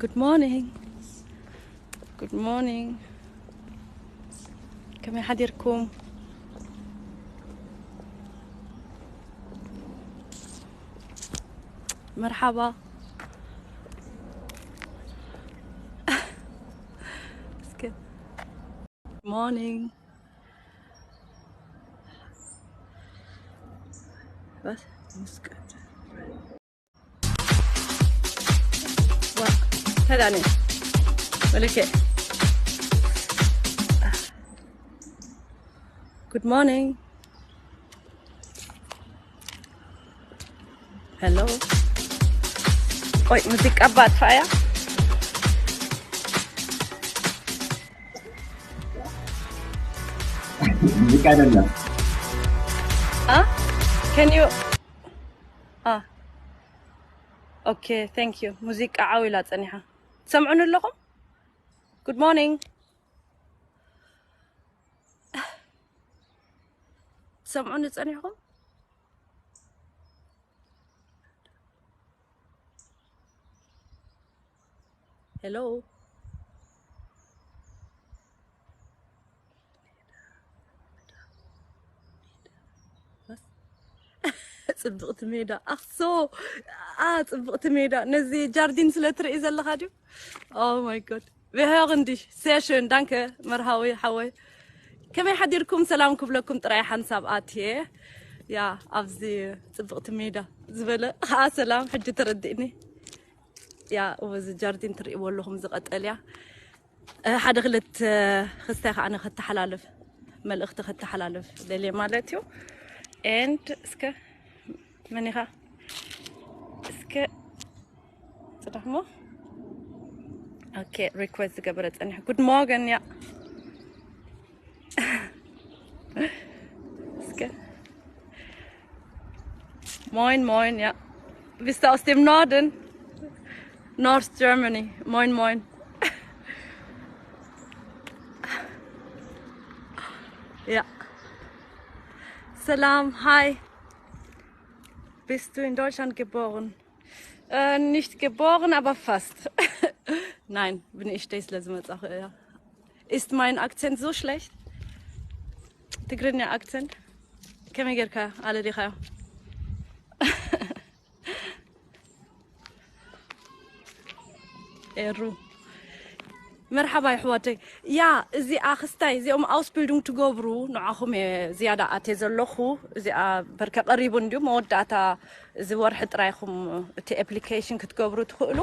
Good morning. Good morning. ከመይ ሓዲርኩም? መርሓባ። እስከ morning. Was? Muskat. ሰላም። መለከ። Good morning. Hello. ቆይ ሙዚቃ ባጥፋያ። ሙዚቃ አይደለም። Ah? Can you? Ah. Okay, thank you. ሙዚቃ ዓው ኢላ ጸኒሓ። ትሰምዑኒ ኣለኹም? Good morning. ትሰምዑኒ ጸኒሕኩም? Hello. ጽብቕቲ ሜዳ ኣኽሶ። ኣ ጽብቕቲ ሜዳ። ነዚ ጃርዲን ስለ ትርኢ ዘለኻ ድዩ? Oh my god. Wie hören dich. Sehr schön. Danke. መርሃዊ ሓወይ። ከመይ ሓዲርኩም? ሰላም ክብለኩም ጥራይ ሓንሳብ ኣትየ። ያ ኣብዚ ጽብቕቲ ሜዳ ዝበለ ኸኣ ሰላም ሕጂ ተረዲእኒ። ያ እዚ ጃርዲን ትርእይዎ ኣለኹም ዝቐጠልያ ሓደ ክልተ ክስታይ ከኣ ከተሓላልፍ መልእኽቲ ከተሓላልፍ ደልየ ማለት እዩ። And እስከ መን ኢኻ? እስከ ጽዳሕሞ okay request ዝገበረ ጸኒሕ። Good morning. ያ እስከ Moin, moin, ja. Bist du aus dem Norden? North Germany. Moin, moin. Ja. Salam, hi. Bist du in Deutschland geboren? Äh, nicht geboren, aber fast. Nein, bin ich Stesler, ja. Ist mein Akzent so schlecht? ትግርኛ ኣክሰንት ከመይ ጌርካ ኣለሊኻዮ? ኤሩ መርሓባ ይሕዋተይ። ያ እዚኣ ክስታይ እዚኦም ኣውስቢልዱንግ ትገብሩ ንዓኹም እየ ዝያዳ ኣትየ ዘለኹ። እዚኣ በርከ ቀሪቡ እንድዩ መወዳእታ እዚ ወርሒ ጥራይኹም እቲ application ክትገብሩ ትኽእሉ።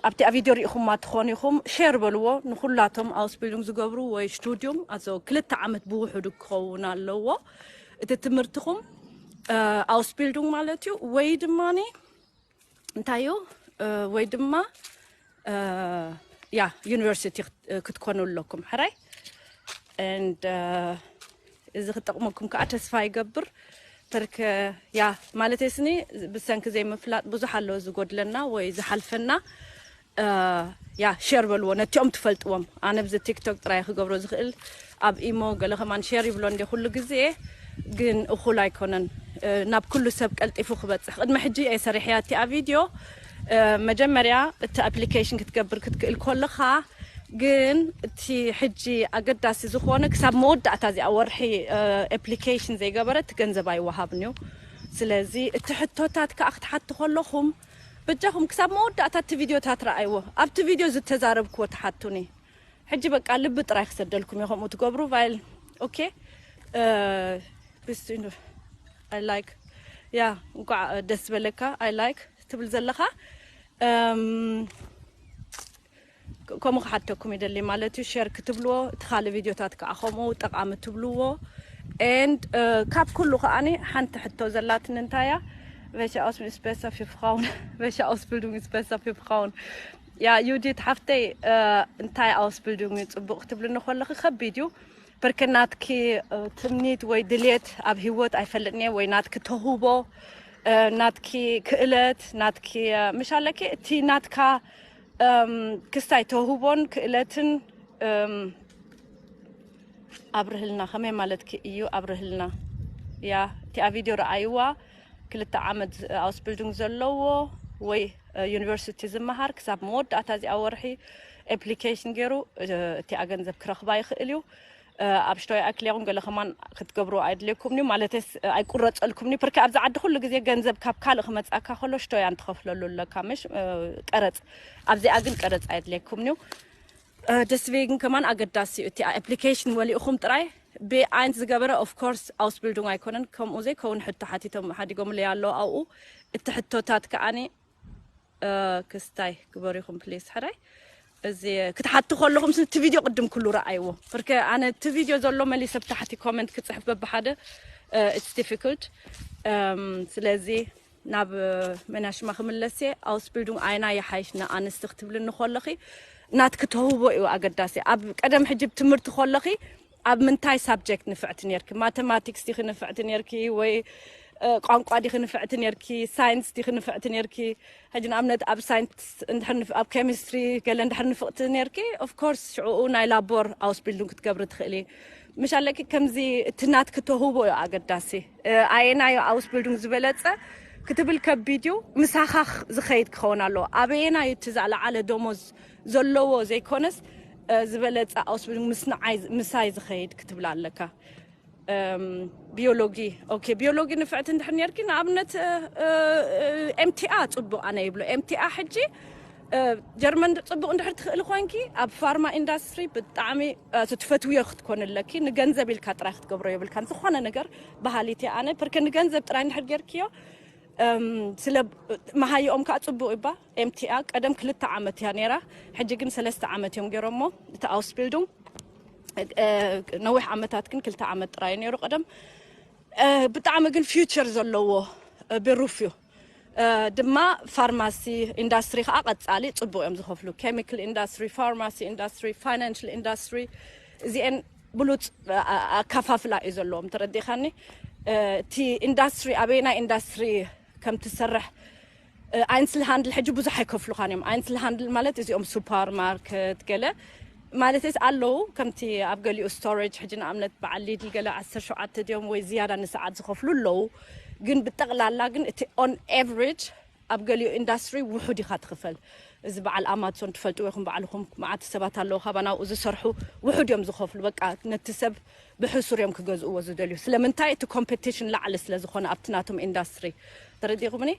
ኣብቲ ኣብ ቪድዮ ሪኢኹማ ትኾኑ ኢኹም ሼር በልዎ ንኩላቶም ኣውስቢልዱንግ ዝገብሩ ወይ ስቱዲዮም ኣዞ ክልተ ዓመት ብውሕዱ ክኸውን ኣለዎ እቲ ትምህርትኹም። ኣውስቢልዱንግ ማለት እዩ ወይ ድማ እንታይ እዩ ወይ ድማ ያ ዩኒቨርሲቲ ክትኮኑ ኣለኩም ሕራይ። And እዚ ክጠቕመኩም ከዓ ተስፋ ይገብር። ተርከ ያ ማለት ስኒ ብሰንኪ ዘይምፍላጥ ብዙሕ ኣሎ ዝጎድለና ወይ ዝሓልፈና። ያ ሼር በልዎ ነቲኦም ትፈልጥዎም። ኣነ ብዚ ቲክቶክ ጥራይ ክገብሮ ዝኽእል ኣብ ኢሞ ገለ ከማን ሼር ይብሎ እንደ ኩሉ ግዜ ግን እኹል ኣይኮነን። ናብ ኩሉ ሰብ ቀልጢፉ ክበፅሕ ቅድሚ ሕጂ እየ ሰሪሕያ እቲኣ ቪድዮ። መጀመርያ እቲ ኣፕሊኬሽን ክትገብር ክትክእል ከለኻ ግን እቲ ሕጂ ኣገዳሲ ዝኾነ ክሳብ መወዳእታ እዚኣ ወርሒ ኣፕሊኬሽን ዘይገበረ እቲ ገንዘብ ኣይወሃብን እዩ። ስለዚ እቲ ሕቶታት ከዓ ክትሓቱ ከለኹም በጃኹም ክሳብ መወዳእታ እቲ ቪድዮታት ረኣይዎ። ኣብቲ ቪድዮ ዝተዛረብክዎ ትሓቱኒ። ሕጂ በቃ ልቢ ጥራይ ክሰደልኩም እየ ከምኡ ትገብሩ ቫይል። ኦኬ ብስ I like ያ እንኳዕ ደስ በለካ። I like ትብል ዘለኻ ከምኡ ክሓተኩም ይደሊ ማለት እዩ። ሸር ክትብልዎ እቲ ካልእ ቪድዮታት ከዓ ከምኡ ጠቃሚ ትብልዎ። And ካብ ኩሉ ከዓኒ ሓንቲ ሕቶ ዘላትኒ እንታይ እያ? Welche Ausbildung ist besser für Frauen? Welche Ausbildung ist besser für Frauen? ያ ዩዲት ሓፍተይ እንታይ ኣውስቢልዱንግ እዩ ጽቡቕ ክትብልኒ ከለኺ ከቢድ እዩ። በርከ ናትኪ ትምኒት ወይ ድሌት ኣብ ህይወት ኣይፈልጥን እየ ወይ ናትኪ ተውህቦ ናትኪ ክእለት ናትኪ ምሽ ኣለኪ እቲ ናትካ ክስታይ ተውህቦን ክእለትን ኣብርህልና ከመይ ማለትኪ እዩ ኣብርህልና። ያ እቲኣ ቪድዮ ረኣይዋ ክልተ ዓመት ኣውስቢልዱንግ ዘለዎ ወይ ዩኒቨርሲቲ ዝመሃር ክሳብ መወዳእታ እዚኣ ወርሒ ኣፕሊኬሽን ገይሩ እቲኣ ገንዘብ ክረኽባ ይኽእል እዩ። ኣብ ሽቶይ ኣክሊኹም ገለ ከማን ክትገብሩ ኣይድልየኩም እዩ ማለትስ ኣይቁረፀልኩም እዩ። ፕርኪ ኣብዚ ዓዲ ኩሉ ግዜ ገንዘብ ካብ ካልእ ክመፅኣካ ከሎ ሽቶያን ትኸፍለሉ ኣለካ ምሽ ቀረፅ። ኣብዚኣ ግን ቀረፅ ኣይድልየኩም እዩ። ደስቬግን ከማን ኣገዳሲ እዩ። እቲ ኣፕሊኬሽን ወሊእኹም ጥራይ ብኣይንት ዝገበረ ኦፍኮርስ ኣውስቢልዱንግ ኣይኮነን። ከምኡ ዘይከውን ሕቶ ሓቲቶም ሓዲጎምለይ ኣለዉ ኣብኡ። እቲ ሕቶታት ከዓኒ ክስታይ ግበሪኹም ፕሊስ ሕራይ። እዚ ክትሓቱ ከለኹም እቲ ቪድዮ ቅድም ኩሉ ረኣይዎ። ብርከ ኣነ እቲ ቪድዮ ዘሎ መሊሰ ብታሕቲ ኮመንት ክፅሕፍ በብሓደ it's difficult። ስለዚ ናብ መናሽማ ክምለስ እየ። ኣውስቢልዱንግ ኣይና ይሓይሽ ንኣንስቲ ክትብልኒ ከለኺ ናትኪ ተውህቦ እዩ ኣገዳሲ። ኣብ ቀደም ሕጂ ትምህርቲ ከለኺ ኣብ ምንታይ ሳብጀክት ንፍዕቲ ነርኪ? ማተማቲክስ ዲኺ ንፍዕቲ ነርኪ ወይ ቋንቋ ዲኺ ንፍዕቲ ነርኪ? ሳይንስ ዲኺ ንፍዕቲ ነርኪ? ሕጂ ንኣብነት ኣብ ሳይንስ እንድሕር ኣብ ኬሚስትሪ ገለ እንድሕር ንፍቕቲ ነርኪ ኦፍኮርስ ሽዕኡ ናይ ላቦር ኣውስቢልዱንግ ክትገብሪ ትኽእሊ። ምሽ ኣለኪ ከምዚ እቲ ናትኪ ተውህቦ እዩ ኣገዳሲ። ኣየናዩ ኣውስቢልዱንግ ዝበለፀ ክትብል ከቢድ እዩ። ምሳኻ ዝኸይድ ክኸውን ኣለዎ። ኣበየናዩ እቲ ዝለዓለ ደሞዝ ዘለዎ ዘይኮነስ ዝበለፀ ኣውስቢልዱንግ ምስ ንዓይ ምሳይ ዝኸይድ ክትብል ኣለካ። ቢዮሎጂ ኦኬ፣ ቢዮሎጂ ንፍዕቲ እንድሕር ነርኪ ንኣብነት ኤምቲኣ ፅቡቕ ኣነ ይብሎ። ኤምቲኣ ሕጂ ጀርመን ፅቡቕ እንድሕር ትኽእሊ ኮንኪ ኣብ ፋርማ ኢንዳስትሪ ብጣዕሚ ትፈትውዮ ክትኮን ኣለኪ። ንገንዘብ ኢልካ ጥራይ ክትገብሮ የብልካን። ዝኾነ ነገር በሃሊት እየ ኣነ ፕርከ ንገንዘብ ጥራይ እንድሕር ጌርክዮ ስለ መሃይኦም ከዓ ፅቡቕ ይባ። ኤምቲኣ ቀደም ክልተ ዓመት እያ ነይራ፣ ሕጂ ግን ሰለስተ ዓመት እዮም ገይሮሞ። እቲ ኣውስቢልዱንግ ነዊሕ ዓመታት ግን ክልተ ዓመት ጥራይ ነይሩ ቀደም። ብጣዕሚ ግን ፊውቸር ዘለዎ ብሩፍ እዩ። ድማ ፋርማሲ ኢንዳስትሪ ከዓ ቀፃሊ ፅቡቅ እዮም ዝኸፍሉ። ኬሚካል ኢንዳስትሪ፣ ፋርማሲ ኢንዳስትሪ፣ ፋይናንሽል ኢንዳስትሪ እዚአን ብሉፅ ኣካፋፍላ እዩ ዘለዎም። ተረዲእካኒ? እቲ ኢንዳስትሪ ኣበየናይ ኢንዳስትሪ ከም ትሰርሕ ኣይንስል ሃንድል ሕጂ ብዙሕ ኣይከፍሉኻን እዮም። ኣይንስል ሃንድል ማለት እዚኦም ሱፐር ማርኬት ገለ ማለት ኣለዉ። ከምቲ ኣብ ገሊኡ ስቶሬጅ ሕጂ ንኣብነት በዓል ሊድል ገለ ዓሰርተ ሸውዓተ ድዮም ወይ ዝያዳ ንሰዓት ዝኸፍሉ ኣለዉ። ግን ብጠቕላላ ግን እቲ ኦን ኤቨሬጅ ኣብ ገሊኡ ኢንዳስትሪ ውሑድ ኢኻ ትኽፈል። እዚ በዓል ኣማዞን ትፈልጥዎ ኢኹም ባዕልኹም፣ መዓት ሰባት ኣለዉ ካባና ኣብኡ ዝሰርሑ፣ ውሑድ እዮም ዝኸፍሉ። በቃ ነቲ ሰብ ብሕሱር እዮም ክገዝእዎ ዝደልዩ። ስለምንታይ? እቲ ኮምፔቲሽን ላዕሊ ስለ ዝኾነ ኣብቲ ናቶም ኢንዳስትሪ። ተረዲእኩምኒ?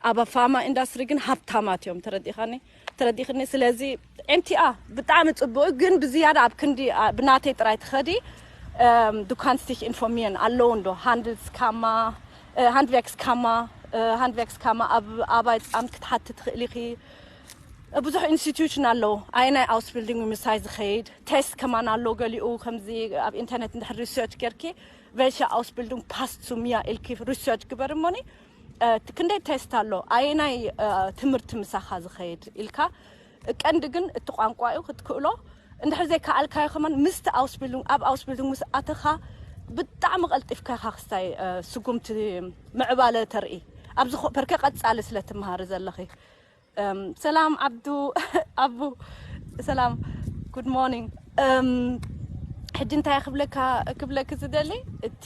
ኣብ ፋርማ ኢንዳስትሪ ግን ሃብታማት እዮም። ተረዲእካኒ? ተረዲእክኒ? ስለዚ ኤምቲኣ ብጣዕሚ ፅቡቅ ግን ብዝያዳ ኣብ ክንዲ ብናተይ ጥራይ ትኸዲ ዱካንስቲክ ኢንፎርሚየን ኣለዉ እንዶ ሃንድልስ ካማ ሃንድቨክስ ካማ ሃንድቨክስ ካማ ኣብ ኣባይ ፃምት ክትሓቲ ትኽእል ኢኺ። ብዙሕ ኢንስቲትዩሽን ኣለዉ። ኣየናይ ኣውስቢልዲንግ ምሳይ ዝኸይድ ቴስት ከማን ኣሎ። ገሊኡ ከምዚ ኣብ ኢንተርኔት እንድሕር ሪሰርች ጌርኪ ቨልሸ ኣውስቢልዲንግ ፓስት ሱ ሚያ ኢልኪ ሪሰርች ግበር እሞኒ ክንደይ ቴስት ኣሎ ኣየናይ ትምህርቲ ምሳኻ ዝኸይድ ኢልካ። ቀንዲ ግን እቲ ቋንቋ እዩ ክትክእሎ። እንድሕር ዘይከኣልካዮ ከማን ምስቲ ኣውስቢልዲንግ ኣብ ኣውስቢልዲንግ ምስ ኣተኻ ብጣዕሚ ቀልጢፍካ ኢኻ ክስታይ ስጉምቲ ምዕባለ ተርኢ። ኣብዚ ኾ- ፐርከ ቀጻሊ ስለ ትመሃሪ ዘለኺ። እም፣ ሰላም ዓብዱ ኣቡ ሰላም ጉድ ሞርኒንግ። እም፣ ሕጂ እንታይ ክብለካ ክብለኪ ዝደሊ እቲ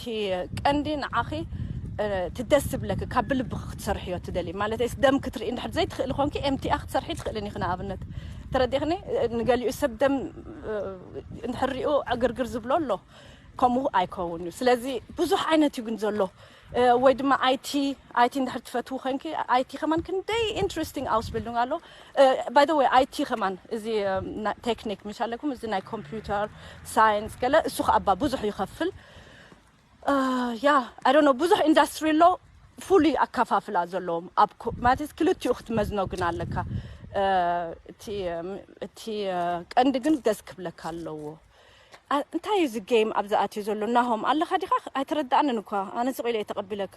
ቀንዲ ንዓኺ እ፣ እቲ ደስ ዝብለኪ ካብ ብልብኺ ክትሰርሕዮ ትደሊ ማለት ደም ክትርኢ እንድሕር ዘይትኽእሊ ኮንኪ ኤምቲኣ ክትሰርሒ ትኽእልን ኢኺ። ንኣብነት ተረዲእክኒ ንገሊኡ ሰብ ደም እ፣ እንድሕር ሪኡ ዕግርግር ዝብሎ ኣሎ። ከምኡ ኣይከውን እዩ። ስለዚ ብዙሕ ዓይነት እዩ ግን ዘሎ። እ፣ ወይ ድማ ኣይቲ ኣይቲ እንድሕር ትፈትዉ ኮንኪ ኣይቲ ከማን ክንደይ ኢንትረስቲንግ ኣውስቢልዱንግ ኣሎ። ባይ ወይ ኣይቲ ከማን እዚ እ፣ ና- ቴክኒክ ምሽ ኣለኩም እዚ ናይ ኮምፒውተር ሳይንስ ገለ እሱ ከኣባ ብዙሕ ይኸፍል። ያ ኣይ ዶንት ኖ ብዙሕ ኢንዳስትሪ ኣሎ። ፉሊ ኣከፋፍላ ዘለዎም ኣብ ኮ- ማለት ክልቲኡ ክትመዝኖ ግን ኣለካ። እ፣ እቲ እ፣ እቲ እ፣ ቀንዲ ግን ደስ ክብለካ ኣለዎ። ኣ- እንታይ እዩ እዚ ጌም ኣብዚ ኣትዩ ዘሎ? ናሆም ኣለኻ ዲኻ? ኣይተረዳእንን እኳ ኣነ ስቕ ኢለ እየ ተቐቢለካ።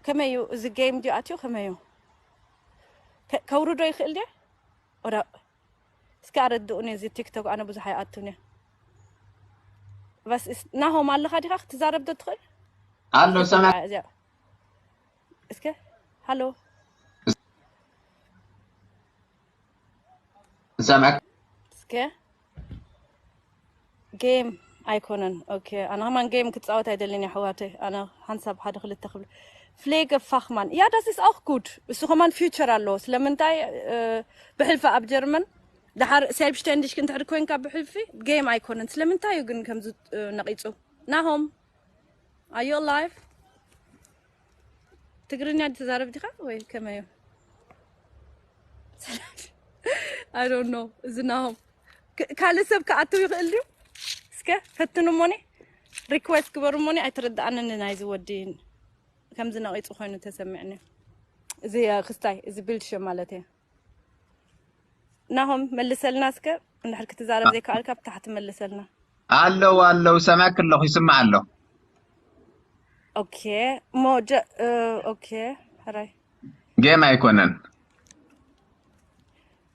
ከመይ እዩ እዚ ጌም ድዩ ኣትዩ? ከመይ እዩ ከ- ከውርዶ ይኽእል ድየ? ወዳ እስኪ ኣረድኡኒ። እዚ ቲክቶክ ኣነ ብዙሕ ኣይኣቱን እየ። በስ እስ- ናሆም ኣለኻ ዲኻ? ክትዛረብ ዶ ትኽእል? ኣሎ እስኪ ሰማዕ እዚኣ- እስከ ሃሎ ሰማዕ እስከ ጌም ኣይኮነን። ኦኬ ኣነ ከማን ጌም ክፃወት ኣይደልን እየ ኣሕዋተይ። ኣነ ሓንሳብ ሓደ ክልተ ክብል Pflegefachmann. Ja, das ist auch gut. እሱ ከማን ፊውቸር ኣለዎ። ስለምንታይ ብሕልፊ ኣብ ጀርመን ድሓር selbstständig እንድሕር ኮይንካ ብሕልፊ ጌም ኣይኮነን። ስለምንታይ እዩ ግን ከምዚ ነቒጹ? ናሆም፣ are you alive? ትግርኛ ትዛረብ ዲኻ ወይ ከመይ እዩ? I don't know። እዚ ናሆም ካልእ ሰብ ክኣትው ይኽእል ድዩ? እስከ ፈትኑ እሞኒ፣ ሪኩዌስት ግበሩ እሞኒ። ኣይተረድኣንን ናይዚ ወዲ ከምዚ ነቒጹ ኮይኑ ተሰሚዕኒ። እዚ ክስታይ፣ እዚ ቢልድሽም ማለት እየ። ናሆም መልሰልና እስከ፣ እንድሕር ክትዛረብ ዘይከኣልካ ብታሕቲ መልሰልና። ኣለዉ ኣለዉ፣ ሰማክ ኣለኹ፣ ይስማዕ ኣሎ። ኦኬ፣ ሞጀ ኦኬ፣ ሕራይ ጌም ኣይኮነን።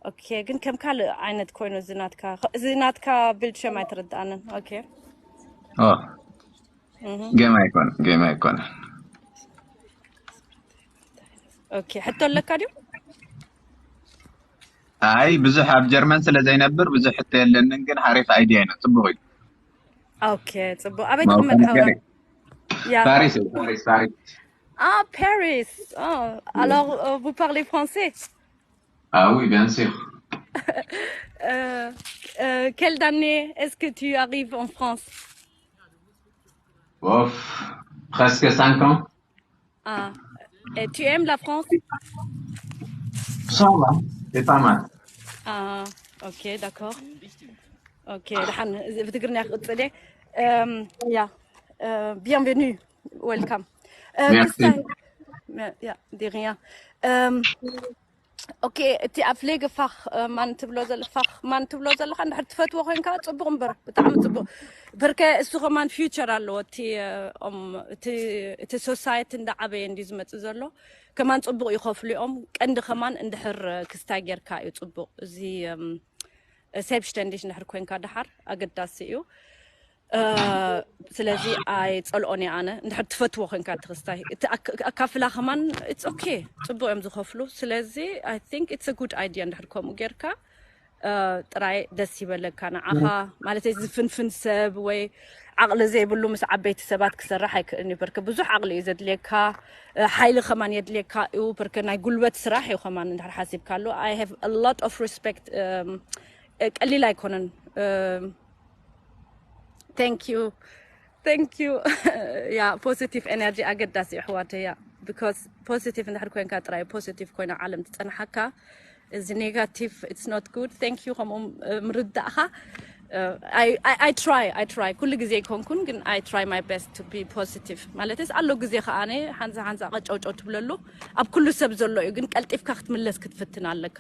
ኦኬ፣ ግን ከም ካልእ ዓይነት ኮይኑ እዚ ናትካ፣ እዚ ናትካ ቢልድሽም ኣይተረድኣንን። ኦኬ፣ ኦ ጌም ኣይኮነን፣ ጌም ኣይኮነን። ኦኬ፣ ሕቶ ኣለካ ድዩ? ኣይ ብዙሕ ኣብ ጀርመን ስለ ዘይነብር ብዙሕ ሕቶ የለንን፣ ግን ሓሪፍ ኣይድያ እዩ፣ ጽቡቕ እዩ። ኦኬ፣ ጽቡቕ። ኣበይ ትቕመጥ ሓውራ? ፓሪስ፣ ፓሪስ፣ ፓሪስ። Ah, Paris. Oh, alors, euh, vous parlez français? Ah oui, bien sûr. Euh, euh, quelle année est-ce que tu arrives en France? Ouf, presque cinq ans. Ah, et tu aimes la France? Ça va, c'est pas mal. Ah, ok, d'accord. Ok, ደሓን፣ ብትግርኛ ክቕጽል እየ። Um, yeah. Uh, bienvenue. Welcome. Uh, Merci. ክስታይ፣ yeah, de rien. Um, ኦኬ፣ እቲ ኣብ ፍሌገ ፋኽ ማን ትብሎ ዘለ ፋኽ ማን ትብሎ ዘለኻ እንድሕር ትፈትዎ ኮይንካ ጽቡቕ እምበር፣ ብጣዕሚ ጽቡቕ። በርከ እሱ ከማን ፊውቸር ኣለዎ። እቲ እቲ ሶሳይቲ እንዳዓበየ እንዲ ዝመጽእ ዘሎ ከማን ጽቡቕ ይኸፍሉ እዮም። ቀንዲ ከማን እንድሕር ክስታይ ጌርካ እዩ ጽቡቕ። እዚ ሰብሽተንዲሽ እንድሕር ኮይንካ ደሓር ኣገዳሲ እዩ። ስለዚ ኣይጸልኦን እየ ኣነ። እንድሕር ትፈትዎ ኮይንካ እቲ ክስታይ፣ እቲ ኣካፍላ ከማን it's okay፣ ጽቡቅ እዮም ዝኸፍሉ። ስለዚ I think it's a good idea እንድሕር ከምኡ ጌርካ ጥራይ ደስ ይበለካ ንዓኻ። ማለት ዝፍንፍን ሰብ ወይ ዓቕሊ ዘይብሉ ምስ ዓበይቲ ሰባት ክሰርሕ ኣይክእልን እዩ። በርክ ብዙሕ ዓቕሊ እዩ ዘድልየካ፣ ሓይሊ ከማን የድልየካ እዩ። በርክ ናይ ጉልበት ስራሕ እዩ ከማን እንድሕር ሓሲብካሉ። I have a lot of respect። ቀሊል ኣይኮነን። Thank you. Thank you. ያ positive energy ኣገዳሲ እዩ ኣሕዋተይ። ያ because positive እንድሕር ኮይንካ ጥራይ positive ኮይና ዓለም ትጸንሓካ። እዚ negative it's not good. Thank you ከምኡ ምርዳእኻ። I try, I try ኩሉ ግዜ ኣይኮንኩን ግን I try my best to be positive። ማለትስ ኣሎ ግዜ ከኣ ሓንዛ ሓንዛ ቀጨውጨው ትብለሉ ኣብ ኩሉ ሰብ ዘሎ እዩ፣ ግን ቀልጢፍካ ክትምለስ ክትፍትን ኣለካ።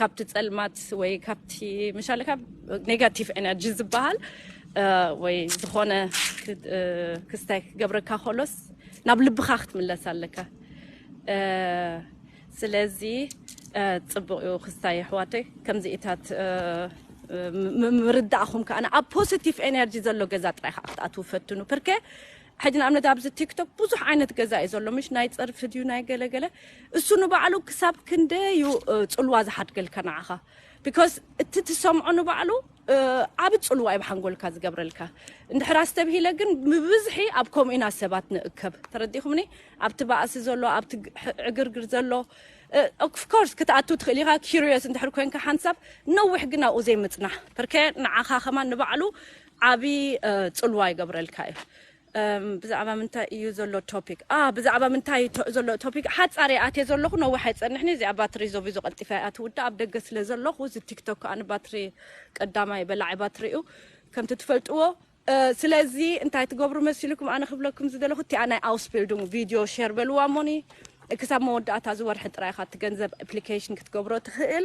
ካብቲ ጸልማት ወይ ካብቲ ምሻለ ካብ negative energy ዝበሃል ወይ ዝኾነ ክስታይ ክገብረካ ከሎስ ናብ ልብኻ ክትምለስ ኣለካ። ስለዚ ጽቡቕ እዩ ክስታይ ኣሕዋተይ፣ ከምዚኢታት ምርዳእኹም ከኣ ኣብ positive energy ዘሎ ገዛ ጥራይ ከዓ ክትኣትዉ ፈትኑ። ፐርከ ሕጂ ንኣብነት ኣብዚ ቲክቶክ ብዙሕ ዓይነት ገዛ እዩ ዘሎ፣ ምሽ ናይ ጸርፊ ድዩ ናይ ገለገለ። እሱ ንባዕሉ ክሳብ ክንደይ እዩ ጽልዋ ዝሓድገልካ ንዓኻ። Because እቲ ትሰምዖ ንባዕሉ ዓቢ ጽልዋ እዩ ብሓንጎልካ ዝገብረልካ። እንድሕር ኣስተብሂለ ግን ብብዝሒ ኣብ ከምኡ ኢና ሰባት ንእከብ። ተረዲኹምኒ? ኣብቲ ባእሲ ዘሎ፣ ኣብቲ ዕግርግር ዘሎ of course ክትኣቱ ትኽእል ኢኻ። Curious እንድሕር ኮይንካ ሓንሳብ ነዊሕ ግን ኣብኡ ዘይምጽናሕ። ፐርከ ንዓኻ ከማን ንባዕሉ ዓቢ ጽልዋ ይገብረልካ እዩ። ብዛዕባ ምንታይ እዩ ዘሎ ቶፒክ? ብዛዕባ ምንታይ ዘሎ ቶፒክ ሓጻር ኣትየ ዘለኹ፣ ነዊሕ ኣይጸንሕኒ። እዚኣ ባትሪ ዞቪዞ ቀልጢፋ እያ ትውዳእ፣ ኣብ ደገ ስለ ዘለኹ። እዚ ቲክቶክ ከኣ ንባትሪ ቀዳማይ በላዒ ባትሪ እዩ። ከምቲ ትፈልጥዎ ስለዚ እንታይ ትገብሩ መሲልኩም? ኣነ ክብለኩም ዝደለኹ እቲኣ ናይ ኣውስቢልዱንግ ቪድዮ ሸር በልዋ እሞኒ ክሳብ መወዳእታ እዚ ወርሒ ጥራይ ኢኻ እቲ ገንዘብ ኣፕሊኬሽን ክትገብሮ ትኽእል።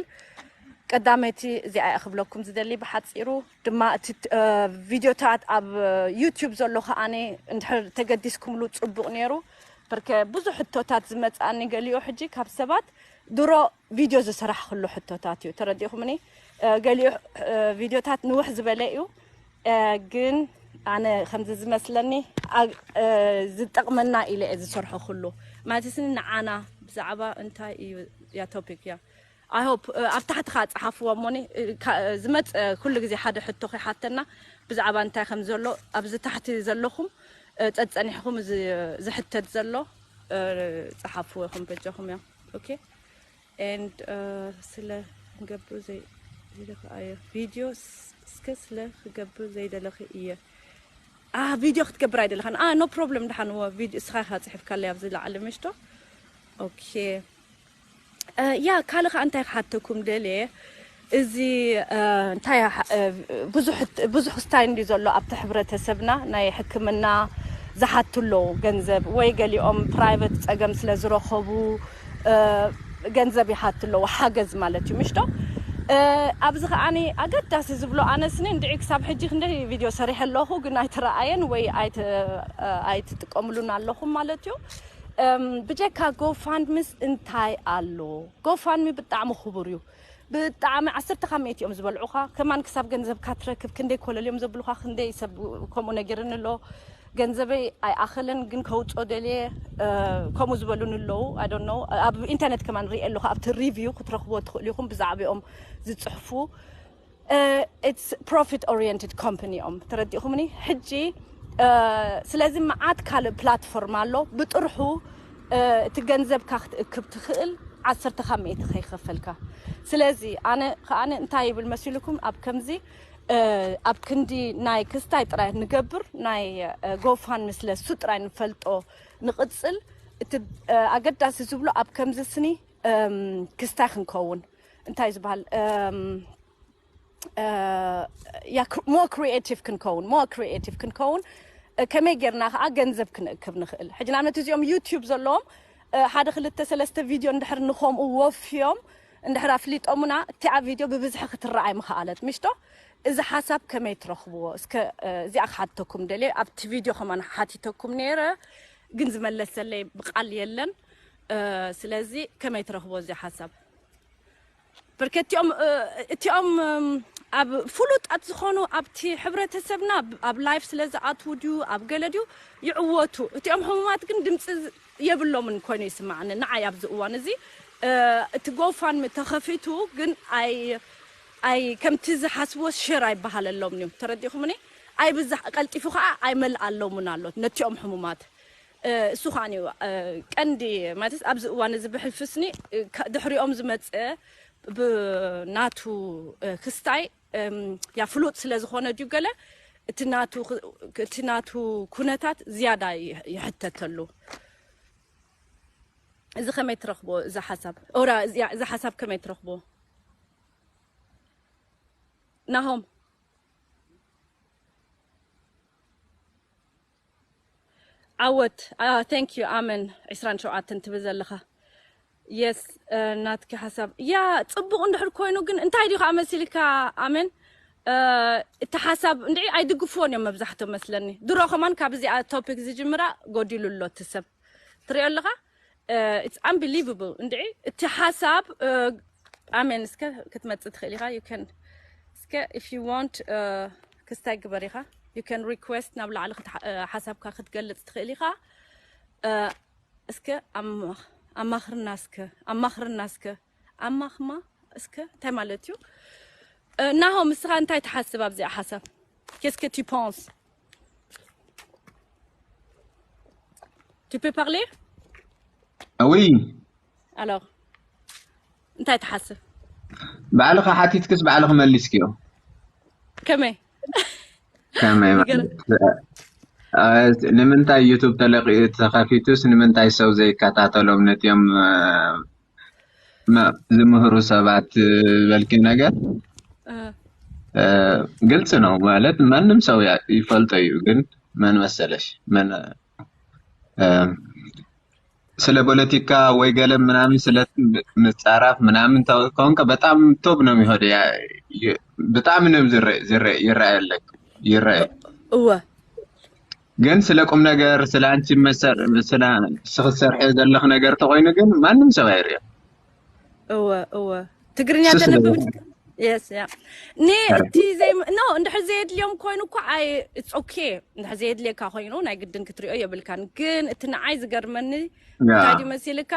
ቀዳመይቲ እዚኣ እየ ክብለኩም ዝደሊ ብሓፂሩ። ድማ እቲ ቪድዮታት ኣብ ዩቲዩብ ዘሎ ከኣነ እንድሕር ተገዲስኩምሉ ፅቡቕ ነይሩ። በርከ ብዙሕ ሕቶታት ዝመፅኣኒ ገሊኡ ሕጂ ካብ ሰባት ድሮ ቪድዮ ዝሰራሕክሉ ሕቶታት እዩ። ተረዲእኩምኒ? ገሊኡ ቪድዮታት ንውሕ ዝበለ እዩ። ግን ኣነ ከምዚ ዝመስለኒ ዝጠቕመና ኢለ እየ ዝሰርሖ ኩሉ። ማለት ንዓና ብዛዕባ እንታይ እዩ ያ ቶፒክ እያ። I hope ኣብ ታሕቲ ከዓ ጸሓፍዎ እሞኒ ዝመጽ ኩሉ ግዜ ሓደ ሕቶ ከይሓተና ብዛዕባ እንታይ ከም ዘሎ ኣብዚ ታሕቲ ዘለኹም ጸጸኒሕኹም ዝሕተት ዘሎ እ፣ ጸሓፍዎ ኢኹም በጃኹም እያ። ኦኬ። And፣ እ፣ ስለ ክንገብር ዘይ-፣ ዘይደለኺ ኣየ ቪድዮ ስ-፣ እስከ ስለ ክገብር ዘይደለኺ እየ። ኣ፣ ቪድዮ ክትገብር ኣይደለኻን። ኣ፣ no problem፣ ደሓን እዎ ቪድዮ እስኻ ኢኻ ጽሒፍካለይ ኣብዚ ላዕሊ ምሽቶ። ኦኬ። እ፣ ያ፣ ካልእ ኸኣ እንታይ ክሓተኩም ደልየ፣ እዚ፣ እ፣ እንታይ እያ፣ እ፣ ብዙሕ፣ ብዙሕ ክስታይ እንድዩ ዘሎ ኣብቲ ሕብረተሰብና፣ ናይ ሕክምና ዝሓቱ ኣለዉ ገንዘብ፣ ወይ ገሊኦም ፕራይቨት ጸገም ስለ ዝረኸቡ፣ እ፣ ገንዘብ ይሓቱ ኣለዉ፣ ሓገዝ ማለት እዩ፣ ምሽ ዶ? እ፣ ኣብዚ ኸኣኒ ኣገዳሲ ዝብሎ ኣነስኒ እንድዒ ክሳብ ሕጂ ክንደይ ቪድዮ ሰሪሐ ኣለኹ፣ ግን ኣይተረኣየን ወይ ኣይተ-፣ እ፣ ኣይትጥቀምሉን ኣለኹም ማለት እዩ። እም፣ ብጀካ ጎፋንድሚስ እንታይ ኣሎ? ጎፋንሚ ብጣዕሚ ክቡር እዩ። ብጣዕሚ ዓሰርተ ካብ ሚእቲ እዮም ዝበልዑኻ። ከማን ክሳብ ገንዘብካ ትረክብ ክንደይ ኮለል እዮም ዘብሉኻ፣ ክንደይ ሰብ ከምኡ ነጊርኒ ኣሎ። ገንዘበይ ኣይኣኸለን ግን ከውፅኦ ደልየ፣ እ፣ ከምኡ ዝበሉኒ ኣለዉ። I don't know። ኣብ ኢንተርኔት ከማን ሪኤ ኣለኹ፣ ኣብቲ ሪቪው ክትረኽብዎ ትኽእሉ ኢኹም ብዛዕባኦም ዝፅሕፉ። እ፣ it's profit oriented company እዮም፣ ተረዲእኹምኒ? ሕጂ፣ እ፣ ስለዚ መዓት ካልእ ፕላትፎርም ኣሎ፣ ብጥርሑ፣ እ፣ እቲ ገንዘብካ ክትእክብ ትኽእል፣ ዓሰርተ ካብ ሚእቲ ከይኸፈልካ። ስለዚ ኣነ ከኣነ እንታይ ይብል መሲልኩም፣ ኣብ ከምዚ፣ እ፣ ኣብ ክንዲ ናይ ክስታይ ጥራይ ንገብር፣ ናይ፣ እ፣ ጎፋን ምስለ እሱ ጥራይ ንፈልጦ ንቕጽል። እቲ፣ እ፣ ኣገዳሲ ዝብሎ ኣብ ከምዚ ስኒ፣ እም፣ ክስታይ ክንከውን፣ እንታይ ዝበሃል፣ እም፣ እ፣ ያ፣ ክር-፣ more creative ክንከውን፣ more creative ክንከውን፣ እ፣ ከመይ ጌርና ኸዓ ገንዘብ ክንእክብ ንኽእል? ሕጂ ንኣብነት እዚኦም ዩቲዩብ ዘለዎም፣ እ፣ ሓደ ክልተ ሰለስተ ቪድዮ እንድሕር ንኸምኡ ወፍዮም እንድሕር ኣፍሊጦሙና፣ እቲኣ ቪድዮ ብብዝሒ ክትረኣይ ምኸኣለት፣ ምሽ ዶ? እዚ ሓሳብ ከመይ ትረኽብዎ? እስከ፣ እ፣ እዚኣ ክሓተኩም ደልየ። ኣብቲ ቪድዮ ከማን ሓቲተኩም ነይረ፣ ግን ዝመለሰለይ ብቃል የለን። እ፣ ስለዚ ከመይ ትረኽብዎ እዚ ሓሳብ? በርከ እቲኦም፣ እ፣ እቲኦም፣ እም፣ ኣብ ፍሉጣት ዝኾኑ ኣብቲ ሕብረተሰብና ብ-፣ ኣብ ላይፍ ስለ ዝኣትዉ ድዩ፣ ኣብ ገለ ድዩ ይዕወቱ። እቲኦም ሕሙማት ግን ድምፂ ዝ-፣ የብሎምን ኮይኑ ይስማዓኒ። ንዓይ ኣብዚ እዋን እዚ፣ እ፣ እቲ ጎፋንሚ ተኸፊቱ ግን ኣይ-፣ ኣይ-፣ ከምቲ ዝሓስብዎ ሸር ኣይበሃለሎምን እዩ። ተረዲእኹምኒ? ኣይብዛሕ፣ ቀልጢፉ ከዓ ኣይመልኣሎምን ኣሎ ነቲኦም ሕሙማት። እ፣ እሱ ከዓ እዩ፣ እ፣ ቀንዲ ማለት ኣብዚ እዋን እዚ ብሕልፊ ስኒ፣ እ፣ ከ-፣ ድሕሪኦም ዝመፀ ብናቱ፣ እ፣ ክስታይ፣ እም፣ ያ ፍሉጥ ስለ ዝኾነ ድዩ ገለ እቲ ናቱ ክ-፣ እቲ ናቱ ኩነታት ዝያዳ ይ-፣ ይሕተተሉ። እዚ ከመይ ትረኽቦ? እዚ ሓሳብ ኦራ፣ እዚ፣ እዚ ሓሳብ ከመይ ትረኽቦ? ናሆም። ዓወት፣ አ፣ thank you፣ ኣመን ዕስራን ሸውዓተን ትብል ዘለኻ። የስ፣ እ፣ ናትኪ ሓሳብ። ያ፣ ጽቡቕ እንድሕር ኮይኑ ግን እንታይ ድዩ ከዓ መሲልካ፣ ኣመን? እ፣ እቲ ሓሳብ እንድዒ ኣይድግፍዎን እዮም መብዛሕትኦም መስለኒ። ድሮ ከማን ካብ እዚኣ ቶፒክ ዝጅምራ ጎዲሉ ኣሎ እቲ ሰብ። ትሪኦ ኣለኻ? እ፣ it's unbelievable። እንድዒ እቲ ሓሳብ፣ እ፣ ኣሜን። እስከ ክትመጽእ ትኽእል ኢኻ። You can፣ እስከ if you want፣ እ፣ ክስታይ ግበር ኢኻ። You can request ናብ ላዕሊ ክትሓ-፣ እ፣ ሓሳብካ ክትገልጽ ትኽእል ኢኻ። እ፣ እስከ ኣማ-፣ ኣማኽርና እስከ፣ ኣማኽርና እስከ፣ ኣማኽማ እስከ እንታይ ማለት እዩ? እ፣ ናሆም፣ ንስኻ እንታይ ትሓስብ ኣብዚኣ ሓሳብ? Qu'est-ce que tu penses? Tu peux parler? Oui. Alors፣ እንታይ ትሓስብ? ባዕልኻ ሓቲትክስ ባዕልኺ መሊስክዮ። ከመይ? ከመይ ንገር- ማለት? እ፣ ንምንታይ ዩቱብ ተለቂኡ ተኸፊቱስ ንምንታይ ሰብ ዘይከታተሎም ነቲኦም፣ እ፣ መ-፣ ዝምህሩ ሰባት፣ እ፣ በልኪ ነገር? እ፣ እ፣ ግልጽ ነው ማለት ማንም ሰው ያ-፣ ይፈልጦ እዩ። ግን መን መሰለሽ? መን፣ እ፣ ስለ ፖለቲካ ወይ ገለ ምናምን ስለ ምጻራፍ ምናምን ተው-፣ ከሆንከ በጣም ቶብ ነው የሚሆነው። ያ-፣ ይ-፣ በጣም ነው ዝረ-፣ ዝረ-፣ ይረአየለክ፣ ይረአየ። እወ። ግን ስለ ቁም ነገር፣ ስለ አንቺ መሰር-፣ ስለ ንስኺ ትሰርሕዮ ዘለኽ ነገር ተኾይኑ ግን ማንም ሰብ ኣይርእዮ። እወ፣ እወ። ትግርኛ እሱ ስለ ተነብብ? ዝኾነ። የስ፣ ያ። ኒ እ። እቲ ዘይ-፣ ኖ፣ እንድሕር ዘየድልዮም ኮይኑ እኮ ኣይ፣ it's okay። እንድሕር ዘየድልየካ ኮይኑ ናይ ግድን ክትሪኦ የብልካን። ግን እቲ ንዓይ ዝገርመኒ ያ። እንታይ ድዩ መሲልካ?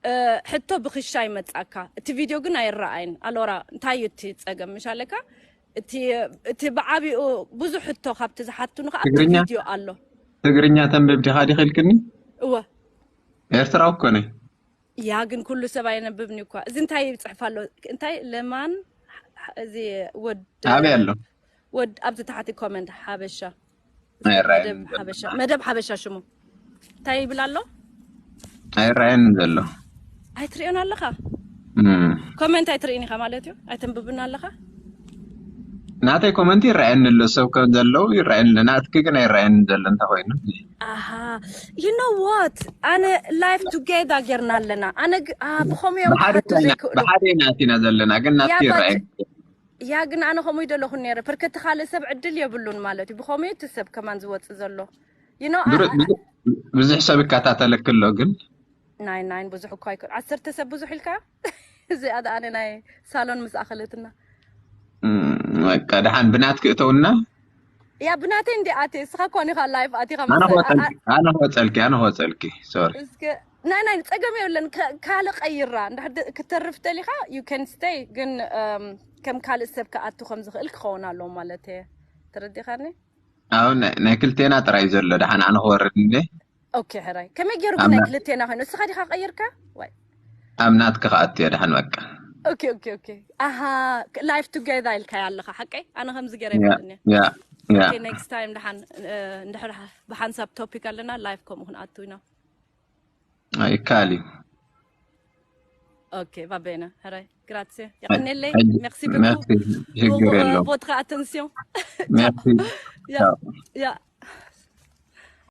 እ፣ ሕቶ ብኽሻ ይመጻካ። እቲ ቪድዮ ግን ኣይረኣይን። ኣሎራ፣ እንታይ እዩ እቲ ጸገም? ምሽ ኣለካ? እቲ፣ እቲ ብዓቢኡ ብዙሕ ሕቶ ካብቲ ዝሓቱኒ ከኣ ኣብቲ ትግርኛ? ቪድዮ ኣሎ። ትግርኛ ተንብብ ዲኻ ዲኺ ኢልክኒ? እወ። ኤርትራዊ እኮ ነኝ። ያ ግን ኩሉ ሰብ ኣየነብብን እዩ እኳ። እዚ እንታይ ይጽሕፍ ኣሎ? እንታይ ለማን፣ እዚ ወድ ኣበይ ኣሎ? ወድ ኣብዚ ታሕቲ ኮመንት ሓበሻ፣ ኣይረኣየንን መደብ ዘሎ። ሓበሻ፣ መደብ ሓበሻ ሽሙ እንታይ ይብል ኣሎ? ኣይረኣየንን ዘሎ። ኣይትሪኦን ኣለኻ? እም። ኮመንት ኣይትርእን ኢኻ ማለት እዩ? ኣይተንብብን ኣለኻ? ናተይ ኮመንት ይረኣየኒ ኣሎ፣ ሰብ ከም ዘለዉ ይረኣየኒ ኣሎ። ናትኪ ግን ኣይረኣየንን ዘሎ እንተኾይኑ። ኣሃ፣ you know what? ኣነ live together ጌርና ኣለና። ኣነ ግ- ኣ፣ ብኸምኡ እዮም ብሓደ ክሓቱ ኢና፣ ዘይክእሉ። ብሓደ ኢና ኣቲና ዘለና፣ ግን ናትኪ ያ፣ but ይረኣየኒ። ያ ግን ኣነ ከምኡ ይደለኹ ነይረ። ብርክቲ ካልእ ሰብ ዕድል የብሉን ማለት እዩ። ብኸምኡ እቲ ሰብ ከማን ዝወጽእ ዘሎ። You know, ኣ- ብር- ኣ- ብዙ- ብዙሕ ሰብ ይከታተለኪ ኣሎ ግን። ናይ ናይን ብዙሕ እኳ ኣይኮን። ዓሰርተ ሰብ ብዙሕ ኢልካ? እዚኣ ዳ ኣነ ናይ ሳሎን ምስ ኣኸለትና። እም፣ በቃ ደሓን ብናትኪ እተውና። ያ ብናተይ እንዲ ኣቴ፣ እስኻ እኳ ኒኻ live ኣቲኻ ኣነ ምስ- ኣ- ክወፀልኪ፣ ኣ- ኣነ ክወፀልኪ፣ ኣነ ክወፀልኪ። ሶሪ። እስከ ናይ ናይ ጸገም የብለን። ከ- ካልእ ቀይራ እንድሕር ደ- ክትተርፍ ደሊኻ you can stay፣ ግን እም፣ ከም ካልእ ሰብ ክኣቱ ከም ዝኽእል ክኸውን ኣለዎ ማለት እየ። ተረዲኻኒ? ኣብ ናይ ናይ ክልቴና ጥራይ ዘሎ ደሓን ኣነ ክወርድ እንዴ? ኦኬ ሕራይ። ከመይ ገይሩ ግን ናይ ኣምና- ክልቴና ኮይኑ? እስኻ ዲኻ ቀይርካ? ዋይ። ኣብ ናትኪ ክኣቱ እየ ደሓን በቃ። ኦኬ ኦኬ ኦኬ። ኣሃ፣ live together ኢልካ ኣለኻ ሓቀይ? ኣነ ከምዚ ገይረ ያ ይፈልኒ። ያ ያ ኦኬ፣ next time ደሓን እ፣ እንድሕር ብሓንሳብ ቶፒክ ኣለና፣ live ከምኡ ክንኣቱ ኢና። ኣይካል እዩ። ኦኬ፣ va bene ሕራይ። Grazie። የቐኔለይ። ሕጂ- Merci beaucoup merci፣ ችግር pour euh, የለውም። votre attention። Merci። ያ ቻው። ያ።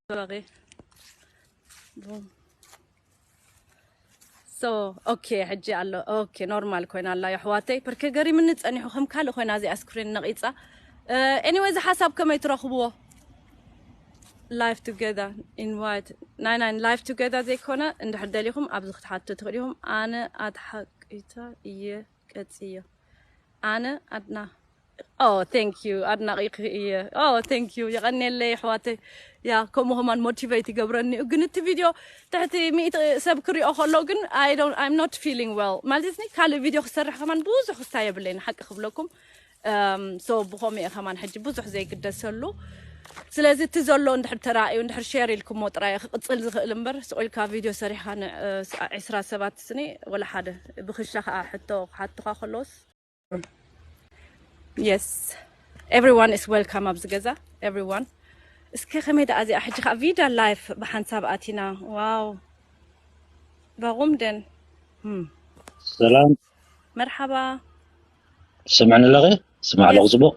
Sorry። Bon። So ኦኬ፣ ሕጂ ኣሎ። ኦኬ፣ ኖርማል ኮይና ኣላ የሕዋተይ። ፐርከ ገሪምኒ ጸኒሑ፣ ከም ካልእ ኮይና እዚኣ ስክሪን ነቒጻ። ኤኒዌይ፣ እዚ ሓሳብ ከመይ ትረኽብዎ? Live together invite ናይ ናይ live together ዘይኮነ እንድሕር ደሊኹም ኣብዚ ክትሓቱ ትኽእሉ ኢኹም። ኣነ ኣድሓቂታ እየ ቀጽዮ። ኣነ ኣድና ኦ thank you፣ ኣድናቒኺ እየ። ኦ thank you፣ የቐኔለይ ኣሕዋተይ። ያ ከምኡ ከማን ሞቲቬት ይገብረኒ እዩ። ግን እቲ ቪድዮ ትሕቲ ሚእቲ ሰብ ክሪኦ ከሎ ግን I don't, I'm not feeling well ማለት ኒ ካልእ ቪድዮ ክሰርሕ ከማን ብዙሕ ክስታይ የብለይን ሓቂ ክብለኩም። ሶ ብኸምኡ እየ ከማን ሕጂ ብዙሕ ዘይግደሰሉ። ስለዚ እቲ ዘሎ እንድሕር ተራእዩ እንድሕር ሼር ኢልኩሞ ጥራይ ክቕጽል ዝኽእል እምበር ስቕ ኢልካ ቪድዮ ሰሪሕካ ን- እ፣ ዒስራ ሰባት ስኒ ወላ ሓደ ብክሻ ከዓ ሕቶ ክሓቱኻ ከለውስ Yes, everyone is welcome ኣብዚ ገዛ። Everyone እስከ ከመይ ደኣ እዚኣ ሕጂ ከዓ ቪዳ ላይፍ ብሓንሳብ ኣቲና። ዋው፣ ቫጉም ደን። ሰላም። መርሓባ። ትሰምዕኒ ኣለኺ? ስማዕ ኣለኹ ጽቡቕ?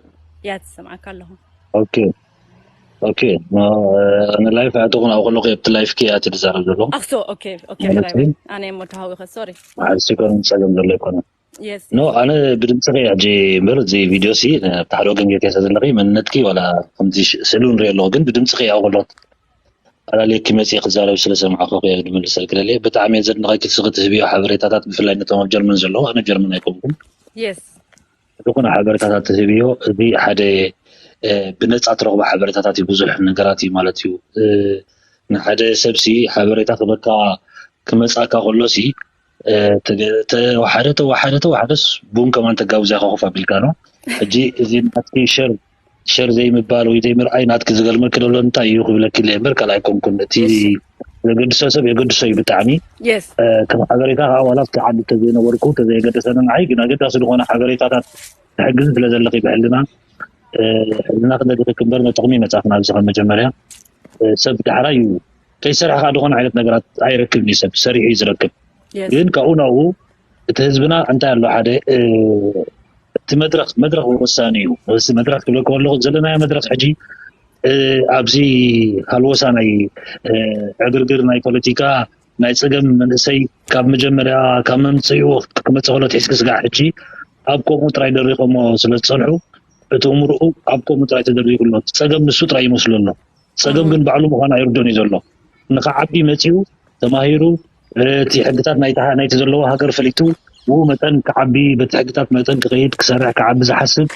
ያ ትሰምዓካ ኣለኹ። ኦኬ። ኦኬ። ንላይፍ ኣእተኹ ኣብኡ ከለኹ ኣብቲ ላይፍ ኪ ኣቲ ዝዛረብ ዘለኹ። ኣክሶ ኦኬ ኦኬ። ሕራይ ኣነ እሞ ተሃዊኸ ሶሪ። ሓሲ ኮነ ጸገም ዘሎ ኣይኮነ። የስ ኖ ኣነ ብድምፅኺ ሕጂ እምበር እዚ ቪድዮ ሲ ብቲ ሓደ ወገን ጌርካ ዘለኺ መንነትኪ ዋላ ከምዚ ስእሉ ንሪኦ ኣለኹ ግን ብድምፅኺ ኣብ ከሎ ኣላልየኪ መፅእ ክዛረብ ስለሰማዕኹ ክምልሰልኪ ደልየ። ብጣዕሚ እየ ዘድንቐኪ ንስኺ ትህብዮ ሓበሬታታት ብፍላይ ነቶም ኣብ ጀርመን ዘለዉ ኣነ ጀርመን ኣይኮንኩን የስ ዝኾነ ሓበሬታታት ትህብዮ እዚ ሓደ ብነፃ ትረኽቦ ሓበሬታታት እዩ ብዙሕ ነገራት እዩ ማለት እዩ። ንሓደ ሰብሲ ሓበሬታ ክበካ ክመፃካ ከሎሲ ተዋሓደ ተዋሓደ ተዋሓደስ ቡን ከማን ተጋብዛ ከኹፍ ኣቢልካ ነው። ሕጂ እዚ ናትኪ ሸር ሸር ዘይምባል ወይ ዘይምርኣይ ናትኪ ዝገርመኪ ዘሎ እንታይ እዩ ክብለኪ ኢለ እምበር ካልእ ኣይኮንኩን። እቲ ዘገድሶ ሰብ የገድሶ እዩ ብጣዕሚ። ከም ሓበሬታ ከዓ ዋላ ኣብቲ ዓዲ ተዘይነበርኩ ተዘየገደሰኒ ንዓይ ግን ኣገዳሲ ዝኾነ ሓበሬታታት ትሕግዚ ስለ ዘለኺ ብሕልና ሕልና ክነግርክ እምበር ነጥቕሚ መፃኽና ኣብዚ ከም መጀመርያ ሰብ ዳሕራይ እዩ ከይሰርሐ ከዓ ዝኾነ ዓይነት ነገራት ኣይረክብን እዩ ሰብ ሰሪሑ እዩ ዝረክብ ግን ካብኡ ናብኡ እቲ ህዝብና እንታይ ኣሎ ሓደ እቲ መድረክ መድረክ ወሳኒ እዩ እዚ መድረክ ክብለክ ከለኩ ዘለናዮ መድረክ ሕጂ ኣብዚ ሃልወሳ ናይ ዕግርግር ናይ ፖለቲካ ናይ ፀገም መንእሰይ ካብ መጀመርያ ካብ መምፅኡ ክመፀ ከሎ ትሒዝኪ ስጋዕ ሕጂ ኣብ ከምኡ ጥራይ ደሪቆሞ ስለ ዝፀንሑ እቲ እምርኡ ኣብ ከምኡ ጥራይ ተደሪጉ ኣሎ ፀገም ንሱ ጥራይ ይመስሉ ኣሎ ፀገም ግን ባዕሉ ምኳኑ ኣይርዶን እዩ ዘሎ ንክዓቢ መፂኡ ተማሂሩ እቲ ሕግታት ናይቲ ዘለዎ ሃገር ፈሊጡ ብኡ መጠን ክዓቢ በቲ ሕግታት መጠን ክኸይድ ክሰርሕ ክዓቢ ዝሓስብ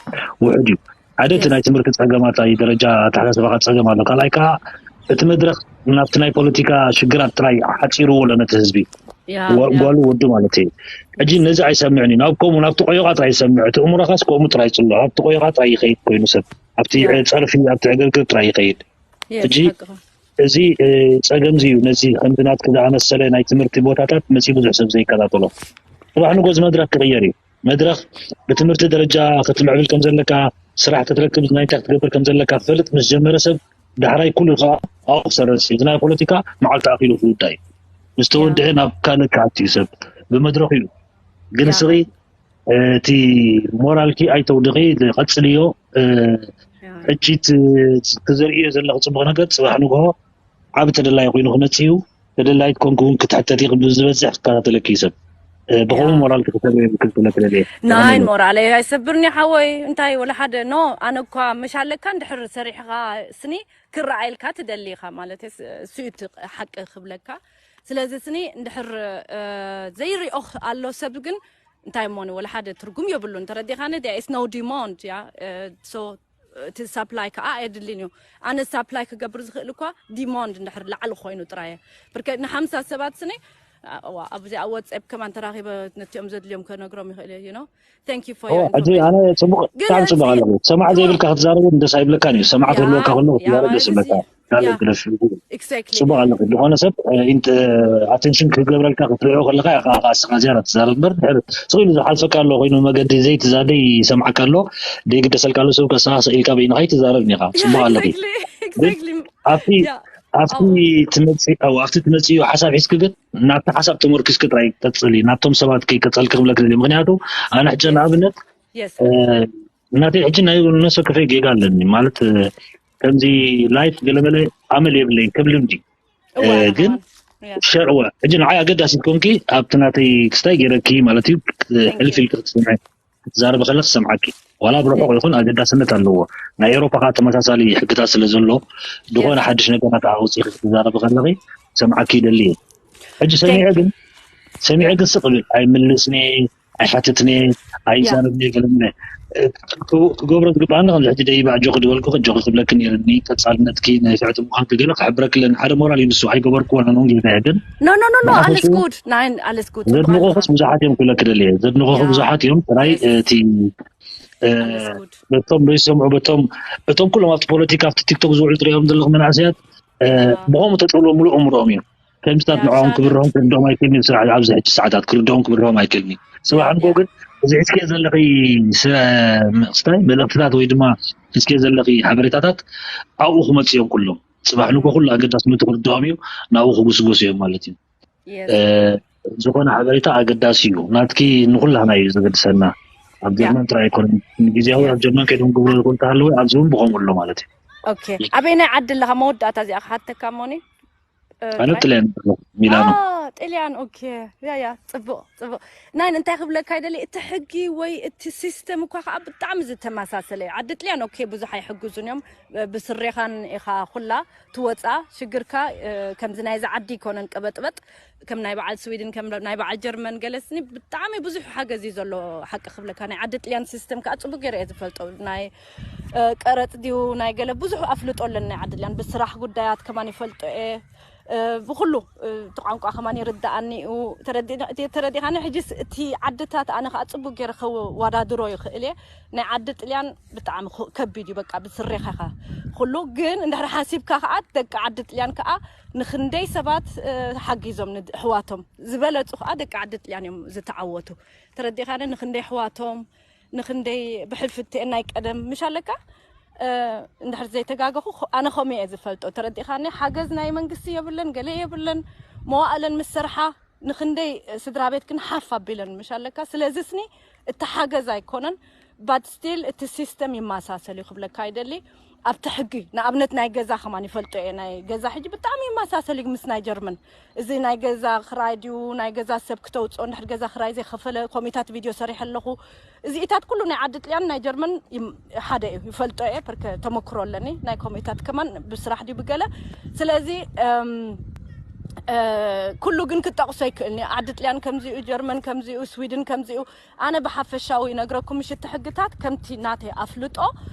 ውሑድ እዩ ሓደ እቲ ናይ ትምህርቲ ፀገማት ናይ ደረጃ ኣተሓሳስባካ ፀገም ኣሎ ካልኣይ ከዓ እቲ መድረክ ናብቲ ናይ ፖለቲካ ሽግራት ጥራይ ሓፂርዎ ኣሎ ነቲ ህዝቢ ጓሉ ወዱ ማለት እዩ ሕጂ ነዚ ኣይሰምዕን እዩ ናብ ከምኡ ናብቲ ቆዮቃ ጥራይ ይሰምዕ እቲ እምሮካስ ከምኡ ጥራይ ይፅሎ ኣብቲ ቆዮቃ ጥራይ ይኸይድ ኮይኑ ሰብ ኣብቲ ፀርፊ ኣብቲ ዕግርግር ጥራይ ይኸይድ ሕጂ እዚ ጸገም እዚ እዩ። ነዚ ከምዚ ናትክ ዝኣመሰለ ናይ ትምህርቲ ቦታታት መጺኡ ብዙሕ ሰብ ዘይከታተሎ። ጽባሕ ንጎ እዚ መድረኽ ክቕየር እዩ። መድረኽ ብትምህርቲ ደረጃ ክትምዕብል ከም ዘለካ፣ ስራሕ ክትረክብ ናይ እንታይ ክትገብር ከም ዘለካ ክፈልጥ ምስ ጀመረ ሰብ ዳሕራይ ኩሉ ከዓ ኣብኡ ክሰርጽ እዩ። እዚ ናይ ፖለቲካ መዓልቲ ኣኺሉ ክውዳእ እዩ። ምስ ተወድአ ናብ ካልእ ክኣቱ እዩ ሰብ ብመድረኹ እዩ። ግን እስኺ እቲ ሞራልኪ ኣይተውድቂ፣ ቀጽልዮ። ሕጂ ትዘርእዮ ዘለኺ ጽቡቕ ነገር ጽባሕ ንግሆ ዓቢ ተደላይ ኮይኑ ክመጽእ እዩ። ተደላይት ኮንኩ እውን ክትሕተቲ ብዝበዝሕ ክከታተለኪ እዩ ሰብ። ብኸምኡ ሞራልኪ ክሰብር የብልክን ክብለኪ ደልየ። ናይ ሞራለይ ኣይሰብርኒ ሓወይ። እንታይ ወላ ሓደ ኖ። ኣነ እኳ ምሽ ኣለካ እንድሕር ሰሪሕኻ ስኒ ክረኣየልካ ትደሊ ኢኻ ማለት እሱ እዩ እቲ ሓቂ ክብለካ። ስለዚ ስኒ እንድሕር ዘይሪኦ ኣሎ ሰብ ግን እንታይ እሞኒ ወላ ሓደ ትርጉም የብሉን። ተረዲኻኒ? There is no demand። ያ so እቲ ሳፕላይ ከዓ ኣየድልን እዩ። ኣነ ሳፕላይ ክገብር ዝኽእል እኳ ዲማንድ እንድሕር ላዕሊ ኮይኑ ጥራየ ብርከ ንሓምሳ ሰባት ስኒ ኣብዚ ኣብ ወትስኣፕ ከማን ተራኺበ ነቲኦም ዘድልዮም ከነግሮም ይኽእል እየ። You know? Thank you for your ሕጂ ኣነ ጽቡቕ ብጣዕሚ ጽቡቕ ኣለኹ። ሰማዕ ዘይብልካ ክትዛረብ እውን ደስ ኣይብለካን እዩ። ሰማዕ ክህልወካ ከሎ ክትዛረብ ደስ ይብለካ። ካልእ ግደፍ። ጽቡቕ ኣለኹ። ዝኾነ ሰብ ኣቴንሽን ክገብረልካ ክትሪኦ ከለካ ኢኻ ከኣ ስኻ ዝያዳ ትዛረብ እምበር ድሕሪ ስቕ ኢሉ ዝሓልፈካ ኣሎ ኮይኑ መገዲ ዘይትዛደ ይሰምዓካ ኣሎ። ደይግደሰልካ ኣሎ ሰብ ከስኻ ስቕ ኢልካ በይንኻ ይትዛረብ እኒኻ። ጽቡቕ ኣለኺ። ኣብቲ ኣብቲ ትመጽእ ኣብቲ ትመጽእዮ ሓሳብ ሒዝኪ ግን ናብቲ ሓሳብ ተመርኪስኪ ጥራይ ቀጽሊ። ናብቶም ሰባት ከይቀጸልኪ ክብለኪ ደልየ። ምኽንያቱ ኣነ ሕጂ ንኣብነት ናተይ ሕጂ ናይ ነብሰ ወከፈይ ጌጋ ኣለኒ ማለት ከምዚ ላይፍ ገለመለ ኣመል የብለይ ከም ልምዲ ግን ሸርወ ሕጂ ንዓይ ኣገዳሲት ኮንኪ ኣብቲ ናተይ ክስታይ ገይረኪ ማለት እዩ። ሕልፍ ኢልኪ ክትሰምዒ ክትዛረቢ ከለኺ ክሰምዓኪ ዋላ ብርሑቕ ይኹን ኣገዳስነት ኣለዎ። ናይ ኤውሮፓ ከዓ ተመሳሳሊ ሕግታት ስለ ዘሎ ዝኾነ ሓድሽ ነገራት ኣውፂኺ ክትዛረቢ ከለኺ ክሰምዓኪ ይደሊ እየ። ሕጂ ሰሚዐ ግን ሰሚዐ ግን ስቕ ብል ኣይምልስኒ ኣይሓትትኒ ኣይዛረብኒ ገለምለ ክገብሮ ዝግባኣኒ ከምዚ ሕጂ ደይባ ኣጆኺ ዝበልኩ ኣጆኺ ክብለኪ ነይርኒ። ቀጻልነትኪ ናይ ስዕቲ ምዃንኪ ገለ ክሕብረኪ ኣለኒ። ሓደ ሞራል እዩ ንሱ ኣይገበርክዎን ኣነ እውን ጌታ ግን No, no, no, no. Alles gut. Nein, alles gut. ዘድንቑኽስ ብዙሓት እዮም ክብለኪ ደልየ። ዘድንቑኺ ብዙሓት እዮም። ጥራይ እቲ በቶም ዘይሰምዑ በቶም እቶም ኩሎም ኣብቲ ፖለቲካ ኣብቲ ቲክቶክ ዝውዕሉ ትሪኦም ዘለኹ መናእሰያት ብኸምኡ ተጥቕልዎ ሙሉእ እምሮኦም እዩ። ከምዚታት ንዕኦም ክብርሆም ክርድኦም ኣይክእልኒ። ስራሕ ኣብዚ ሕጂ ሰዓታት ክርድኦም ክብርሆም ኣይክእልኒ። ጽባሕ ንጎ ግን እዚ ሒዝክዮ ዘለኺ ስታይ መልእኽትታት ወይ ድማ ሒዝክዮ ዘለኺ ሓበሬታታት ኣብኡ ክመጽኡ እዮም ኩሎም። ጽባሕ ንጎ ኩሉ ኣገዳስነቱ ክርድኦም እዩ፣ ናብኡ ክጉስጎሱ እዮም ማለት እዩ። ዝኾነ ሓበሬታ ኣገዳሲ እዩ። ናትኪ ንኹላህና እዩ ዘገድሰና። ኣብ ጀርመን ጥራይ ኣይኮነን። ንግዜያዊ ኣብ ጀርመን ከይዶም ክገብሩ ይኽእሉ እንተሃለወ ኣብዚ እውን ብኸምኡ ኣሎ ማለት እዩ። ኦኬ፣ ኣበየናይ ዓዲ ኣለኻ? መወዳእታ እዚኣ ክሓተካ እሞኒ። ኣነ ጥልያን ሚላኖ። ጥልያን። ኦኬ። ያ ያ፣ ጽቡቕ ጽቡቕ። ናይን እንታይ ክብለካ ይደሊ፣ እቲ ሕጊ ወይ እቲ ሲስተም እኳ ከዓ ብጣዕሚ ዝተመሳሰለ እዩ። ዓዲ ጥልያን ኦኬ ብዙሕ ኣይሕግዙን እዮም። ብስሬኻን ኢኻ ኩላ ትወፃ። ሽግርካ ከምዚ ናይዚ ዓዲ ይኮነን ቀበጥበጥ ከም ናይ በዓል ስዊድን ከም ናይ በዓል ጀርመን ገለስኒ ብጣዕሚ ብዙሕ ሓገዝ እዩ ዘሎ። ሓቂ ክብለካ ናይ ዓዲ ጥልያን ሲስተም ከዓ ፅቡቅ ገይረ እየ ዝፈልጦ። ናይ ቀረጥ ድዩ ናይ ገለ ብዙሕ ኣፍልጦ ኣለኒ ናይ ዓዲ ጥልያን ብስራሕ ጉዳያት ከማን ይፈልጦ እየ። ብኩሉ እቲ ቋንቋ ከማን ይርዳኣኒ እዩ። ተረዲኻኒ? ሕጂስ እቲ ዓድታት ኣነ ከዓ ፅቡቅ ገይረ ከወዳድሮ ይኽእል እየ። ናይ ዓዲ ጥልያን ብጣዕሚ ከቢድ እዩ። በቃ ብስሬኻ ኢኻ ኩሉ ግን እንድሕር ሓሲብካ ከዓ ደቂ ዓዲ ጥልያን ከዓ ንክንደይ ሰባት ሓጊዞም ንኣሕዋቶም ዝበለፁ ከዓ ደቂ ዓዲ ጥልያን እዮም ዝተዓወቱ። ተረዲኻኒ? ንክንደይ ኣሕዋቶም ንክንደይ ብሕልፊ እተኤን ናይ ቀደም ምሽ ኣለካ እንድሕር ዘይተጋገኹ ኣነ ከምኡ እየ ዝፈልጦ። ተረዲኻኒ? ሓገዝ ናይ መንግስቲ የብለን ገለ የብለን። መዋእለን ምስ ሰርሓ ንክንደይ ስድራ ቤት ግን ሓፍ ኣቢለን ምሽ ኣለካ። ስለዚ ስኒ እቲ ሓገዝ ኣይኮነን። But still እቲ ሲስተም ይመሳሰል እዩ ክብለካ ይደሊ። ኣብቲ ሕጊ ንኣብነት ናይ ገዛ ከማን ይፈልጦ እየ። ናይ ገዛ ሕጂ ብጣዕሚ ይመሳሰል እዩ ምስ ናይ ጀርመን። እዚ ናይ ገዛ ክራይ ድዩ ናይ ገዛ ሰብ ክተውፅኦ እንድሕር ገዛ ክራይ ዘይከፈለ ኮሚታት ቪድዮ ሰሪሐ ኣለኹ። እዚኢታት ኩሉ ናይ ዓዲ ጥልያን ናይ ጀርመን ሓደ እዩ ይፈልጦ እየ። ፐርከ ተመክሮ ኣለኒ ናይ ኮሚታት ከማን ብስራሕ ድዩ ብገለ። ስለዚ ኩሉ ግን ክጠቕሶ ይክእልኒ። ዓዲ ጥልያን ከምዚኡ፣ ጀርመን ከምዚኡ፣ ስዊድን ከምዚኡ። ኣነ ብሓፈሻዊ ይነግረኩም ምሽ እቲ ሕግታት ከምቲ ናተይ ኣፍልጦ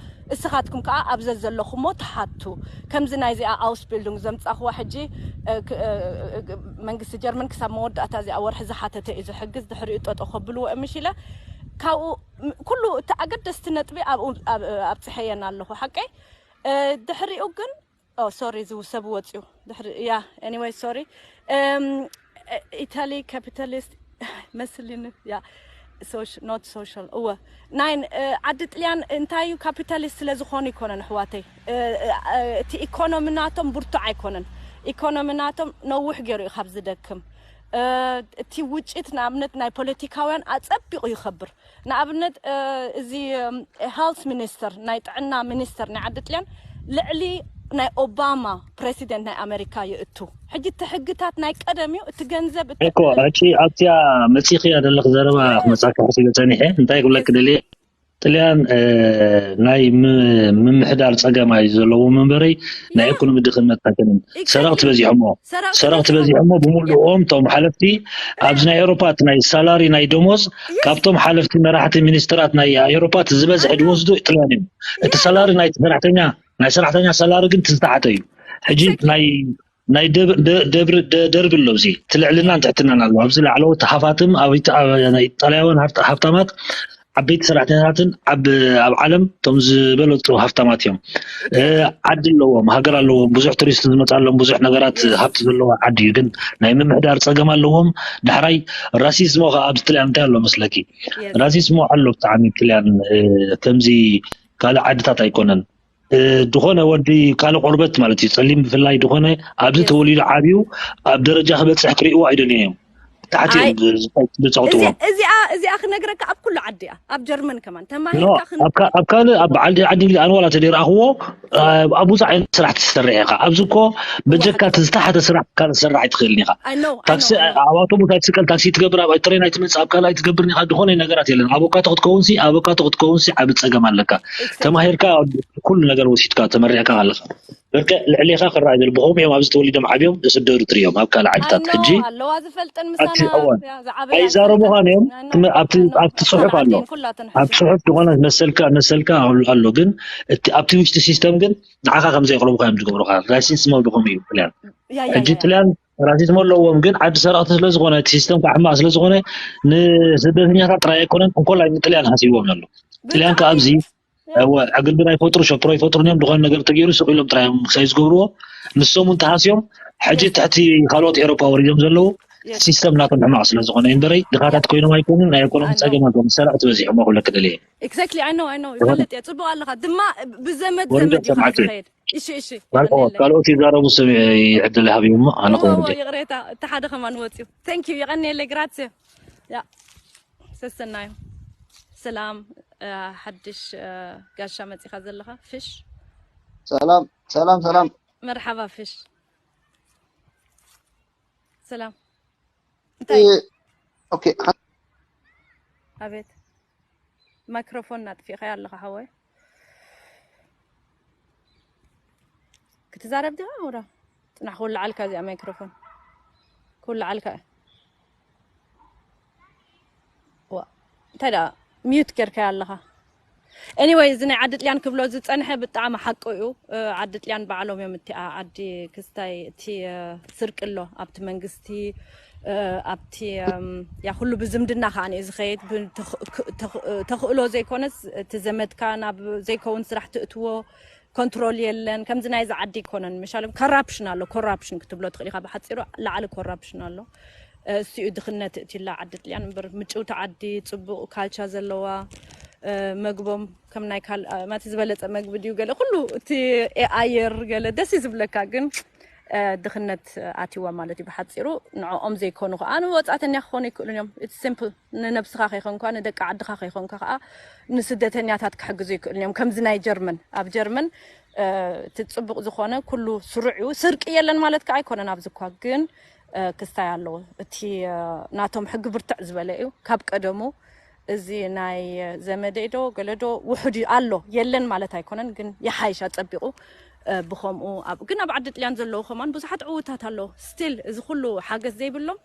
እስኻትኩም ከዓ ኣብ ዘዘለኹሞ ትሓቱ። ከምዚ ናይዚኣ ኣውስቢልዱንግ ዘምፃኽዋ ሕጂ መንግስቲ ጀርመን ክሳብ መወዳእታ እዚኣ ወርሒ ዝሓተተ እዩ ዝሕግዝ ድሕሪኡ ጠጦ ከብልዎ ምሽ ኢለ ካብኡ ኩሉ እቲ ኣገደስቲ ነጥቢ ኣብኡ ኣብፅሐየን ኣለኹ ሓቀይ። ድሕሪኡ ግን ኦ ሶሪ፣ እዚ ሰብ ወፅዩ ድሕሪ። ያ፣ anyway ሶሪ። ኢታሊ ካፒታሊስት መስልኒ። ያ፣ not social። እወ፣ ናይ ዓዲ ጥልያን እንታይ እዩ፣ ካፒታሊስት ስለ ዝኾኑ ኣይኮነን ኣሕዋተይ። እቲ ኢኮኖሚ ናቶም ብርቱዕ ኣይኮነን። ኢኮኖሚ ናቶም ነውሕ ገይሩ እዩ ካብ ዝደክም። እቲ ውጭት ንኣብነት ናይ ፖለቲካውያን ኣፀቢቑ ይኸብር። ንኣብነት እዚ ሄልት ሚኒስተር፣ ናይ ጥዕና ሚኒስተር ናይ ዓዲ ጥልያን ልዕሊ ናይ ኦባማ ፕሬሲደንት ናይ ኣሜሪካ ይእቱ። ሕጂ እቲ ሕግታት ናይ ቀደም እዩ፣ እቲ ገንዘብ እቲ እኮ ሕጂ ኣብቲያ መፂኽያ ዘለኽ ዘረባ ክመፃካ ሕሲበ ፀኒሐ። እንታይ ክብለክ ደልየ፣ ጥልያን ናይ ምምሕዳር ፀገም እዩ ዘለዎም እምበረይ ናይ ኢኮኖሚ ድኽነት ኣይኮነን። ሰረቕቲ በዚሖሞ፣ ሰረቕቲ በዚሖሞ ብምሉኦም እቶም ሓለፍቲ ኣብዚ ናይ ኤውሮፓ እቲ ናይ ሳላሪ ናይ ደሞዝ ካብቶም ሓለፍቲ መራሕቲ ሚኒስትራት ናይ ኤውሮፓ እቲ ዝበዝሐ ዝወስዱ ጥልያን እዮም። እቲ ሳላሪ ናይ ሰራሕተኛ ናይ ሰራሕተኛ ሳላሪ ግን ዝተሓተ እዩ። ሕጂ ናይ ናይ ደርቢ ኣሎ። እዚ እቲ ልዕልናን ትሕትናን ኣሎ። ኣብዚ ላዕለዎት ሃፋትም ኣብ ጣልያውያን ሃፍታማት ዓበይቲ ሰራሕተኛታትን ኣብ ዓለም እቶም ዝበለፁ ሃፍታማት እዮም። ዓዲ ኣለዎም፣ ሃገር ኣለዎም፣ ብዙሕ ቱሪስት ዝመፅኣሎም፣ ብዙሕ ነገራት ሃብቲ ዘለዎ ዓዲ እዩ። ግን ናይ ምምሕዳር ፀገም ኣለዎም። ዳሕራይ ራሲዝሞ ከዓ ኣብዚ ጥልያን እንታይ ኣሎ መስለኪ? ራሲዝሞ ኣሎ ብጣዕሚ ጥልያን ከምዚ ካልእ ዓድታት ኣይኮነን። ዝኾነ ወዲ ካልእ ቆርበት ማለት እዩ፣ ፀሊም ብፍላይ ዝኾነ ኣብዚ ተወሊዱ ዓብዩ ኣብ ደረጃ ክበፅሕ ክርእይዎ ኣይደልዩ እዮም። ታሕቲ እዮም ዝፀቕጥዎ። እዚኣ እዚኣ ክነግረካ ኣብ ኩሉ ዓዲ እያ። ኣብ ጀርመን ከማን ተማሂርካ ኣብ ካልእ ኣብ ዓዲ ዓዲ እንግሊዝ ኣነ ዋላ ተደይረኣኽዎ ኣብ ብዙሕ ዓይነት ስራሕ ትሰርሕ ኢኻ። ኣብዚ እኮ በጀካ ዝተሓተ ስራሕ ካልእ ትሰርሕ ኣይትኽእልን ኢኻ። ታክሲ ኣብ ኣውቶቡስ ኣይትስቀል፣ ታክሲ ትገብር፣ ኣብ ትሬን ኣይትመፅእ፣ ኣብ ካልእ ኣይትገብርን ኢኻ። ዝኾነ ነገራት የለን። ኣቮካቶ ክትከውንሲ ኣቮካቶ ክትከውንሲ ዓቢ ፀገም ኣለካ። ተማሂርካ ኩሉ ነገር ወሲድካ ተመሪዕካ ኣለኻ። በቃ ልዕሌኻ ክረኣ ይደል ብኸምኡ እዮም ኣብዚ ተወሊዶም ዓብዮም ዝስደዱ ትሪኦም ኣብ ካልእ ዓድታት ሕጂ ኣለዋ ዝፈልጠን ምሳና ኣይዛረቡኻን እዮም። ኣብቲ ፅሑፍ ኣሎ ኣብ ፅሑፍ ዝኾነ መሰልካ መሰልካ ኣሎ ግን ኣብቲ ውሽጢ ሲስተም ግን ንዓኻ ከም ዘየቕረቡኻ እዮም ዝገብሩኻ። ራሲዝም ብኸምኡ እዩ ጥልያን ሕጂ ጥልያን ራሲዝም ኣለዎም ግን ዓዲ ሰረቕቲ ስለ ዝኾነ እቲ ሲስተም ከዓ ሕማቕ ስለ ዝኾነ ንስደተኛታት ጥራይ ኣይኮነን እንኮላይ ንጥልያን ሃሲብዎም ኣሎ። ጥልያን ከዓ ኣብዚ ዕግልቢ ናይ ፈጥሩ ሸፕሮ ይፈጥሩ እዮም ዝኾነ ነገር ተገይሩ ስቕ ኢሎም ጥራይ እዮም ክሳይ ዝገብርዎ። ንሶም እውን ተሃስዮም ሕጂ ትሕቲ ካልኦት ኤሮፓ ወሪዶም ዘለዉ ሲስተም ናቶም ሕማቕ ስለ ዝኾነ እምበረይ ድኻታት ኮይኖም ኣይኮኑን። ናይ ኢኮኖሚ ፀገም ኣለዎም። ሰረቕቲ በዚሖም ክብለክ ደልየ። Exactly I know I know ይፈልጥ እየ። ፅቡቕ ኣለኻ ድማ ብዘመድ ዘመድ እዩ ዝኸይድ። እሺ እሺ ካልኦት ይዛረቡ ስም ዕድል ሃብዮም እሞ ኣነ ክወርደ። ይቕሬታ እቲ ሓደ ከማን ወፅዩ። Thank you የቐንየለይ። Grazie። ያ ሰሰናዩ ሰላም። ሓድሽ ጋሻ መፂኻ ዘለኻ ፍሽ። ሰላም ሰላም ሰላም። መርሓባ ፍሽ። ሰላም። እንታይ? ኦኬ። ኣቤት ማይክሮፎን ናጥፊእኻዮ ኣለኻ ሓወይ። ክትዛረብ ዲኻ ወዳ? ፅናሕ ክውልዓልካ እዚኣ ማይክሮፎን ክውልዓልካ እያ። ዋ እንታይ ደኣ ሚዩት ጌርካዮ ኣለኻ? Anyway እዚ ናይ ዓዲ ጥልያን ክብሎ ዝፀንሐ ብጣዕሚ ሓቁ እዩ። ዓዲ ጥልያን ባዕሎም እዮም እቲኣ ዓዲ ክስታይ እቲ ስርቂ ኣሎ ኣብቲ መንግስቲ ኣብቲ ያ ኩሉ ብዝምድና ከዓ እዩ ዝኸይድ። ተኽእሎ ዘይኮነስ እቲ ዘመድካ ናብ ዘይከውን ስራሕ ትእትዎ ኮንትሮል የለን። ከምዚ ናይዚ ዓዲ ኣይኮነን። ምሻሎም ኮራፕሽን ኣሎ። ኮራፕሽን ክትብሎ ትኽእል ኢኻ። ብሓፂሩ ላዕሊ ኮራፕሽን ኣሎ። እሱ እዩ ድኽነት እትላ ዓዲ ጥልያን እምበር ምጭውቲ ዓዲ ፅቡቕ ካልቻ ዘለዋ መግቦም ከም ናይ ካል ማቲ ዝበለፀ መግቢ ድዩ ገለ ኩሉ እቲ ኣየር ገለ ደስ እዩ ዝብለካ ግን ድኽነት ኣትዋ ማለት እዩ ብሓፂሩ። ንዕኦም ዘይኮኑ ከዓ ንወፃእተኛ ክኾኑ ይክእሉን እዮም። ሲምፕል ንነብስኻ ከይኮንኳ ንደቂ ዓድኻ ከይኮንካ ከዓ ንስደተኛታት ክሕግዙ ይክእሉን እዮም። ከምዚ ናይ ጀርመን ኣብ ጀርመን እቲ ፅቡቕ ዝኾነ ኩሉ ስሩዕ እዩ። ስርቂ የለን ማለት ከዓ ኣይኮነን ኣብዚ እኳ ግን ክስታይ ኣለዎ። እቲ ናቶም ሕጊ ብርትዕ ዝበለ እዩ ካብ ቀደሙ። እዚ ናይ ዘመደይ ዶ ገለ ዶ ውሑድ እዩ ኣሎ የለን ማለት ኣይኮነን ግን ይሓይሽ ኣፀቢቑ። ብኸምኡ ግን ኣብ ዓዲ ጥልያን ዘለዉ ከማን ብዙሓት ዕውታት ኣለዉ። ስቲል እዚ ኩሉ ሓገዝ ዘይብሎም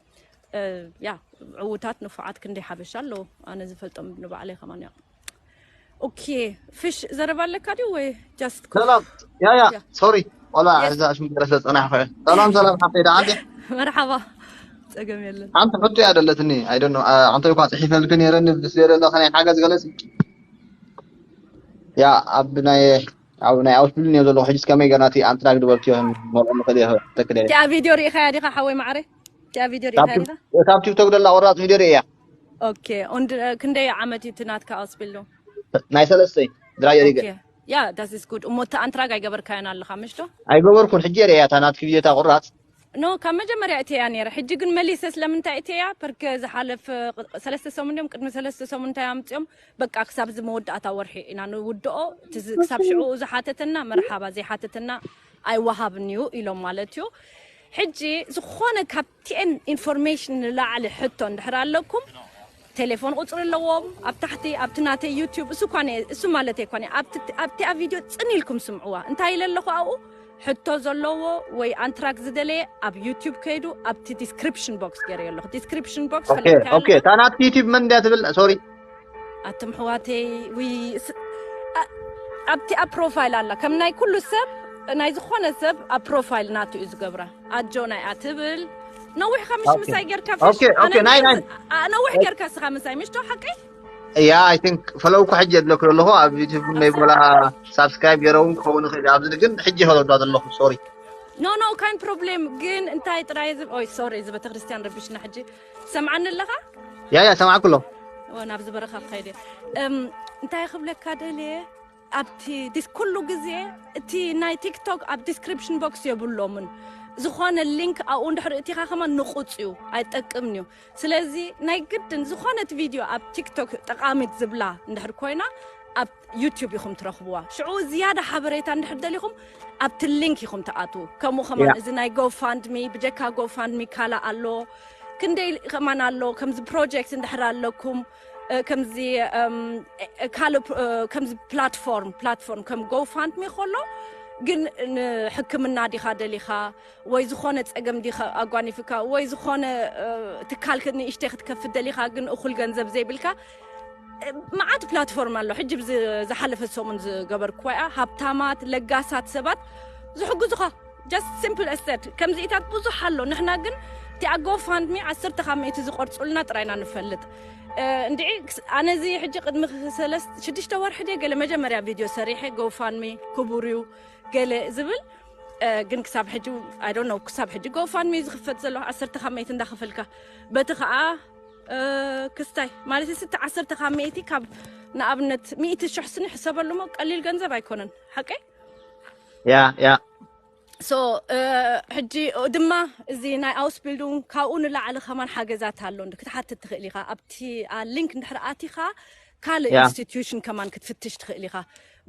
ያ ዕውታት ንፉዓት ክንደይ ሓበሻ ኣለዉ። ኣነ ዝፈልጦም ንባዕለይ ከማን ያ ኦኬ። ፍሽ ዘረባ ኣለካ ድዩ ወይ ጃስት ሰላም ያያ ሶሪ ዋላ እዛ ሽምገረ ስለ ፀናሕኩ። ሰላም ሰላም ሓፍተይ ደሓን ዲኺ? መርሓባ። ፀገም የለን። ሓንቲ ሕቶ እያ ደለትኒ። ኣይ ዶንት ኖ ኣንተ እኳ ፅሒፈልክ ነይረኒ ብስ የደለኸ ናይ ሓገዝ ገለሲ ያ ኣብ ናይ ኣብ ናይ ኣውስብል እኒኦ ዘለኹ ሕጂ እስከመይ ገርና እቲ ኣንትራክ ዝበልክዮ መልኦ ንኽእል እየ ተክል እየ። እቲኣ ቪድዮ ሪኢኻያ ዲኻ ሓወይ ማዕረ? እቲኣ ቪድዮ ሪኢኻያ ዲኻ? ካብ ቲክቶክ ደላ ቁራፅ ቪድዮ ሪእያ። ኦኬ። ክንደይ ዓመት እዩ እቲ ናትካ ኣውስቢልዱ? ናይ ሰለስተይ ድራዮ ሪገ። ያ ዳስ ኢስ ጉድ። እሞ እቲ ኣንትራክ ኣይገበርካዮን ኣለኻ ምሽ ዶ? ኣይገበርኩን። ሕጂ ሪእያ እታ ናትኪ ቪድዮታ ቁራፅ። ኖ ካብ መጀመርያ እተያ ነይረ። ሕጂ ግን መሊሰ ስለምንታይ እተያ ፐርከ ዝሓለፈ ሰለስተ ሰሙን ድዮም ቅድሚ ሰለስተ ሰሙን እንታይ ኣምፅኦም በቃ ክሳብ እዚ መወዳእታ ወርሒ ኢና ንውድኦ። እቲ ዝ- ክሳብ ሽዑ ዝሓተተና መርሓባ ዘይሓተተና ኣይወሃብን እዩ ኢሎም ማለት እዩ። ሕጂ ዝኾነ ካብ ቲኤን ኢንፎርሜሽን ንላዕሊ ሕቶ እንድሕር ኣለኩም ቴሌፎን ቁፅሪ ኣለዎም ኣብ ታሕቲ ኣብቲ ናተይ ዩቲዩብ እሱ እኳ እሱ ማለት ኣይኮነ ኣብቲ ኣብቲ ኣብ ቪድዮ ፅን ኢልኩም ስምዕዋ እንታይ ኢለ ኣለኹ ኣብኡ ሕቶ ዘለዎ ወይ ኣንትራክ ዝደለየ ኣብ ዩቲዩብ ከይዱ ኣብቲ ዲስክሪፕሽን ቦክስ ገይረ ኣለኹ። ዲስክሪፕሽን ቦክስ ኦኬ ኦኬ። እታ ናትኪ ዩቲዩብ መን እንድያ ትብል? ሶሪ ኣቱም ኣሕዋተይ ውይ ስ- ኣ- ኣብቲ ኣብ ፕሮፋይል ኣላ ከም ናይ ኩሉ ሰብ ናይ ዝኾነ ሰብ ኣብ ፕሮፋይል ናቱ እዩ ዝገብራ። ኣጆና እያ ትብል። ነዊሕካ ምሽ ኦኬ። ምሳይ ጌርካ ኦኬ፣ ኦኬ፣ ናይ፣ ናይ። ነዊሕ ጌርካ ስኻ ምሳይ ምሽ ዶ ሓቀይ? ያ ኣይ ቲንክ ፈለውኩ ሕጂ የድለኩ ዘለኹ ኣብ ዩቲዩብ ናይ ቦላ ሳብስክራይብ ገይረውን ክኸውን ይኽእል እዩ። ኣብዚ ግን ሕጂ ፈለውዳ ዘለኹ። ሶሪ ኖ ኖ ካን ፕሮብሌም ግን እንታይ ጥራይ ዝብ ኦይ ሶሪ እዚ ቤተክርስትያን ረቢሽና ሕጂ ሰምዓኒ ኣለኻ? ያ ያ ሰማዕኩ ኣሎ። ኦ፣ ናብዚ በረኻ ክኸይድ እየ። እም፣ እንታይ ክብለካ ደልየ ኣብቲ ዲስ ኩሉ ግዜ እቲ ናይ ቲክቶክ ኣብ ዲስክሪፕሽን ቦክስ የብሎምን። ዝኾነ ሊንክ ኣብኡ እንድሕር እቲኻ ከማን ንቑፅ እዩ ኣይጠቅምን እዩ። ስለዚ ናይ ግድን ዝኾነት ቪድዮ ኣብ ቲክቶክ ጠቃሚት ዝብላ እንድሕር ኮይና ኣብ ዩቲዩብ ኢኹም ትረኽብዋ። ሽዑ ዝያዳ ሓበሬታ እንድሕር ደሊኹም ኣብቲ ሊንክ ኢኹም ትኣትዉ። ከምኡ ከማን ያ እዚ ናይ ጎፋንድሚ ብጀካ ጎፋንድሚ ካልእ ኣሎ ክንደይ ከማን ኣሎ ከምዚ ፕሮጀክት እንድሕር ኣለኩም እ፣ ከምዚ እም፣ እ፣ ካልእ ፕ- እ፣ ከምዚ ፕላትፎርም ፕላትፎርም ከም ጎፋንድሚ ከሎ ግን ንሕክምና ዲኻ ደሊኻ ወይ ዝኾነ ፀገም ዲኻ ኣጓኒፍካ ወይ ዝኾነ እ፣ ትካል ክ- ንእሽተይ ክትከፍት ደሊኻ ግን እኹል ገንዘብ ዘይብልካ እ፣ መዓት ፕላትፎርም ኣሎ። ሕጂ ብዚ- ዝሓለፈ ሰሙን ዝገበርኩዋ እያ ሃብታማት ለጋሳት ሰባት ዝሕግዙኻ just simple as that ከምዚኢታት ብዙሕ ኣሎ። ንሕና ግን እቲኣ ጎፋንድሚ ዓሰርተ ካብ ሚእቲ ዝቆርፁልና ጥራይና ንፈልጥ። እ፣ እንድዒ ክስ- ኣነ እዚ ሕጂ ቅድሚ ክሰለስ ሽዱሽተ ወርሒ ድየ ገለ መጀመርያ ቪድዮ ሰሪሐ ጎፋንሚ ክቡር እዩ ገለ ዝብል እ፣ ግን ክሳብ ሕጂ I don't know ክሳብ ሕጂ ጎፋንሚ ዝኽፈት ዘሎ ዓሰርተ ካብ ሚእቲ እንዳኸፈልካ በቲ ከዓ እ፣ ክስታይ ማለት ስቲ ዓሰርተ ካብ ሚእቲ ካብ ንኣብነት ሚእቲ ሽሕ ስኒ ሕሰበሉ ሞ ቀሊል ገንዘብ ኣይኮነን ሓቀይ ያ ያ ሶ ሕጂ ድማ እዚ ናይ ኣውስቢልዱንግ ካብኡ ንላዕሊ ከማን ሓገዛት ኣሎ እንዲ ክትሓትት ትኽእል ኢኻ ኣብቲ ሊንክ እንድሕር ኣቲኻ ካልእ ያ ኢንስቲትዩሽን ከማን ክትፍትሽ ትኽእል ኢኻ።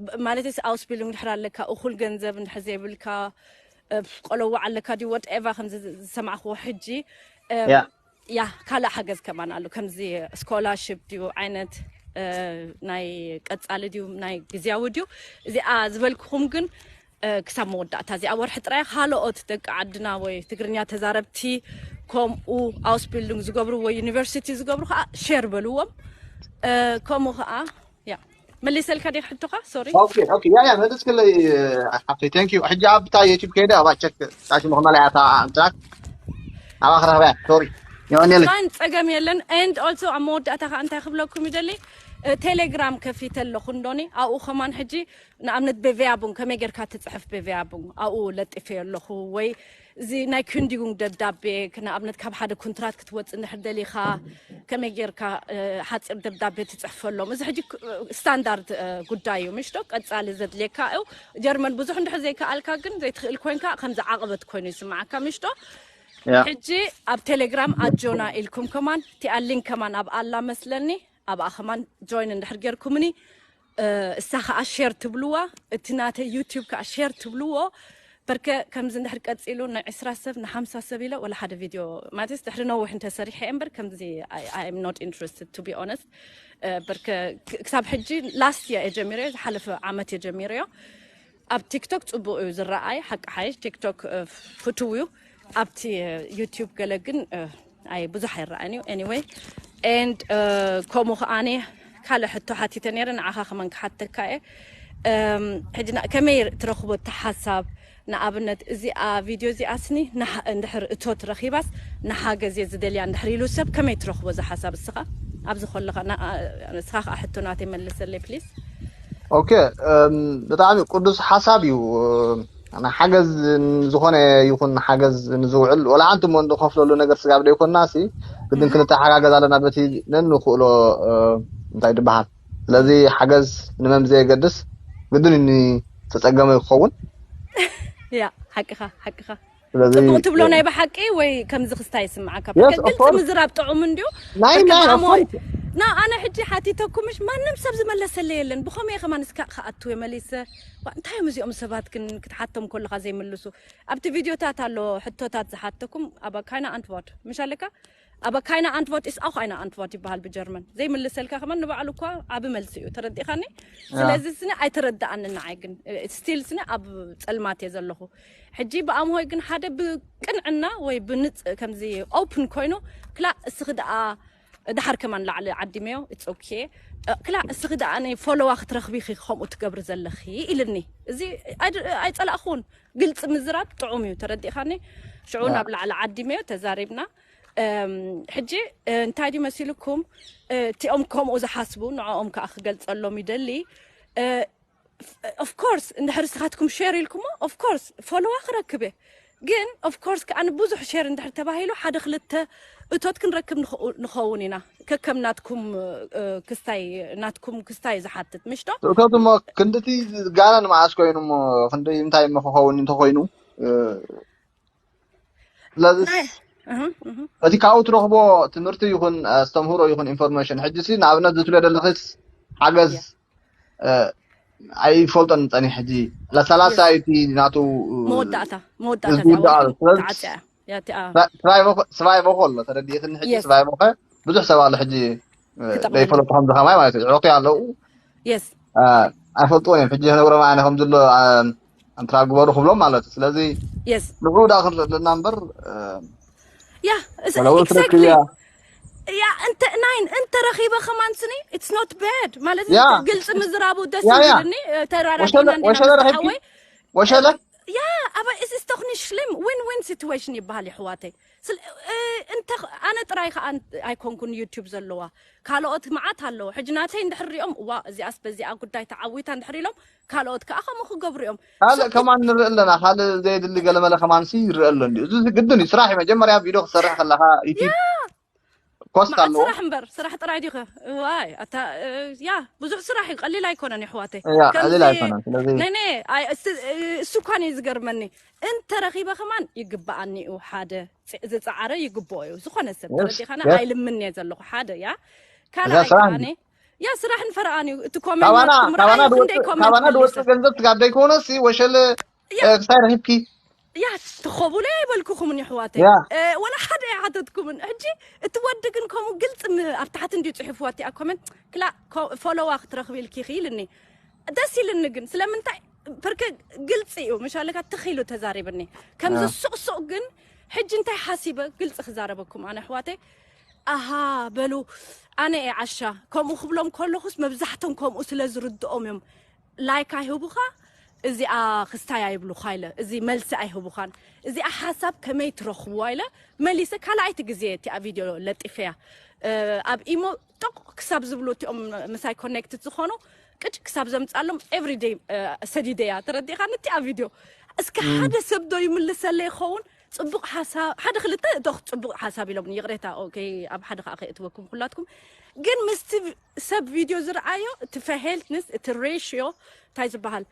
ብ- ማለት ስ ኣውስቢልዱንግ እንድሕር ኣለካ እኹል ገንዘብ እንድሕር ዘይብልካ እ፣ ቆለዋዕ ኣለካ ድዩ ወትኤቫ ከምዚ ዝሰማዕክዎ ሕጂ እ፣ ያ ያ ካልእ ሓገዝ ከማን ኣሎ ከምዚ ስኮላርሽፕ ድዩ ዓይነት እ፣ ናይ ቀጻሊ ድዩ ናይ ግዝያዊ ድዩ እዚኣ ዝበልክኹም ግን እ፣ ክሳብ መወዳእታ እዚኣ ወርሒ ጥራይ ካልኦት ደቂ ዓድና ወይ ትግርኛ ተዛረብቲ ከምኡ ኣውስቢልዱንግ ዝገብሩ ወይ ዩኒቨርሲቲ ዝገብሩ ከዓ ሼር በልዎም እ፣ ከምኡ ከዓ ያ መሊሰልካ ዲ ሕቶኻ ሶሪ ኦኬ ኦኬ ያ ያ መልስ ክለይ ሓፍተይ thank you። ሕጂ ኣብታ ዩቲዩብ ከይደ ኣብኣ ቸክ ጣሽ ምኽመላ እያ እታ ኣንትራክ ኣብኣ ክረኽበያ። ሶሪ የቐንየለይ። ፋይን ጸገም የለን and also ኣብ መወዳእታ ከዓ እንታይ ክብለኩም ይደሊ እ፣ ቴሌግራም ከፊተ ኣለኹ እንዶኒ ኣብኡ ከማን ሕጂ ንኣብነት ቤቪያቡን ከመይ ጌርካ ትጽሕፍ ቤቪያቡን ኣብኡ ለጢፈ ኣለኹ ወይ እዚ ናይ ክንዲጉን ደብዳቤ ንኣብነት ካብ ሓደ ኩንትራት ክትወፅእ እንድሕር ደሊኻ ከመይ ጌርካ እ፣ ሓፂር ደብዳቤ ትፅሕፈሎም እዚ ሕጂ ክ- ስታንዳርድ እ፣ ጉዳይ እዩ ምሽ ዶ ቀፃሊ ዘድልየካ እዩ ጀርመን ብዙሕ እንድሕር ዘይከኣልካ ግን ዘይትኽእል ኮይንካ ከምዚ ዓቕበት ኮይኑ ይስምዓካ ምሽ ዶ ያ ሕጂ ኣብ ቴሌግራም ኣጆና ኢልኩም ከማን እቲኣ ሊንክ ከማን ኣብ ኣላ መስለኒ ኣብኣ ከማን ጆይን እንድሕር ጌርኩምኒ እ፣ እሳ ከዓ ሼር ትብልዋ እቲ ናተይ ዩቲዩብ ከዓ ሼር ትብልዎ በርከ ከምዚ እንድሕር ቀፂሉ ንዕስራ ሰብ ንሓምሳ ሰብ ኢለ ወላ ሓደ ቪድዮ ማለት ድሕሪ ነዊሕ እንተሰሪሐ እየ እምበር ከምዚ I'm not interested to be honest በርከ ክ- ክሳብ ሕጂ ላስት እየ ጀሚረዮ ዝሓለፈ ዓመት እየ ጀሚረዮ ኣብ ቲክቶክ ፅቡቅ እዩ ዝረኣይ ሓቂ ሓይሽ ቲክቶክ እ፣ ፍትው እዩ ኣብቲ ዩቲዩብ ገለ ግን እ፣ ኣይ ብዙሕ ኣይረኣን እዩ anyway and ከምኡ ከዓኒ ካልእ ሕቶ ሓቲተ ነይረ ንዓኻ ከመን ክሓተካ እየ እም፣ ሕጂ ና- ከመይ ትረኽቦ እቲ ሓሳብ ንኣብነት እዚኣ ቪድዮ እዚኣስኒ ንሓ- እንድሕር እቶት ረኺባስ ንሓገዝ እየ ዝደልያ እንድሕር ኢሉ ሰብ ከመይ ትረኽቦ እዚ ሓሳብ እስኻ ኣብዚ ከለኻ ና- ንስኻ ከዓ ሕቶ ናተይ መልሰለይ ፕሊዝ ኦኬ። ብጣዕሚ ቅዱስ ሓሳብ እዩ። ንሓገዝ፣ ዝኾነ ይኹን ሓገዝ ንዝውዕል ወላ ሓንቲ እሞ እንኸፍለሉ ነገር ስጋብ ደይኮንና ሲ ግድን ክንተሓጋገዝ ኣለና በቲ ነንኽእሎ፣ እንታይ ድበሃል። ስለዚ ሓገዝ ንመን ብዘየገድስ ግድን እዩ ንተጸገመ ክኸውን። ያ ሓቅኻ ሓቅኻ ስለዚ ጽቡቅ ትብሎ ናይ ብሓቂ ወይ ከምዚ ክስታይ ይስምዓካ Yes, በቃ of ግልጺ course. ምዝራብ ጥዑም እንድዩ ናይ በቃ ናይ of ብኣሞይ course. ና ኣነ ሕጂ ሓቲተኩምሽ ማንም ሰብ ዝመለሰለ የለን ብኸመይ ከማን እስካ ክኣትወ መሊሰ ዋ፣ እንታይ እዮም እዚኦም ሰባት ግን ክትሓቶም ከለካ ዘይምልሱ ኣብቲ ቪድዮታት ኣሎ ሕቶታት ዝሓተኩም ኣባ ካይና ኣንትወርድ ምሽ ኣለካ ኣባ ካይና ኣንትወርድ ኢስ ኣው ካይና ኣንትወርድ ይበሃል ብጀርመን ዘይምልሰልካ ከማን ንባዕሉ እኳ ዓቢ መልሲ እዩ ተረዲኻኒ ስለዚ ስኒ ኣይተረዳኣኒ ንዓይ ግን ስቲል ስኒ ኣብ ጸልማት እየ ዘለኹ ሕጂ ብኣምሆይ ግን ሓደ ብቅንዕና ወይ ብንጽ ከምዚ ኦፕን ኮይኑ ክላ እስኺ ደኣ ድሓር ከማን ላዕሊ ዓዲመዮ it's okay ክላ እስኺ ደኣ ፎሎዋ ክትረኽቢ ኢኺ ከምኡ ትገብሪ ዘለኺ ኢልኒ እዚ ኣይድ- ኣይጸላእኹን ግልፂ ምዝራብ ጥዑም እዩ ተረዲእኻኒ ሽዑ ናብ ላዕሊ ዓዲመዮ ተዛሪብና እም፣ ሕጂ እ፣ እንታይ ድዩ መሲልኩም እ፣ እቲኦም ከምኡ ዝሓስቡ ንዕኦም ከዓ ክገልፀሎም ይደሊ ኦፍኮርስ እንድሕር ስኻትኩም ሸር ኢልኩሞ ኦፍኮርስ ፎሎዋ ክረክብ እየ ግን ኦፍኮርስ ከዓ ንብዙሕ ሸር እንድሕር ተባሂሉ ሓደ ክልተ እቶት ክንረክብ ንኸው- ንኸውን ኢና ከከም ናትኩም እ፣ ክስታይ ናትኩም ክስታይ ዝሓትት ምሽቶ እቶት እሞ ክንድቲ ጋና ንመዓስ ኮይኑ እሞ ክንዲ እንታይ እሞ ክኸውን እንተኮይኑ እ፣ ስለዚ ናይ እህ፣ እህ። እቲ ካብኡ ትረኽቦ ትምህርቲ ይኹን ኣስተምህሮ ይኹን ኢንፎርሜሽን ሕጂ ሲ ንኣብነት ዝትብለ ዘለኽስ ሓገዝ እ፣ ኣይፈልጦን ጸኒሕ ሕጂ ለሰላሳ እቲ ናቱ መወዳእታ መወዳእታ ዝውዳእ እዚኣ ኣሎ። ስለዚ ተዓፅያ ያቲ ስቫይቮኸ ኣሎ ተረዲእክኒ ሕጂ Yes. ስቫይቮኸ ብዙሕ ሰብ ኣሎ ሕጂ እ፣ ክጠቕመሉ። ዘይፈለጥኹም ዝኸማይ ማለት እዩ ዕሩኽቲ ኣለዉ የስ እ፣ ኣይፈልጥዎን እዮም ሕጂ ነግሮም ኣነ ከም ዝሎ እ፣ ኣንትራ ግበሩ ክብሎም ማለት እዩ ስለዚ የስ ንዕኡ ዳ ክንርኢ ኣለና እምበር እ፣ ያ እስ- ወለውን exactly ትረክብያ ያ እንተ ናይን እንተ ረኺበ ከማን ስኒ it's not bad ማለት ያ። ግልፂ ምዝራቡ ደስ ያ፣ ያ። ይብልኒ ተራራዲና ወሸለ እንዲና ወሸለ ምስ ረኺብኪ ሓወይ ወሸለ ያ aber es ist doch nicht schlimm win win situation ይበሃል ይሕዋተይ ስለ- እ፣ እንተ ኣነ ጥራይ ከዓ ኣይኮንኩን ዩቱብ ዘለዋ ካልኦት መዓት ኣለዎ ሕጂ ናተይ እንድሕር ሪኦም እዋ እዚኣስ በዚኣ ጉዳይ ተዓዊታ እንድሕር ኢሎም ካልኦት ከዓ ከምኡ ክገብሩ እዮም ካልእ ከማን ንርኢ ኣለና ካልእ ዘየድሊ ገለመለ ከማን ሲ ይርኢ ኣሎ እንዲ እዚ ግድን እዩ ስራሕ እዩ መጀመርያ ቪድዮ ክሰርሕ ከለካ ዩቲብ ኮስት መዓት ኣለዎ ስራሕ እምበር ስራሕ ጥራይ ዲኸ ዋይ ኣታ እ፣ ያ ብዙሕ ስራሕ እዩ ቀሊል ኣይኮነን ይሕዋተይ ያ ከምዚ- ቀሊል ኣይኮነን ስለዚ ነይ ነይ፣ ኣይ፣ እስ- እሱ እኳ እዩ ዝገርመኒ እንተ ረኺበ ከማን ይግበኣኒ እዩ ሓደ ፅ- ዝፀዓረ ይግብኦ እዩ ዝኾነ ሰብ Yes, ተረዲኻነ yes. ኣይልምን እየ ዘለኹ ሓደ ያ እዛ ካልኣይ ስራሕ ከዓኒ ያ ስራሕ ንፈረቓን እዩ እቲ ካባና ኮመንት ካባና ክንደይ ድወፅእ ኮመንት ካባና መሊሰ ድወፅእ ገንዘብ ስጋብ ደይኮነሲ ወሸለ ያ። እ፣ ክሳይ ረኺብኪ ያ ትኸቡለ ኣይበልኩኹምን ይሕዋተይ ያ። እ፣ ወላ ሓደ ኣይሓተትኩምን ሕጂ እቲ ወዲ ግን ከምኡ ግልፂ ም- ኣብ ታሕቲ እንዲዩ ፅሒፍዋ እቲኣ ኮመንት ክላ ፎሎዋ ክትረኽቢ ኢልኪ ኢልኒ ደስ ኢልኒ ግን ስለምንታይ ፐርከ ግልፂ እዩ ምሻለካ ትኺሉ ተዛሪብኒ ከምዚ ያ። ሱቕሱቕ ግን ሕጂ እንታይ ሓሲበ ግልፂ ክዛረበኩም ኣነ ኣሕዋተይ ኣሃ በሉ ኣነ እየ ዓሻ ከምኡ ክብሎም ከለኹስ መብዛሕቶም ከምኡ ስለ ዝርድኦም እዮም ላይክ ኣይህቡኻ እዚኣ ክስታይ ኣይብሉኻ ኢለ እዚ መልሲ ኣይህቡኻን እዚኣ ሓሳብ ከመይ ትረኽብዋ ኢለ መሊሰ ካልኣይቲ ግዜ እቲኣ ቪድዮ ለጢፈያ ኣብ ኢሞ ጠቕ ክሳብ ዝብሉ እቲኦም ምሳይ ኮኔክትድ ዝኾኑ ቅጭ ክሳብ ዘምፃሎም ኤቭሪደይ ሰዲደያ ተረዲኻ ነቲኣ ቪድዮ እስከ ሓደ ሰብ ዶ ይምልሰለ ይኸውን ፅቡቅ ሓሳብ ሓደ ክልተ ዶክ ፅቡቅ ሓሳብ ኢሎም ይቅሬታ ኦኬ ኣብ ሓደ ከዓ ከእትወኩም ኩላትኩም ግን ምስቲ ሰብ ቪድዮ ዝረኣዮ እቲ ፈሄልትንስ እቲ ሬሽዮ እንታይ ዝበሃል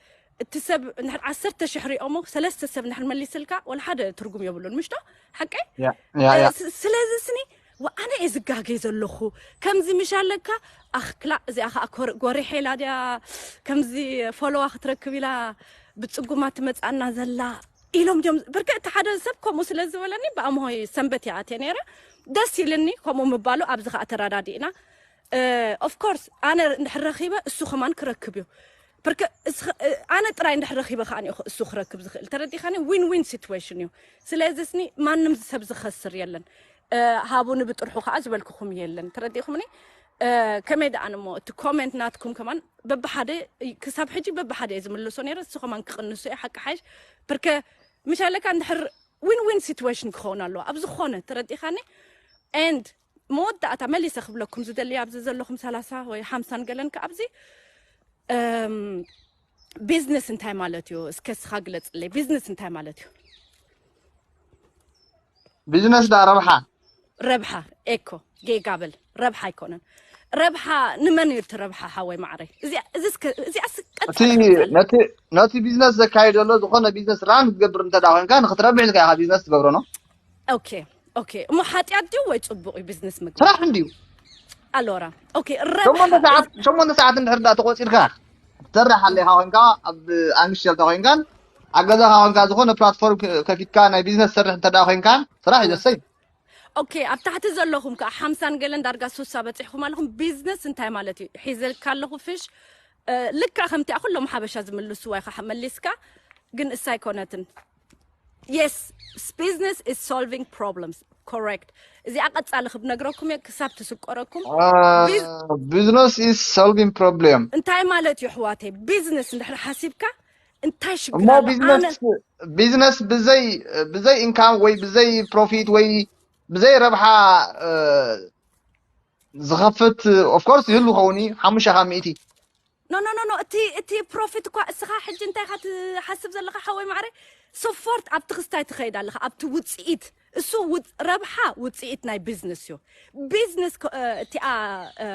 እቲ ሰብ እንድሕር ዓሰርተ ሽሕ ሪኦሞ ሰለስተ ሰብ እንድሕር መሊስልካ ወላ ሓደ ትርጉም የብሉን ምሽቶ ሓቀይ ያ ያ ያ ስ- ስለዚ ስኒ ኣነ እየ ዝጋገ ዘለኹ ከምዚ ምሽ ኣለካ ኣኽክላ እዚኣ ከዓ ኮር- ጎሪሐ ኢላ ድያ ከምዚ ፎሎዋ ክትረክብ ኢላ ብፅጉማ ትመፃና ዘላ ኢሎም ድዮም ብርክ እቲ ሓደ ሰብ ከምኡ ስለ ዝበለኒ ብኣምሆይ ሰንበት እያ ኣትየ ነይረ ደስ ኢልኒ ከምኡ ምባሉ ኣብዚ ከዓ ተረዳዲእና ኦፍኮርስ ኣነ እንድሕር ረኪበ እሱ ከማን ክረክብ እዩ ብርክ እስኸ- እ- ኣነ ጥራይ እንድሕር ረኪበ ከዓ እሱ ክረክብ ዝኽእል ተረዲኻኒ ዊን ዊን ሲትዌሽን እዩ ስለዚ ስኒ ማንም ሰብ ዝኸስር የለን እ፣ ሃቡኒ ብጥርሑ ከዓ ዝበልኩኹም የለን ተረዲኹምኒ እ፣ ከመይ ደኣ እሞ እቲ ኮሜንት ናትኩም ከማን በብሓደ ክሳብ ሕጂ በብሓደ እየ ዝምልሶ ነይረ እሱ ከማን ክቕንሶ እየ ሓቂ ሓይሽ ብርከ ምሽ ኣለካ እንድሕር ዊን ዊን ሲትዌሽን ክኸውን ኣለዎ ኣብ ዝኾነ ተረዲኻኒ ኤንድ መወዳእታ መሊሰ ክብለኩም ዝደሊ ኣብዚ ዘለኹም ሰላሳ ወይ ሓምሳን ገለን ከ ኣብዚ ቢዝነስ እንታይ ማለት እዩ? እስከ ስኻ ግለጽለይ፣ ቢዝነስ እንታይ ማለት እዩ? ቢዝነስ ዳ ረብሓ ረብሓ ኤኮ ጌጋ በል። ረብሓ ኣይኮነን። ረብሓ ንመን እዩ እቲ ረብሓ? ሓወይ ማዕረይ፣ እዚኣ እዚስ ከ- እዚኣስ እቲ ቀጻሊ ክትገልጸልና። ነቲ ነቲ ቢዝነስ ዘካይድ ዘሎ ዝኾነ ቢዝነስ ራን ክትገብር እንተ ደኣ ኮይንካ ንክትረብሕ ኢልካ ኢኻ ቢዝነስ ትገብሮ ነው። ኦኬ ኦኬ። እሞ ሓጢኣት ድዩ ወይ ጽቡቕ እዩ ቢዝነስ ምግባር? ስራሕ እንድዩ። ኣሎራ ኦኬ። ሸሞንተ ረብሓ ሰዓት ሸሞንተ ሰዓት እንድሕር ዳ ተቆጺርካ ትሰርሕ ኣለኻ ኮይንካ ኣብ ኣንግሽተልካ ኮይንካን ኣብ ገዛኻ ኮይንካ ዝኾነ ፕላትፎርም ከ- ከፊትካ ናይ ቢዝነስ ትሰርሕ እንተ ደኣ ኮይንካን ስራሕ እዩ ዘሰይ። ኦኬ። ኣብ ታሕቲ ዘለኹም ከዓ ሓምሳን ገለን ዳርጋ ሱሳ በፂሕኩም ኣለኹም። ቢዝነስ እንታይ ማለት እዩ? ሒዘልካ ኣለኹ ፍሽ። እ፣ ልክዕ ከምቲ ኩሎም ሓበሻ ዝምልስዋ ኢኻ መሊስካ፣ ግን እሳ ኣይኮነትን። Yes, business is solving problems. Correct. እዚኣ ቀጻሊ ክብነግረኩም እየ ክሳብ ትስቆረኩም። ቢዝ- Business is solving problem. እንታይ ማለት እዩ ኣሕዋተይ? ቢዝነስ እንድሕር ሓሲብካ እንታይ ሽግር እሞ ኣሎ? ኣነ ቢዝነስ ቢዝነስ ብዘይ ብዘይ ኢንካም ወይ ብዘይ ፕሮፊት ወይ ብዘይ ረብሓ እ፣ ዝኸፍት ኦፍኮርስ ይህሉ ኸውን እዩ ሓሙሽተ ካብ ሚእቲ። ኖ ኖ ኖ ኖ፣ እቲ እቲ ፕሮፊት እኳ እስኻ ሕጂ እንታይ ኢኻ ትሓስብ ዘለኻ ሓወይ ማዕረ? ሶፎርት ኣብቲ ክስታይ ትኸይድ ኣለኻ፣ ኣብቲ ውፅኢት። እሱ ውፅ- ረብሓ ውፅኢት ናይ ቢዝነስ እዩ። ቢዝነስ ከ- እ፣ እቲኣ እ፣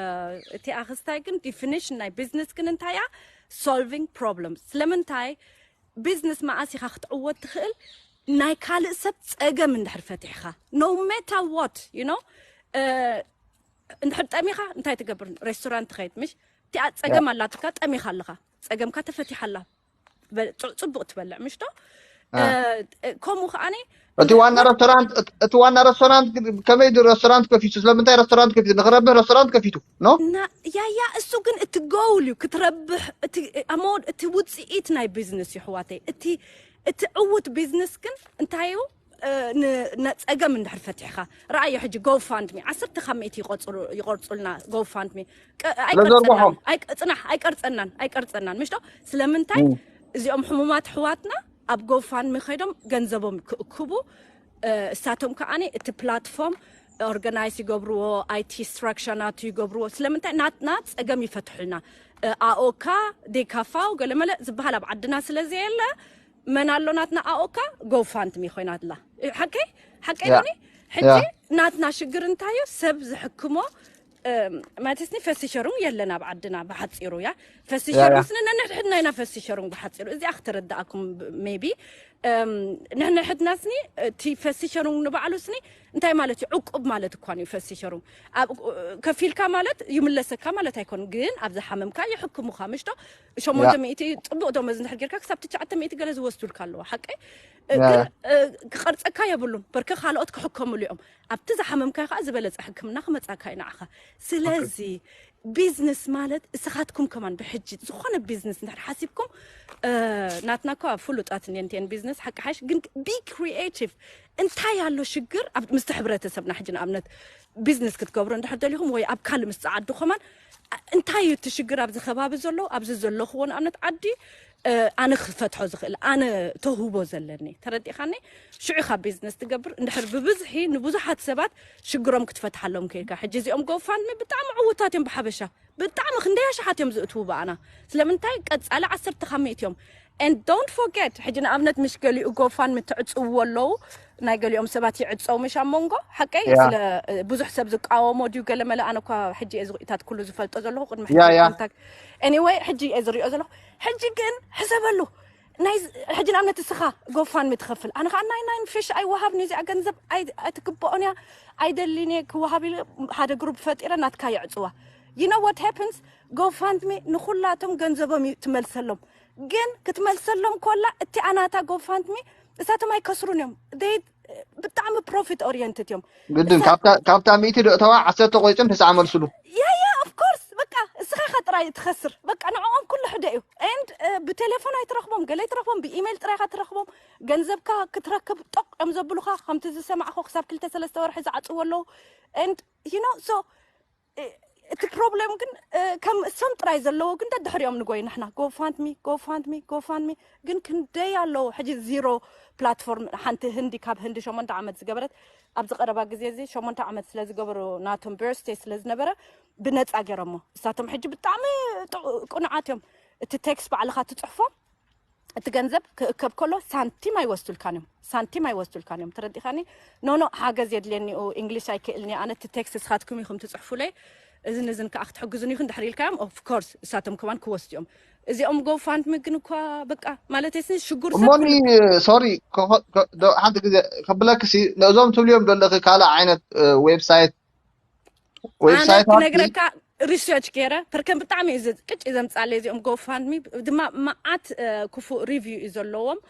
እቲኣ ክስታይ ግን ዲፊኒሽን ናይ ቢዝነስ ግን እንታይ እያ? ሶልቪንግ ፕሮብለምስ። ስለምንታይ? ቢዝነስ መዓስ ኢኻ ክትዕወት ትኽእል? ናይ ካልእ ሰብ ጸገም እንድሕር ፈቲሕኻ፣ no matter what, you know። እ፣ እንድሕር ጠሚኻ እንታይ ትገብር? ሬስቶራንት ትኸይድ ምሽ? እቲኣ ጸገም ኣላትካ፣ ጠሚኻ ኣለኻ፣ ጸገምካ ተፈቲሓ ኣላ። በ- ጽ- ጽቡቕ ትበልዕ ምሽ ዶ? እ፣ እ፣ ከምኡ ከዓኒ እቲ ዋና ሬስቶራንት እት- እቲ ዋና ሬስቶራንት ግን ከመይ ድዩ ሬስቶራንት ከፊቱ? ስለምንታይ ሬስቶራንት ከፊቱ? ንክረብህ ሬስቶራንት ከፊቱ ነው። እና ያያ እሱ ግን እቲ ጎል እዩ ክትረብሕ። እቲ ኣሞ እቲ ውፅኢት ናይ ቢዝነስ እዩ ኣሕዋተይ። እቲ እቲ ዕውት ቢዝነስ ግን እንታይ እዩ? እ፣ ን- ነ- ጸገም እንድሕር ፈቲሕካ ረኣዮ። ሕጂ ጎፋንድሚ ዓሰርተ ካብ ሚእቲ ይቆጽሩ- ይቆርጹልና። ጎፋንድሚ ቀ- ኣይቀርጸናን ስለዘርግሖም ኣይቀ- ጽናሕ ኣይቀርጸናን ኣይቀርጸናን ምሽ ዶ? ስለምንታይ? እዚኦም ሕሙማት ኣሕዋትና ኣብ ጎፋንድሚ ከይዶም ገንዘቦም ክእክቡ፣ እ፣ እሳቶም ከዓኒ እቲ ፕላትፎርም ኦርጋናይዝ ይገብርዎ፣ ኣይቲ ስትራክቸር ናቱ ይገብርዎ። ስለምንታይ? ናትና ጸገም ይፈትሑልና። እ፣ ኣኦካ ዴካፋው ገለመለ ዝበሃል ኣብ ዓድና ስለ ዘየለ፣ መን ኣሎ ናትና ኣኦካ? ጎፋንድሚ ኮይና ኣላ። እ፣ ሓቀይ ሓቀይ ያ ዶኒ? ሕጂ ያ ናትና ሽግር እንታዮ? ሰብ ዝሕክሞ፣ እም፣ ማለትስኒ ፈሲሸሩን የለን ኣብ ዓድና ብሓፂሩ እያ። ያ ፈሲሸሩን ያ ስኒ ነንሕድሕድና ኢና ፈሲሸሩን ብሓፂሩ። እዚኣ ክትርዳእኩም ሜቢ ንሕንሕድና ስኒ እቲ ፈሲሸሩን ንባዕሉ ስኒ እንታይ ማለት እዩ? ዕቁብ ማለት እኳ እዩ ፈሲሸሩን። ኣብ ከፊልካ ማለት ይምለሰካ ማለት ኣይኮን፣ ግን ኣብ ዝሓመምካ ይሕክሙኻ ምሽ ዶ? ያ ሸሞንተ ሚእቲ ጽቡቕ ደሞዝ እንድሕር ጌርካ ክሳብ ትሽዓተ ሚእቲ ገለ ዝወስዱልካ ኣለዋ ሓቀይ። እ፣ ያ ግን ያ እ፣ ክቐርጸካ የብሉን። በርከ ካልኦት ክሕከምሉ እዮም። ኣብቲ ዝሓመምካ ከዓ ዝበለጸ ሕክምና ክመጻካ እዩ ንዓኻ። ኦኬ ስለዚ ቢዝነስ ማለት እስኻትኩም ከማን ብሕጂ ዝኾነ ቢዝነስ እንድሕር ሓሲብኩም፣ እ፣ ናትና እኳ ፍሉጣት እየን እተን ቢዝነስ ሓቂ ሓሽ፣ ግን ቢ ክሪኤቲቭ። እንታይ ኣሎ ሽግር ኣብ ምስቲ ሕብረተሰብና? ሕጂ ንኣብነት ቢዝነስ ክትገብሩ እንድሕር ደሊኹም ወይ ኣብ ካልእ ምስ ጸዓዱ ከማን እንታይ እዩ እቲ ሽግር ኣብዚ ከባቢ ዘሎ፣ ኣብዚ ዘለኽዎ ንኣብነት ዓዲ፣ እ፣ ኣነ ክፈትሖ ዝኽእል ኣነ ተውህቦ ዘለኒ ተረዲእካኒ? ሽዑ ካብ ቢዝነስ ትገብር እንድሕር ብብዝሒ ንብዙሓት ሰባት ሽግሮም ክትፈትሓሎም ከይልካ። ሕጂ እዚኦም ጎፋንድሚ ብጣዕሚ ዕውታት እዮም ብሓበሻ፣ ብጣዕሚ ክንደይ ኣሽሓት እዮም ዝእትዉ ብኣና። ስለምንታይ? ቀጻሊ ዓሰርተ ካብ ሚእቲ እዮም። And don't forget፣ ሕጂ ንኣብነት ምሽ ገሊኡ ጎፋንድሚ ትዕጽውዎ ኣለዉ፣ ናይ ገሊኦም ሰባት ይዕጸው ምሽ ኣብ መንጎ ሓቀይ ያ ስለ እ፣ ብዙሕ ሰብ ዝቃወሞ ድዩ ገለ መለ? ኣነ እኳ ሕጂ እየ ዝኢታት ኩሉ ዝፈልጦ ዘለኹ ቅድሚ ሕጂ ያ እየ ያ ኮንታክት anyway ሕጂ እየ ዝሪኦ ዘለኹ። ሕጂ ግን ሕሰበሉ ናይ ዝ- ሕጂ ንኣብነት እስኻ ጎፋንድሚ ትኸፍል፣ ኣነ ከዓ ናይ ናይን ፊሽ ኣይወሃብን እዩ፣ እዚኣ ገንዘብ ኣይ- ኣይትግብኦን እያ፣ ኣይደሊን እየ ክወሃብ ኢለ ሓደ ግሩፕ ፈጢረ ናትካ የዕፅዋ። You know what happens? ጎፋንድሚ ንኩላቶም ገንዘቦም እዩ ትመልሰሎም። ግን ክትመልሰሎም ኮላ እቲኣ ናታ ጎፋንድሚ እሳቶም ኣይከስሩን እዮም። They ብጣዕሚ ፕሮፊት ኦሪየንትድ እዮም። ግድን እሳ ካብታ ካብታ ሚእቲ ደእተዋ ዓሰርተ ቆይፅም ተስዓ መልስሉ። ያ ያ ኦፍ ኮርስ በቃ እስኻ ኢኻ ጥራይ ትኸስር። በቃ ንዕኦም ኩሉ ሕደ እዩ። And ብቴሌፎን ኣይትረኽቦም፣ ገለ ኣይትረኽቦም፣ ብኢሜይል ጥራይ ኢኻ ትረኽቦም። ገንዘብካ ክትረክብ ጦቕ እዮም ዘብሉኻ። ከምቲ ዝሰማዕኹ ክሳብ ክልተ ሰለስተ ወርሒ ዝዓፅዎ ኣለዉ። And you know so እቲ ፕሮብሌም ግን ከም እሶም ጥራይ ዘለዎ ግን ደድሕሪኦም ንጎይ ንሕና። ጎፋንድሚ፣ ጎፋንድሚ፣ ጎፋንድሚ። ግን ክንደይ ኣለዉ ሕጂ ዚሮ ፕላትፎርም። ሓንቲ ህንዲ፣ ካብ ህንዲ ሸሞንተ ዓመት ዝገበረት፣ ኣብዚ ቀረባ ግዜ እዚ ሸሞንተ ዓመት ስለ ዝገበሩ ናቶም በርዝደይ ስለ ዝነበረ ብነፃ ገይሮሞ። እሳቶም ሕጂ ብጣዕሚ ጥዑ- ቅኑዓት እዮም። እቲ ቴክስት ባዕልኻ ትጽሕፎ፣ እቲ ገንዘብ ክእከብ ከሎ ሳንቲም ኣይወስዱልካን እዮም፣ ሳንቲም ኣይወስዱልካን እዮም። ተረዲኻኒ? ኖኖ፣ ሓገዝ የድልየኒ፣ ኡ፣ እንግሊሽ ኣይክእልኒ ኣነ፣ እቲ ቴክስት ንስኻትኩም ኢኹም ትጽሕፉለይ፣ እዝን እዝን ከዓ ክትሕግዙን ኢኹም ድሕሪ ኢልካዮም፣ ኦፍ ኮርስ እሳቶም ከማን ክወስዱ እዮም። እዚኦም ጎፋንድሚ ግን እኳ በቃ ማለት ሲ ሽጉር ሰብ እሞኒ ሶሪ፣ ሓንቲ ግዜ ከብለክሲ፣ ነዞም ትብልዮም ዘለኺ ካልእ ዓይነት ዌብሳይት ኣነ ክነግረካ፣ ሪሰርች ገይረ፣ ፐርከን ብጣዕሚ እዩ ዝ- ቅጭ ዘምጻለይ እዚኦም ጎፋንድሚ ድማ መዓት እ፣ ክፉእ ሪቪው እዩ ዘለዎም።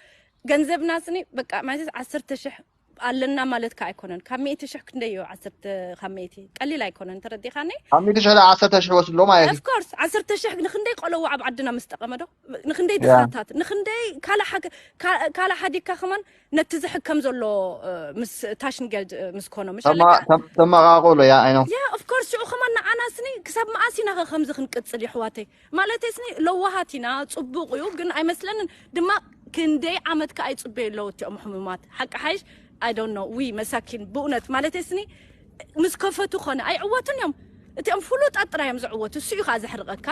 ገንዘብና ስኒ በቃ ማለት ዓሰርተ ሽሕ ኣለና ማለት ከ ኣይኮነን። ካብ ሚእቲ ሽሕ ክንደይ እዩ? ዓሰርተ ካብ ሚእቲ ቀሊል ኣይኮነን። ተረዲኻኒ? ካብ ሚእቲ ሽሕ ዓሰርተ ሽሕ ወስድሎ ማለት እዩ። ኦፍኮርስ ዓሰርተ ሽሕ ንክንደይ ቆለዋ ኣብ ዓድና ምስ ጠቐመ ዶ ንክንደይ ድኻታት ንክንደይ ካልእ ሓገ- ካ- ካልእ ሓዲግካ ከማን ነቲ ዝሕከም ዘሎ እ፣ ምስ ታሽንገልድ እ፣ ምስ ኮኖ ምሽ ኣለካ ተማቃቆሎ ያ ኣይኖ ያ ኦፍኮርስ ሽዑ ከማን ንዓና ስኒ ክሳብ መኣስ ኢና ኸ ከምዚ ክንቅጽል የሕዋተይ? ማለተይ ስኒ ለዋሃት ኢና፣ ጽቡቕ እዩ ግን ኣይመስለንን ድማ ክንደይ ዓመት ከኣ ይጽበዩ ኣለዉ እቲኦም ሕሙማት ሓቂ ሓይሽ። I don't know ዊ መሳኪን ብእውነት ማለተይ ስኒ ምስ ከፈቱ ኮነ ኣይዕወቱን እዮም። እቲኦም ፍሉጣት ጥራይ እዮም ዝዕወቱ። እሱ እዩ ከዓ ዘሕርቐካ።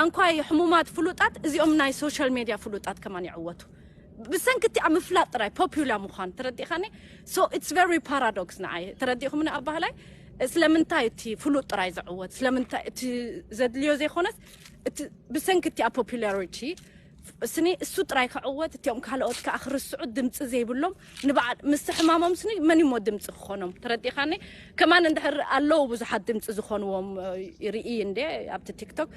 ኣንኳይ ሕሙማት ፍሉጣት እዚኦም ናይ ሶሻል ሜድያ ፍሉጣት ከማን ይዕወቱ። ብሰንኪ እቲ ኣብ ምፍላጥ ጥራይ ፖፑላ ምዃን ተረዲኻኒ። So it's very paradox ንዓይ ተረዲኹምኒ ኣባህላይ። ስለምንታይ እቲ ፍሉጥ ጥራይ ዝዕወት ስለምንታይ እቲ ዘድልዮ ዘይኮነስ እቲ ብሰንኪ እቲ ኣብ ፖፑላሪቲ ስኒ እሱ ጥራይ ክዕወት እቲኦም ካልኦት ከዓ ክርስዑ ድምፂ ዘይብሎም ንበዓል ምስ ሕማሞም ስኒ መን እሞ ድምፂ ክኾኖም ተረዲኻኒ። ከማን እንድሕር ኣለዉ ብዙሓት ድምፂ ዝኾንዎም ርኢ እንደ ኣብቲ ቲክቶክ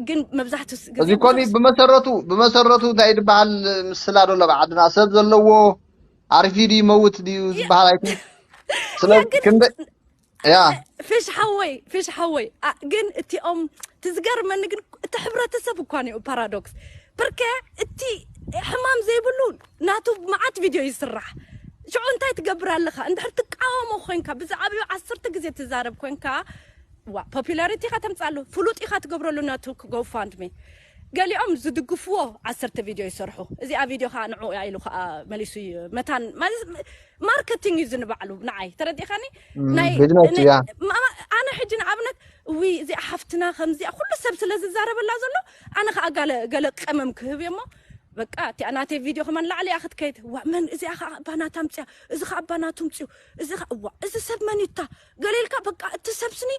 ግን መብዛሕትኡ ስ- ግዜ እዚ ኮኒ ብዙሕ ብመሰረቱ ብመሰረቱ እንታይ ዝበሃል ምስላ ዶ ኣብ ዓድና ሰብ ዘለዎ ኣሪፊ ድዩ ይመውት ድዩ ዝበሃል ኣይኮን ስለ ያ ግን ክንደ ያ ፊሽ ሓወይ ፊሽ ሓወይ ኣ- ግን እቲኦም ትዝገርመኒ ግን እቲ ሕብረተሰብ እኳ እዩ ፓራዶክስ ብርከ እቲ ሕማም ዘይብሉ ናቱ መዓት ቪድዮ ይስራሕ ሽዑ እንታይ ትገብር ኣለኻ እንድሕር ትቃወሞ ኮንካ ብዛዕባኡ ዓሰርተ ግዜ ትዛረብ ኮንካ ዋ ፖፑላሪቲ ኢኻ ተምፃሉ ፍሉጥ ኢኻ ትገብረሉ ናቱ ጎፋንድሚ ገሊኦም ዝድግፍዎ ዓሰርተ ቪድዮ ይሰርሑ እዚኣ ቪድዮ ከዓ ንዑ እያ ኢሉ ከዓ መሊሱ ዩ- መታን ማለት ማርኬቲንግ እዩ ዝንባዕሉ ንዓይ ተረዲእካኒ ናይ ቢዝነስ ናይ- እያ ማ- ማ- ኣነ ሕጂ ንኣብነት እዊ እዚኣ ሓፍትና ከምዚኣ ኩሉ ሰብ ስለ ዝዛረበላ ዘሎ ኣነ ከዓ ገለ ገለ ቀመም ክህብ እሞ በቃ እቲኣ ናተይ ቪድዮ ከማን ላዕሊ እያ ክትከይድ ዋ መን እዚኣ ከዓ ኣባና ታምፅያ እዚ ከዓ ኣባና ትምፅዩ እዚ ከዓ እዋ እዚ ሰብ መን ይታ ገሌልካ በቃ እቲ ሰብ ስኒ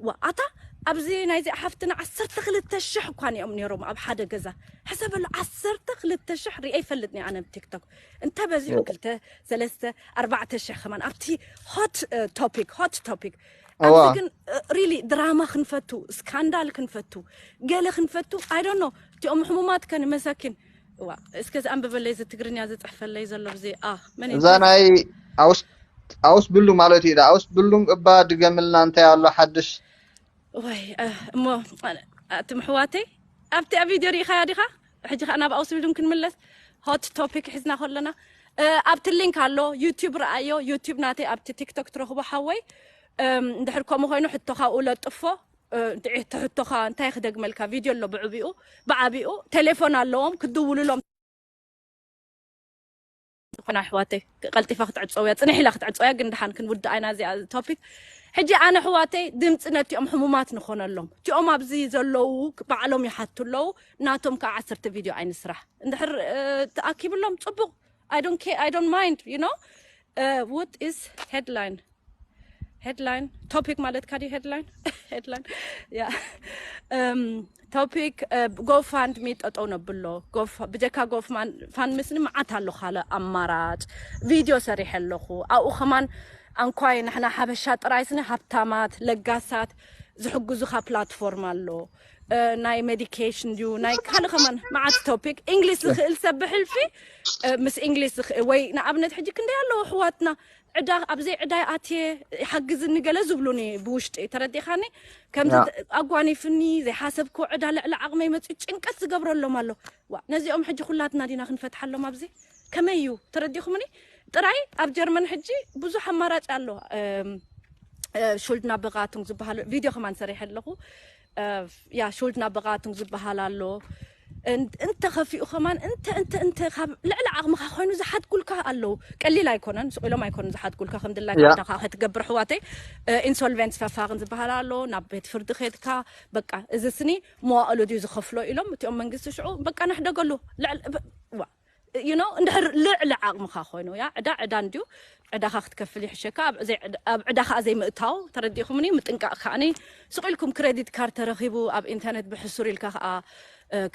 ዋ ኣታ ኣብዚ ናይዚ ሓፍትና ዓሰርተ ክልተ ሽሕ እኳ እዮም ነይሮም ኣብ ሓደ ገዛ ሕሰበሉ ዓሰርተ ክልተ ሽሕ ሪአ ይፈልጥኒ ኣነ ብ ቲክቶክ እንተ በዚሑ ክልተ ሰለስተ ኣርባዕተ ሽሕ ከማን ኣብቲ ሆት ቶፒክ ሆት ቶፒክ ኣብዚ እዋ ግን ሪሊ ድራማ ክንፈቱ ስካንዳል ክንፈቱ ገለ ክንፈቱ ኣይዶኖ እቲኦም ሕሙማት ከን መሳኪን ዋ እስከ ዝኣንብበለይ እዚ ትግርኛ ዝፅሕፈለይ ዘሎ ብዚ ኣ መን እዩ እዛ ናይ ኣውስ ኣውስ ብሉ ማለት እዩ ኣውስ ብሉም እባ ድገምልና እንታይ ኣሎ ሓድሽ ወይ እ፣ እሞ ኣነ- ኣቲ ምሕዋተይ ኣብቲ ኣብ ቪድዮ ሪኢኻያ ዲኻ ሕጂ ከዓ ናብ ኣውስቢሉም ክንምለስ ሆት ቶፒክ ሒዝና ከለና እ፣ ኣብቲ ሊንክ ኣሎ ዩቲብ ረኣዮ ዩቲብ ናተይ ኣብቲ ቲክቶክ ትረኽቦ ሓወይ እም፣ እንድሕር ከምኡ ኮይኑ ሕቶኻ ኣብኡ ለጥፎ እ፣ እንድዒ እቲ ሕቶኻ እንታይ ክደግመልካ ቪድዮ ኣሎ ብዕቢኡ ብዓቢኡ ቴሌፎን ኣለዎም ክድውሉሎም ዝኾነ ኣሕዋተይ ቀልጢፋ ክትዕፀውያ ፅንሕ ኢላ ክትዕፀውያ ግን ድሓን ክንውድእ ኣይና እዚኣ ቶፒክ ሕጂ ኣነ ኣሕዋተይ ድምፂ ነቲኦም ሕሙማት ንኾነሎም እቲኦም ኣብዚ ዘለዉ ባዕሎም ይሓቱ ኣለዉ ናቶም ከዓ ዓሰርተ ቪድዮ ኣይንስራሕ እንድሕር እ፣ ተኣኪብሎም ፅቡቅ I don't care I don't mind you know what is headline headline topic ማለት ካዲ headline headline yeah um topic GoFundMe ጠጠው ነብሎ ብጀካ GoFundMe ስኒ መዓት ኣሎ ካልእ ኣማራጭ ቪድዮ ሰሪሐ ኣለኹ ኣብኡ ከማን ኣንኳይ ንሕና ሓበሻ ጥራይ ስኒ ሃብታማት ለጋሳት ዝሕግዙኻ ፕላትፎርም ኣሎ እ፣ ናይ ሜዲኬሽን ድዩ ናይ ካልእ ከማን መዓት ቶፒክ እንግሊሽ ዝኽእል ሰብ ብሕልፊ እ፣ ምስ እንግሊሽ ዝኽእል ወይ ንኣብነት ሕጂ ክንደይ ኣለዉ ኣሕዋትና ዕዳ ኣብዘይ ዕዳ ኣትየ ይሓግዝኒ ገለ ዝብሉኒ ብውሽጢ ተረዲኻኒ ከምዚ ያ ተ- ኣጓኒፍኒ ዘይሓሰብክዎ ዕዳ ልዕሊ ዓቕመይ መፅኡ ጭንቀት ዝገብረሎም ኣሎ ዋ ነዚኦም ሕጂ ኩላትና ዲና ክንፈትሓሎም ኣብዚ ከመይ እዩ ተረዲኹምኒ ጥራይ ኣብ ጀርመን ሕጂ ብዙሕ ኣማራጭ ኣሎ እም፣ እ፣ ሹልድና በቃቱንግ ዝበሃል ቪድዮ ከማን ሰሪሐ ኣለኹ እ፣ ያ ሹልድና በቃቱንግ ዝበሃል ኣሎ እንተ ከፊኡ ከማን እንተ እንተ እንተ ካብ ልዕሊ ዓቕምኻ ኮይኑ ዝሓድጉልካ ኣለዉ። ቀሊል ኣይኮነን፣ ስቕ ኢሎም ኣይኮኑን ዝሓድጉልካ። ከም ድላይካ ዕዳኻ ከትገብር ኣሕዋተይ፣ ኢንሶልቨንት ፈፋርን ዝበሃል ኣሎ። ናብ ቤት ፍርዲ ከድካ በቃ እዚ ስኒ መዋእሉ ድዩ ዝኸፍሎ ኢሎም እቲኦም መንግስቲ ሽዑ በቃ ነሕደገሉ። ልዕሊ you know እንድሕር ልዕሊ ዓቕምኻ ኮይኑ ያ ዕዳ ዕዳ እንድዩ። ዕዳኻ ክትከፍል ይሕሸካ። ኣብ ዕዳ ከዓ ዘይምእታው ተረዲእኹምኒ። ምጥንቃቕ ከዓኒ ስቕ ኢልኩም ክሬዲት ካርድ ተረኺቡ ኣብ ኢንተርነት ብሕሱር ኢልካ ከዓ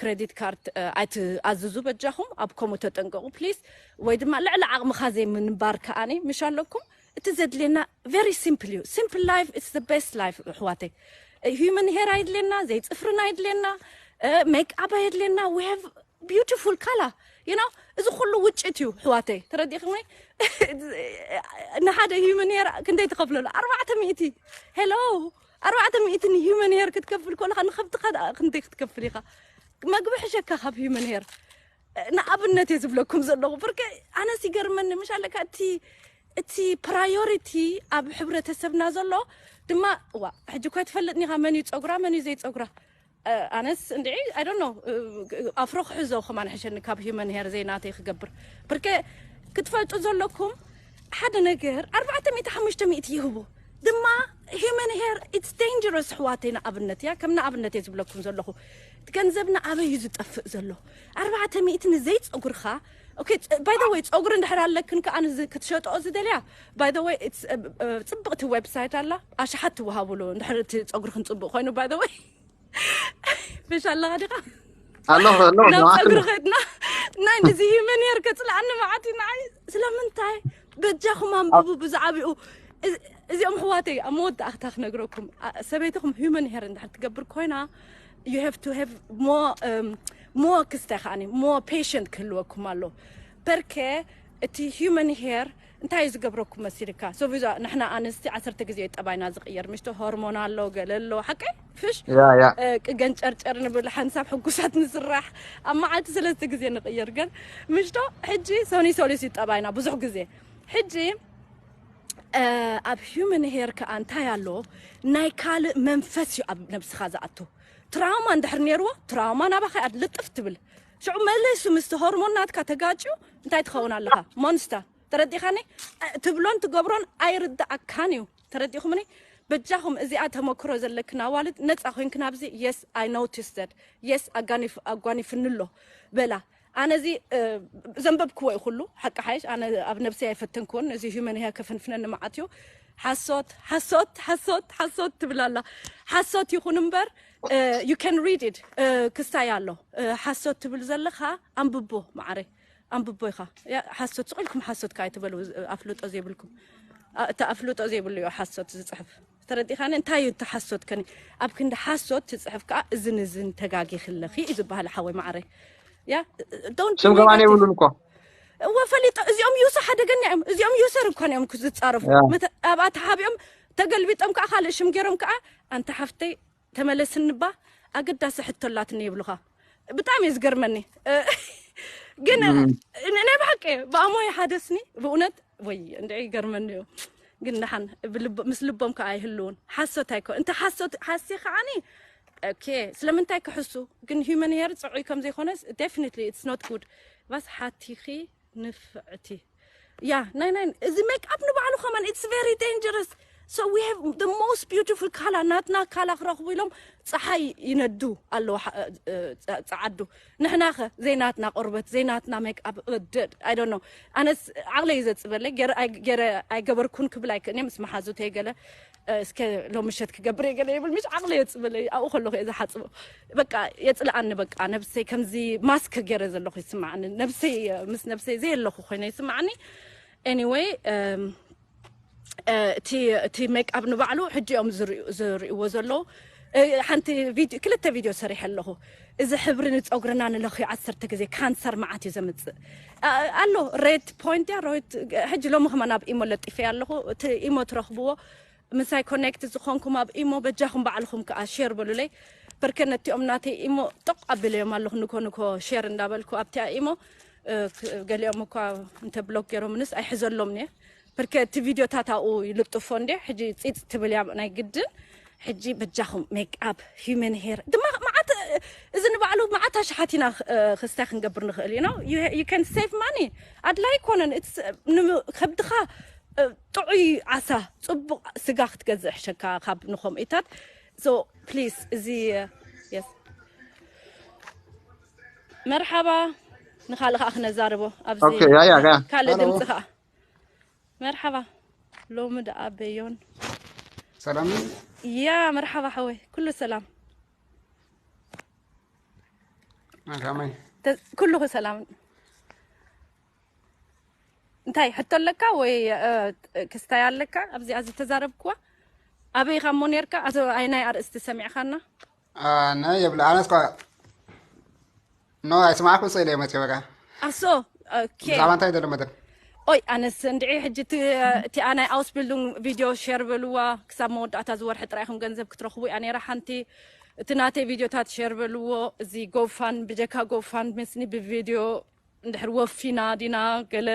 ክሬዲት ካርድ ኣይትኣዝዙ በጃኹም። ኣብ ከምኡ ተጠንቀቑ ፕሊስ። ወይ ድማ ልዕሊ ዓቕምኻ ዘይምንባር ከዓኒ ምሽ ኣለኩም። እቲ ዘድልየና very simple እዩ። Simple life is the best life ኣሕዋተይ። Human hair ኣይድልየና፣ ዘይፅፍርና ኣይድልየና፣ ሜክ ኣፕ ኣይድልየና። We have beautiful color you know እዚ ኩሉ ውጭት እዩ ኣሕዋተይ። ተረዲእኹም ወይ? ንሓደ human hair ክንደይ ትኸፍለሉ? ኣርባዕተ ሚእቲ። ሄሎ፣ ኣርባዕተ ሚእቲ ን human hair ክትከፍል ከለኻ ንኸብትኻ ደኣ ክንደይ ክትከፍል ኢኻ? መግቢ ሕሸካ ካብ human hair። ንኣብነት እየ ዝብለኩም ዘለኹ ብርከ ኣነስ ይገርመኒ ምሽ ኣለካ እቲ እቲ ፕራዮሪቲ ኣብ ሕብረተሰብና ዘሎ ድማ ዋ ሕጂ እኳ ትፈልጥኒኻ መን እዩ ፀጉራ መን እዩ ዘይፀጉራ። ኣነስ እንድዒ I don't know ኣፍሮ ክሕዞ ከማን ሕሸኒ ካብ human hair ዘይናተይ ክገብር። ብርከ ክትፈልጡ ዘለኩም ሓደ ነገር ኣርባዕተ ሚእቲ ሓሙሽተ ሚእቲ ይህቡ ድማ human hair it's dangerous ኣሕዋተይ። ንኣብነት እያ ከም ንኣብነት እየ ዝብለኩም ዘለኹ። ገንዘብና ኣበይ እዩ ዝጠፍእ ዘሎ? ኣርባዕተ ሚእቲ ንዘይ ፀጉርኻ okay by the way ፀጉሪ እንድሕር ኣለክን ከዓ ክትሸጥኦ ዝደልያ by the way ፅብቕቲ ዌብሳይት ኣላ ኣሽሓት ትወሃብሉ እንድሕር እቲ ፀጉርክን ፅቡቕ ኮይኑ by the way ብሽ ኣለኻ ዲኻ ኣለኹ ኣለኹ ናብ ንባዕሉ ፀጉሪ ከድና ናይ እንደዚ human hair ከፅልኣኒ መዓት እዩ ንዓይ። ስለምንታይ በጃኹም ኣንብቡ ብዛዕባኡ። እዚ- እዚኦም ኣሕዋተይ ኣብ መወዳእታ ክነግረኩም ኣ- ሰበይትኹም human hair እንድሕር ትገብር ኮይና you have to have more um, more ክስታይ ከዓኒ more patient ክህልወኩም ኣሎ። በርከ እቲ human hair እንታይ እዩ ዝገብረኩም መሲልካ? ሶ ቪዛ ንሕና ኣንስቲ ዓሰርተ ግዜ እዩ ጠባይና ዝቕየር ምሽቶ ሆርሞን ኣሎ ገለ ኣሎ ሓቀይ ፍሽ ያ ያ ቅገን ጨርጨር ንብል ሓንሳብ ሕጉሳት ንስራሕ ኣብ መዓልቲ ሰለስተ ግዜ ንቕየር ገን ምሽቶ ሕጂ ሰኒ ሰሉስ እዩ ጠባይና ብዙሕ ግዜ ሕጂ ኣብ human hair ከዓ እንታይ ኣሎ ናይ ካልእ መንፈስ እዩ ኣብ ነብስኻ ዝኣቱ። ትራውማ እንድሕር ነይርዎ ትራውማ ናባኻ እያ ልጥፍ ትብል። ሽዑ መለሱ ምስቲ ሆርሞን ናትካ ተጋጭዩ እንታይ ትኸውን ኣለኻ? ሞንስተር ተረዲኻኒ? ትብሎን ትገብሮን ኣይርዳኣካን እዩ። ተረዲኹምኒ? በጃኹም እዚኣ ተመክሮ ዘለክን ኣዋልድ ነፃ ኮይንክን ኣብዚ yes I noticed yes ኣጋኒፍ ኣጓኒፍኒ ኣሎ በላ። ኣነ እዚ ዘንበብክዎ እዩ ኩሉ ሓቂ ሓይሽ ኣነ ኣብ ነብሰይ ኣይፈተንክዎን እዚ human hair ከፈንፍነኒ መዓት እዩ። ሓሶት ሓሶት ሓሶት ሓሶት ትብል ኣላ። ሓሶት ይኹን እምበር you can read it ክስታይ ኣሎ። ሓሶት ትብል ዘለኻ ኣንብቦ ማዓረይ ኣንብቦ ኢኻ። ሓሶት ስቕ ኢልኩም ሓሶት ከዓ ኣይትበሉ። ኣፍልጦ ዘይብልኩም እቲ ኣፍልጦ ዘይብሉ እዩ ሓሶት ዝፅሕፍ። ተረዲኻኒ? እንታይ እዩ እቲ ሓሶት ከኒ? ኣብ ክንዲ ሓሶት ትፅሕፍ ከዓ እዝን እዝን ተጋጊኺ ኣለኺ እዩ ዝበሃል ሓወይ ማዓረይ። ያ don't ስም ገባን የብሉን እኮ እወ ፈሊጦ እዚኦም ዩሰ ሓደገኛ እዮም። እዚኦም ዩሰር እኳን እዮም ዝፃረፉ። ያ። ኣብኣ ተሓቢኦም ተገልቢጦም ከዓ ካልእ ሽም ገይሮም ከዓ ኣንታ ሓፍተይ ተመለስኒ እባ ኣገዳሲ ሕቶ ኣላትኒ ይብሉኻ። ብጣዕሚ እዩ ዝገርመኒ። ግን ናይ ብሓቂ ብኣሞ ይሓደስኒ ብእውነት ወይ እንድዒ ይገርመኒ እዩ። ግን ደሓን ምስ ልቦም ከዓ ኣይህልውን ሓሶት ኣይኮ እንተ ሓሶት ሓሲ ከዓኒ ኦኬ ስለምንታይ ክሕሱ ግን human hair ፅዑይ ከም ዘይኮነ definitely it's not good። ባስ ሓቲኺ ንፍዕቲ ያ ናይ ናይ እዚ ሜክ ኣፕ ንባዕሉ ከማን it's very dangerous። So we have the most beautiful ካላ ናትና ካላ ክረኽቡ ኢሎም ፀሓይ ይነዱ ኣለዉ ጸዓዱ። ንሕናኸ ዘይናትና ቆርበት ዘይናትና ሜክ ኣፕ ደድ I don't know። ኣነስ ዓቕለይ እዩ ዘፅበለይ ገረ ኣይገበርኩን ክብል ኣይክእልኒ ምስ መሓዙተይ ገለ እስከ ሎም ምሸት ክገብር እየ ገለ ይብል ምሽ ዓቕለ የፅብለይ ኣብኡ ከለኹ እየ ዝሓፅቦ። በቃ የፅልኣኒ በቃ ነብሰይ ከምዚ ማስክ ገይረ ዘለኹ ይስማዓኒ ነብሰይ ምስ ነብሰይ ዘየለኹ ኮይነ ይስማዓኒ። Anyway እቲ እቲ ሜክኣፕ ንባዕሉ ሕጂ እዮም ዝርእይዎ ዘለዉ። ሓንቲ ክልተ ቪድዮ ሰሪሐ ኣለኹ። እዚ ሕብሪ ንፀጉርና ንለኽዮ ዓሰርተ ግዜ ካንሰር መዓት እዩ ዘምፅእ ኣሎ። ሬድ ፖይንት ያ ሮይት ሕጂ ሎሚ ከማን ኣብ ኢሞ ለጢፈ ኣለኹ። እቲ ኢሞ ትረኽብዎ ምሳይ ኮኔክት ዝኾንኩም ኣብ ኢሞ በጃኹም ባዕልኹም ከዓ ሼር በሉለይ። በርከ ነቲኦም ናተይ ኢሞ ጦቕ ኣቢለዮም ኣለኹ ንኮ ንኮ ሼር እንዳበልኩ ኣብቲኣ ኢሞ ገሊኦም እኳ እንተ ብሎክ ገይሮምንስ ኣይሕዘሎም እየ። በርከ እቲ ቪድዮታት ኣብኡ ይልጥፎ እንዴ ሕጂ ፂፅ ትብል እያ ናይ ግድን። ሕጂ በጃኹም ሜክኣፕ ሂመን ሄር ድማ መዓት እዚ ንባዕሉ መዓት ኣሽሓት ኢና ክስታይ ክንገብር ንኽእል ኢና። You can save money። ኣድላይ ኣይኮነን። ከብድኻ ጥዑይ ዓሳ፣ ፅቡቕ ስጋ ክትገዝእ ሕሸካ ካብ ንኸምኡታት። So please፣ እዚ መርሓባ። ንኻልእ ከዓ ክነዛርቦ ኣብዚ ካልእ ድምፂ ከዓ። መርሓባ። ሎሚ ደኣ በዮን። ሰላም። ያ መርሓባ ሓወይ፣ ኩሉ ሰላም። ኣካመይ። ኩሉ ሰላም። እንታይ ሕቶ ኣለካ ወይ ክስታይ ኣለካ? ኣብዚኣ ዝተዛረብክዋ ኣበይ ኢኻ እሞ ነርካ? ኣቶ ኣይናይ ኣርእስቲ ሰሚዕኻና? ኣነ የብለ ኣነስ ኳ ኖ ኣይስማዕኩ ስእለ መጽ በቃ። ኣሶ ኦኬ። ብዛዕባ እንታይ ዘሎ መደብ? ኦይ ኣነስ እንድዒ ሕጂ እቲ ኣናይ ኣውስቢልዱንግ ቪድዮ ሸር በልዋ። ክሳብ መወዳእታ ዝወርሒ ጥራይ ኢኹም ገንዘብ ክትረኽቡ እያ ነይራ። ሓንቲ እቲ ናተይ ቪድዮታት ሸር በልዎ። እዚ ጎፋን ብጀካ ጎፋን ምስኒ ብቪድዮ እንድሕር ወፊና ዲና ገለ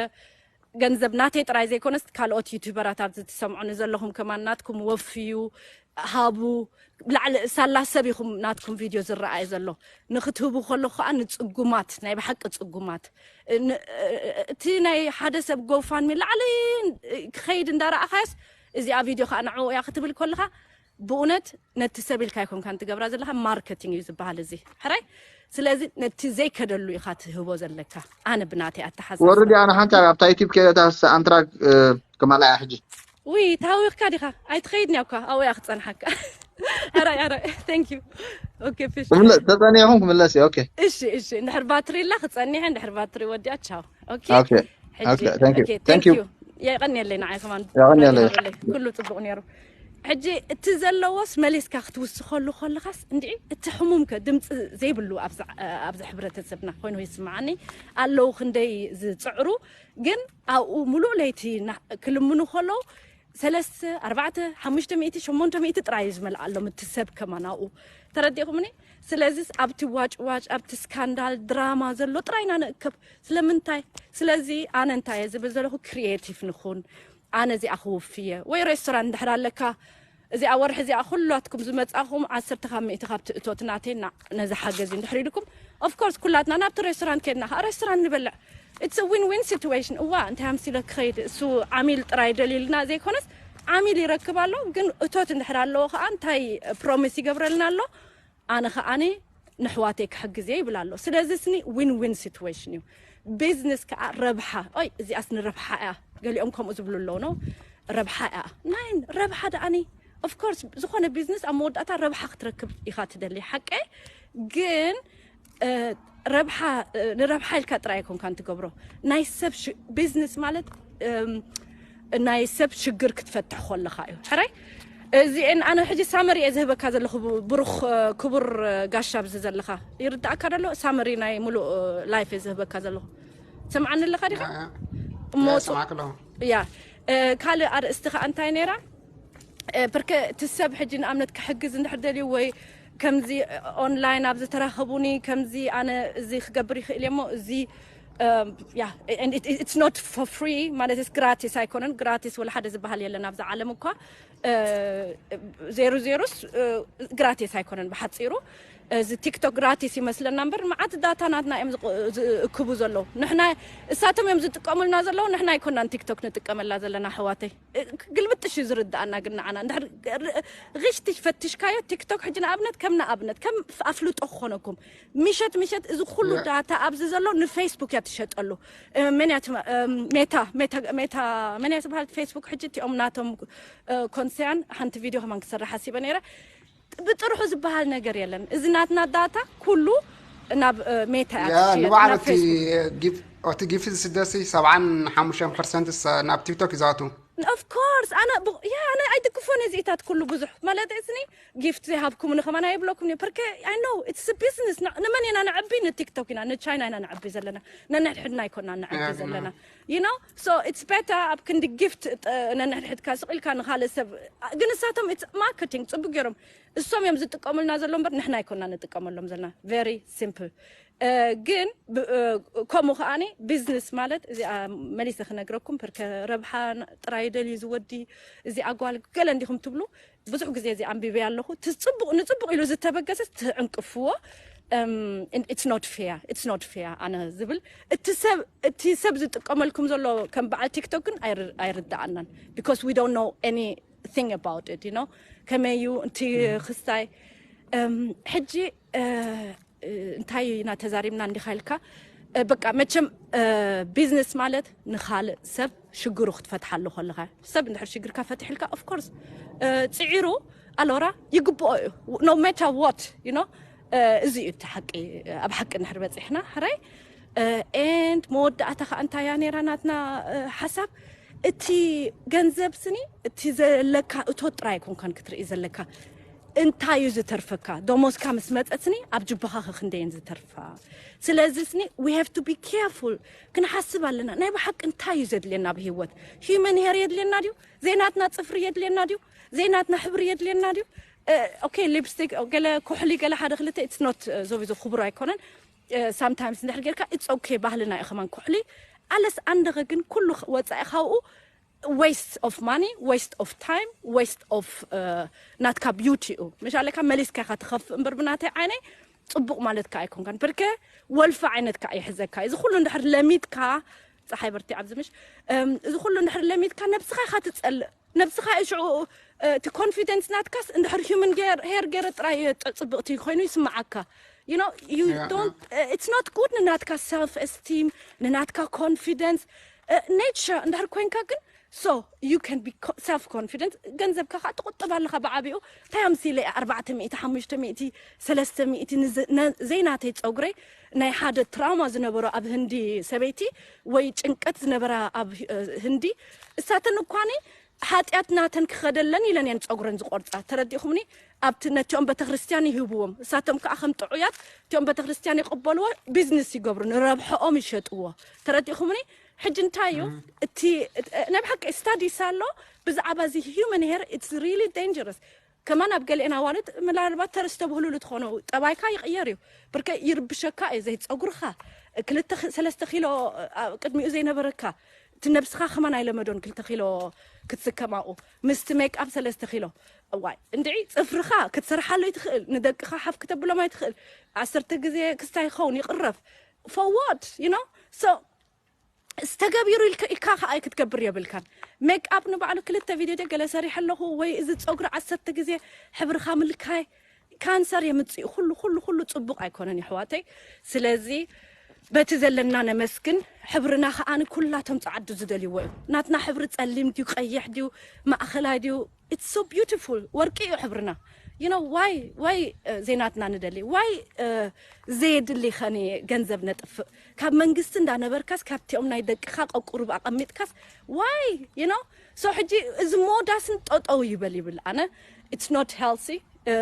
ገንዘብ ናተይ ጥራይ ዘይኮነስ ካልኦት ዩቱበራት ኣብዚ ትሰምዑኒ ዘለኹም ከማን ናትኩም ወፍዩ ሃቡ። ብላዕሊ ሳላ ሰብ ኢኹም ናትኩም ቪድዮ ዝረኣየ ዘሎ። ንክትህቡ ከለኹ ከዓ ንፅጉማት፣ ናይ ብሓቂ ፅጉማት፣ እቲ ናይ ሓደ ሰብ ጎፋንሚ ላዕሊ ክኸይድ እንዳረኣኻዮስ እዚኣ ቪድዮ ከዓ ንዕኡ እያ ክትብል ከለኻ ብእውነት ነቲ ሰብ ኢልካ ኣይኮንካን ትገብራ ዘለኻ። ማርኬቲንግ እዩ ዝበሃል እዚ ሕራይ። ስለዚ ነቲ ዘይከደሉ ኢኻ ትህቦ ዘለካ። ኣነ ብናተይ ኣተሓሳስባ ወርዲ ኣነ ሓንቲ ኣብታ ዩቲብ ከደታ ኣንትራግ ክማልኣ ሕጂ ውይ ታዊኽካ ዲኻ? ኣይትኸይድን እያ እኳ ኣብኡ እያ ክጸንሓካ። ኣራይ ኣራይ thank you okay fish ክምለ- ተጸኒኹም ክምለስ እየ። ኦኬ እሺ እሺ እንድሕር ባትሪ ኢላ ክጸኒሐ እንድሕር ባትሪ ወዲኣ ቻው። ኦኬ ኦኬ ሕጂ ኦኬ thank you ኦኬ thank you የቀንየለይ ንዓይ ከማን የቐንየለይ። ይበለይ። ኩሉ ጽቡቕ ነይሩ። ሕጂ እቲ ዘለዎስ መሊስካ ክትውስኸሉ ከለኻስ እንድዒ እቲ ሕሙምከ ድምፂ ዘይብሉ ኣብዚ ኣብዚ ሕብረተሰብና ኮይኑ ይስምዓኒ ኣለዉ ክንደይ ዝፅዕሩ ግን ኣብኡ ሙሉእ ለይቲ እና- ክልምኑ ከለዉ ሰለስተ ኣርባዕተ ሓሙሽተ ሚእቲ ሸሞንተ ሚእቲ ጥራይ እዩ ዝመልኣሎም እቲ ሰብ ከማን ኣብኡ ተረዲእኹምኒ። ስለዚስ ኣብቲ ዋጭዋጭ ኣብቲ ስካንዳል ድራማ ዘሎ ጥራይ ኢና ንእከብ። ስለምንታይ? ስለዚ ኣነ እንታይ እየ ዝብል ዘለኹ ክሪኤቲቭ ንኹን። ኣነ እዚኣ ክውፍየ ወይ ሬስቶራንት እንድሕር ኣለካ እዚኣ ወርሒ እዚኣ ኩላትኩም ዝመጻኹም ዓሰርተ ካብ ሚእቲ ካብቲ እቶት ናተይ ና- ነዚ ሓገዝ እዩ እንድሕር ኢልኩም ኦፍኮርስ ኩላትና ናብቲ ሬስቶራንት ከድና ከዓ ሬስቶራንት ንበልዕ። It's a win win situation። እዋ እንታይ ኣምሲለ ክኸይድ እሱ ዓሚል ጥራይ ደልዩልና ዘይኮነስ ዓሚል ይረክብ ኣሎ ግን እቶት እንድሕር ኣለዎ ከዓ እንታይ ፕሮሚስ ይገብረልና ኣሎ ኣነ ከዓኒ ንሕዋተይ ክሕግዝ እየ ይብል ኣሎ። ስለዚ ስኒ ዊን ዊን ሲትዌሽን እዩ። ቢዝነስ ከዓ ረብሓ ኦይ እዚኣስ ንረብሓ እያ ገሊኦም ከምኡ ዝብሉ ኣለዉ ነው ረብሓ እያ ናይን ረብሓ ደኣኒ ኦፍኮርስ ዝኾነ ቢዝነስ ኣብ መወዳእታ ረብሓ ክትረክብ ኢኻ ትደሊ ሓቀ ግን ረብሓ ንረብሓ ኢልካ ጥራይ ኣይኮንካን ትገብሮ ናይ ሰብ ቢዝነስ ማለት ናይ ሰብ ሽግር ክትፈትሕ ከለኻ እዩ ሕራይ እዚአን ኣነ ሕጂ ሳመሪ እየ ዝህበካ ዘለኹ ብሩኽ ክቡር ጋሻ ኣብዚ ዘለኻ ይርዳእካ ደሎ ሳመሪ ናይ ሙሉእ ላይፍ እየ ዝህበካ ዘለኹ ሰምዓኒ ኣለኻ ዲኻ እሞ ሰማዕክ ኣለኹ ያ ካልእ ኣርእስቲ ከዓ እንታይ ነይራ ብርከ እቲ ሰብ ሕጂ ንኣብነት ክሕግዝ እንድሕር ደልዩ ወይ ከምዚ ኦንላይን ኣብ ዝተራኸቡኒ ከምዚ ኣነ እዚ ክገብር ይኽእል እየ እሞ እዚ it's not for free ማለት ስ ግራቲስ ኣይኮነን ግራቲስ ወላ ሓደ ዝበሃል የለን ኣብዚ ዓለም እኳ ዜሩ ዜሩስ ግራቲስ ኣይኮነን ብሓፂሩ እዚ ቲክቶክ ግራቲስ ይመስለና እምበር መዓት ዳታ ናትና እዮም ዝእክቡ ዘለዉ ንሕና እሳቶም እዮም ዝጥቀሙልና ዘለዉ ንሕና ኣይኮናን ቲክቶክ ንጥቀመላ ዘለና ኣሕዋተይ ግልብጥሽ እዩ ዝርድኣና ግን ንዓና እንድሕር ርሽቲ ፈትሽካዮ ቲክቶክ ሕጂ ንኣብነት ከም ንኣብነት ከም ኣፍልጦ ክኾነኩም ምሸት ምሸት እዚ ኩሉ ዳታ ኣብዚ ዘሎ ንፌስቡክ እያ ትሸጠሉ መን እያ ሜታ ሜታ መን እያ ትበሃል ፌስቡክ ሕጂ እቲኦም ናቶም ኮንስያን ሓንቲ ቪድዮ ከማን ክሰርሕ ሓሲበ ነይረ ብጥርሑ ዝበሃል ነገር የለን እዚ ናትና ዳታ ኩሉ ናብ ሜታ እያ ትሽየጥ ንባዕሉ ናብ ፌስቡክ እቲ ጊፍት ዝስደሲ ሰብዓን ሓሙሽተን ፐርሰንት ናብ ቲክቶክ ይዛቱ of course ኣነ ያ ኣነ ኣይድግፎን እዚኢታት ኩሉ ብዙሕ ማለት እስኒ ጊፍት ዘይሃብኩምኒ ከማን ኣይብለኩም ኒ ፐርከ I know it's business ንመን ኢና ንዕቢ ንቲክቶክ ኢና ንቻይና ኢና ንዕቢ ዘለና ነንሕድሕድና ኣይኮና ንዕቢ ዘለና you know so it's better ኣብ ክንዲ ጊፍት ነንሕድሕድካ ስቕ ኢልካ ንኻልእ ሰብ ግን እሳቶም it's marketing ፅቡቅ ገይሮም እሶም እዮም ዝጥቀሙልና ዘሎ እምበር ንሕና ኣይኮና ንጥቀመሎም ዘለና very simple ግን ከምኡ ከዓኒ ቢዝነስ ማለት እዚኣ መሊሰ ክነግረኩም ርከ ረብሓ ጥራይ ደልዩ ዝወዲ እዚኣ ጓል ገለ እንዲኹም ትብሉ ብዙሕ ግዜ እዚ ኣንቢበ ኣለኹ። ጽቡቕ ንጽቡቕ ኢሉ ዝተበገሰ ትዕንቅፍዎ። It's not fair, it's not fair ኣነ ዝብል እቲ ሰብ እቲ ሰብ ዝጥቀመልኩም ዘሎ ከም በዓል ቲክቶክ ግን ኣይርዳኣናን because we don't know any thing about it, you know? ከመይ እዩ እንቲ ክስታይ ሕጂ እንታይ ኢና ተዛሪብና እንዲኻ ኢልካ በቃ መቸም ቢዝነስ ማለት ንኻልእ ሰብ ሽግሩ ክትፈትሓሉ ከለኻ ሰብ እንድሕር ሽግርካ ፈትሕልካ of course ጽዒሩ ኣሎራ ይግብኦ እዩ no matter what, you know? እዚ እዩ እቲ ሓቂ ኣብ ሓቂ እንድሕር በፂሕና ሕራይ and መወዳእታ ከዓ እንታይ እያ ነይራ ናትና ሓሳብ እቲ ገንዘብ ስኒ እቲ ዘለካ እቶ ጥራይ ኮንካን ክትርኢ ዘለካ እንታይ እዩ ዝተርፈካ ደሞዝካ ምስ መፀትኒ ኣብ ጅባኻ ከክንደየን ዝተርፋ ስለዚ ስኒ we have to be careful ክንሓስብ ኣለና ናይ ብሓቂ እንታይ እዩ ዘድልየና ኣብ ህይወት human hair የድልየና ድዩ ዘይናትና ፅፍሪ የድልየና ድዩ ዘይናትና ሕብሪ የድልየና ድዩ okay lipstick ገለ ኩሕሊ ገለ ሓደ ክልተ it's not ዞቢዞ ክቡር ኣይኮነን sometimes እንድሕር ጌርካ it's okay ባህልና እዩ ከማን ኩሕሊ ኣለስ ኣንደኸ ግን ኩሉ ወፃኢ ካብኡ waste of money waste of time waste of ናትካ beauty እዩ መሻለካ መሊስካ ኢኻ ትኸፍእ እምበር ብናተይ ዓይነይ ፅቡቕ ማለት ከ ኣይኮንካን ብርከ ወልፊ ዓይነት ከ ይሕዘካ እዚ ኩሉ እንድሕር ለሚድካ ፀሓይ በርቲ ኣብዚ ምሽ እዚ ኩሉ እንድሕር ለሚድካ ነብስኻ ኢኻ ትፀልእ ነብስኻ እዩ ሽዑ እቲ confidence ናትካስ እንድሕር human hair ገይረ ጥራይ ጽብቕቲ ኮይኑ ይስምዓካ you know you don't it's not good ንናትካ self esteem ንናትካ confidence nature እንድሕር ኮይንካ ግን so you can be self confident ገንዘብካ ከዓ ትቁጥብ ኣለካ ብዓቢኡ እንታይ ኣምሲለ ኣርባዕተ ሚእቲ ሓሙሽተ ሚእቲ ሰለስተ ሚእቲ ዘይናተይ ፀጉረይ ናይ ሓደ ትራውማ ዝነበሮ ኣብ ህንዲ ሰበይቲ ወይ ጭንቀት ዝነበራ ኣብ ህንዲ እሳተን እኳኒ ሓጢኣት ናተን ክኸደለን ኢለን እየን ፀጉረን ዝቆርፃ ተረዲእኹምኒ ኣብቲ ነቲኦም ቤተክርስትያን ይህብዎም እሳቶም ከዓ ከም ጥዑያት እቲኦም ቤተክርስትያን ይቕበልዎ ቢዝነስ ይገብሩ ንረብሐኦም ይሸጥዎ ተረዲእኹምኒ ሕጂ እንታይ እዩ እቲ ናይ ብሓቂ ስታዲስ ኣሎ ብዛዕባ እዚ human hair it's really dangerous ከማን ኣብ ገሊአን ኣዋልድ ምናልባት ተስተብህሉሉ ትኾኑ ጠባይካ ይቕየር እዩ ብርከ ይርብሸካ እዩ ዘይፀጉርካ ክልተ ሰለስተ ኪሎ ቅድሚኡ ዘይነበረካ እቲ ነብስኻ ከማን ኣይለመዶን ክልተ ኪሎ ክትስከማኡ ምስቲ ሜክኣፕ ሰለስተ ኪሎ እዋይ እንድዒ ፅፍርኻ ክትሰርሓሉ ይትኽእል ንደቅኻ ሓፍ ክተብሎም ኣይትኽእል ዓሰርተ ግዜ ክስታይ ይኸውን ይቕረፍ for what you know so ዝተገቢሩ ኢልካ ከኣ ክትገብር የብልካን ሜክኣፕ ንባዕሉ ክልተ ቪድዮ ደ ገለ ሰሪሐ ኣለኹ ወይ እዚ ፀጉሪ ዓሰርተ ግዜ ሕብርኻ ምልካይ ካንሰር የምፅእ ኩሉ ኩሉ ኩሉ ፅቡቅ ኣይኮነን ይሕዋተይ ስለዚ በቲ ዘለና ነመስግን ሕብርና ከዓኒ ኩላቶም ፀዓዱ ዝደልይዎ እዩ ናትና ሕብሪ ፀሊም ድዩ ቀይሕ ድዩ ማእኸላይ ድዩ it's so beautiful ወርቂ እዩ ሕብርና you know why why ዘይናትና ንደሊ why ዘየድሊ ኸኒ ገንዘብ ነጥፍእ ካብ መንግስቲ እንዳነበርካስ ካብቲኦም ናይ ደቅኻ ቀቁሩብ ኣቐሚጥካስ why you know so ሕጂ እዚ ሞዳስን ጠጠው ይበል ይብል ኣነ it's not healthy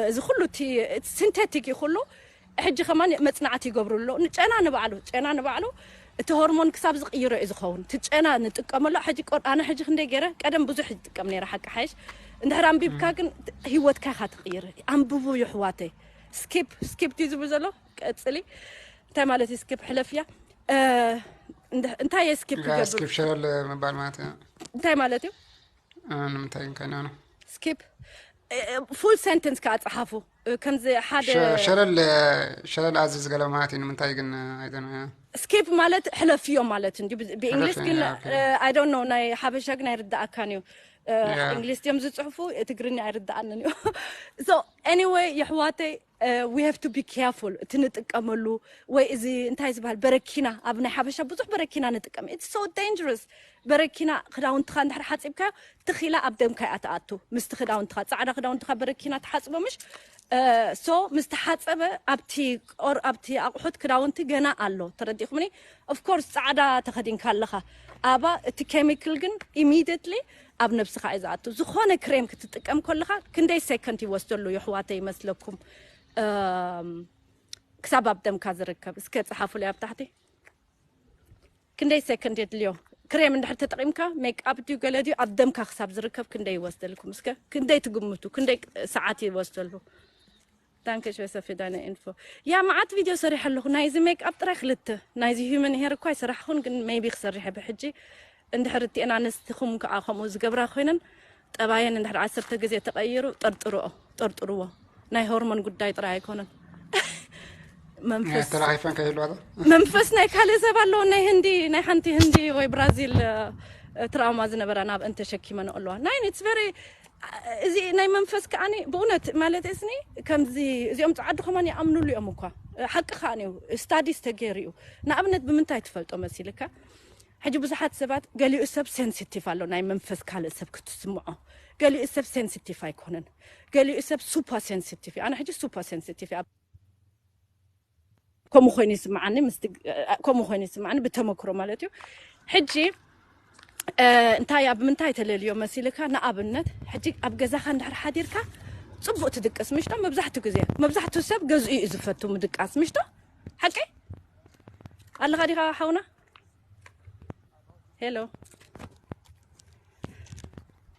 እዚ ኩሉ እቲ synthetic እዩ ኩሉ ሕጂ ከማን መፅናዕቲ ይገብሩ ኣሎ ንጨና ንባዕሉ ጨና ንባዕሉ እቲ ሆርሞን ክሳብ ዝቕይሮ እዩ ዝኸውን እቲ ጨና ንጥቀመሉ ሕጂ ኣነ ሕጂ ክንደይ ገይረ ቀደም ብዙሕ ይጥቀም ነይረ ሓቂ ሓይሽ እንድሕር ኣንቢብካ ግን ህይወትካ ኢኻ ትቕይር ኣንብቡ ይሕዋተይ skip skip ድዩ ዝብል ዘሎ ቀፅሊ እንታይ ማለት እዩ skip ሕለፍያ እንታይ እየ skip ክገብር skip ሸለል ምባል ማለት እዩ እንታይ ማለት እዩ ንምንታይ እንከና ነው skip full sentence ከዓ ፀሓፉ ከምዚ ሓደ ሸለል ሸለል ኣዝዝ ገለ ማለት እዩ ንምንታይ ግን ኣይተን skip ማለት ሕለፍዮ ማለት እንዲ ብእንግሊዝ ግን I don't know ናይ ሓበሻ ግን ኣይርዳኣካን እዩ እንግሊዝ እዮም ዝፅሕፉ ትግርኛ ኣይርዳኣንን እዩ so anyway የሕዋተይ we have to be careful እቲ ንጥቀመሉ ወይ እዚ እንታይ ዝበሃል በረኪና ኣብ ናይ ሓበሻ ብዙሕ በረኪና ንጥቀም it's so dangerous በረኪና ክዳውንትኻ እንድሕር ሓፂብካዮ ትኺላ ኣብ ደምካ እያ ትኣቱ ምስቲ ክዳውንትኻ ፃዕዳ ክዳውንትኻ በረኪና ትሓፅቦ ምሽ so ምስ ተሓፀበ ኣብቲ ኣብቲ ኣቑሑት ክዳውንቲ ገና ኣሎ ተረዲእኩምኒ of course ፃዕዳ ተኸዲንካ ኣለኻ ኣባ እቲ chemical ግን immediately ኣብ ነብስኻ እዩ ዝኣቱ ዝኾነ ክሬም ክትጥቀም ከለኻ ክንደይ second ይወስደሉ የሕዋተ ይመስለኩም ክሳብ ኣብ ደምካ ዝርከብ እስከ ፀሓፉለይ ኣብ ታሕቲ ክንደይ second የድልዮ ክሬም እንድሕር ተጠቂምካ make up ድዩ ገለ ድዩ ኣብ ደምካ ክሳብ ዝርከብ ክንደይ ይወስደልኩም እስከ ክንደይ ትግምቱ ክንደይ ሰዓት ይወስደሉ ዳንከ ሽወ ሰፊ ዳነ ኢንፎ። ያ መዓት ቪድዮ ሰሪሐ ኣለኹ። ናይዚ ሜክኣፕ ጥራይ ክልተ፣ ናይዚ ሂውመን ሄር እኳ ኣይሰራሕኹን፣ ግን ሜይቢ ክሰርሕ ብሕጂ። እንድሕር እቲአን ኣንስትኹም ከዓ ከምኡ ዝገብራ ኮይነን፣ ጠባየን እንድሕር ዓሰርተ ግዜ ተቐይሩ፣ ጠርጥርኦ፣ ጠርጥርዎ። ናይ ሆርሞን ጉዳይ ጥራይ ኣይኮነን። መንፈስ ተራኺፈን ከይህልዋ መንፈስ ናይ ካልእ ሰብ ኣለዎ። ናይ ህንዲ፣ ናይ ሓንቲ ህንዲ ወይ ብራዚል እ፣ ትራውማ ዝነበራ ናብ እንተ ሸኪመን ኣለዋ። ናይ it's very እዚ ናይ መንፈስ ከዓኒ ብእውነት ማለት እስኒ ከምዚ እዚኦም ጸዓዱ ከማን ይኣምኑሉ እዮም እኳ። ሓቂ ከዓኒ እዩ። ስታዲስ ተገይሩ እዩ። ንኣብነት ብምንታይ ትፈልጦ መሲልካ? ሕጂ ብዙሓት ሰባት ገሊኡ ሰብ ሴንሲቲቭ ኣሎ ናይ መንፈስ ካልእ ሰብ ክትስምዖ። ገሊኡ ሰብ ሴንሲቲቭ ኣይኮነን። ገሊኡ ሰብ ሱፐር ሴንሲቲቭ እዩ። ኣነ ሕጂ ሱፐር ሴንሲቲቭ እየ። ከምኡ ኮይኑ ይስምዓኒ፣ ምስቲ ከምኡ ኮይኑ ይስምዓኒ ብተመክሮ ማለት እዩ። ሕጂ እ፣ እንታይ ኣብ ምንታይ ተለልዮ መሲልካ? ንኣብነት ሕጂ ኣብ ገዛኻ እንድሕር ሓዲርካ ጽቡቕ ትድቅስ ምሽቶ፣ መብዛሕትኡ ግዜ መብዛሕትኡ ሰብ ገዝኡ እዩ ዝፈቱ ምድቃስ ምሽቶ። ሓቂ ኣለኻ ዲኻ ሓውና? ሄሎ፣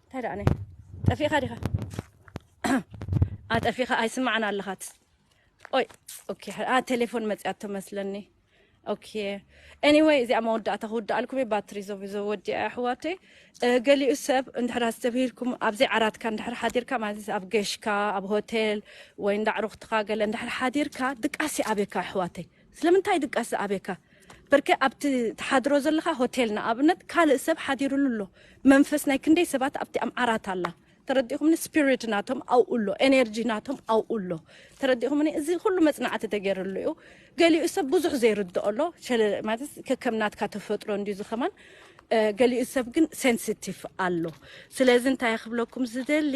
እንታይ ደኣ ነይ ጠፊእኻ ዲኻ? ኣጠፊኻ ኣይስማዕን ኣለኻት። ኦይ፣ ኦኬ፣ አ ቴሌፎን መጽያቶ መስለኒ። ኦኬ፣ ኤኒወይ፣ እዚኣ መወዳእታ ክውድኣልኩም እየ። ባትሪ ዘቢዘ ወዲኣ ኣሕዋተይ። እ፣ ገሊኡ ሰብ እንድሕር ኣስተብሂልኩም ኣብዚ ዓራትካ እንድሕር ሓዲርካ ማለት ኣብ ገሽካ ኣብ ሆቴል ወይ እንዳ ኣዕሩኽትኻ ገለ እንድሕር ሓዲርካ ድቃሲ ኣቤካ ኣሕዋተይ። ስለምንታይ ድቃሲ ኣቤካ? በርከ ኣብቲ ትሓድሮ ዘለኻ ሆቴል ንኣብነት ካልእ ሰብ ሓዲሩሉ ኣሎ። መንፈስ ናይ ክንደይ ሰባት ኣብቲ ኣምዓራት ኣላ። ተረዲኹምኒ? ስፒሪት ናቶም ኣብኡ ኣሎ፣ ኤነርጂ ናቶም ኣብኡ ኣሎ። ተረዲኹምኒ? እዚ ኩሉ መጽናዕቲ ተገይርሉ እዩ። ገሊኡ ሰብ ብዙሕ ዘይርድኦ ኣሎ። ሸለ ማለት ከከም ናትካ ተፈጥሮ እንዲዩ ዝኸማን። እ፣ ገሊኡ ሰብ ግን ሴንሲቲቭ ኣሎ። ስለዚ እንታይ ክብለኩም ዝደሊ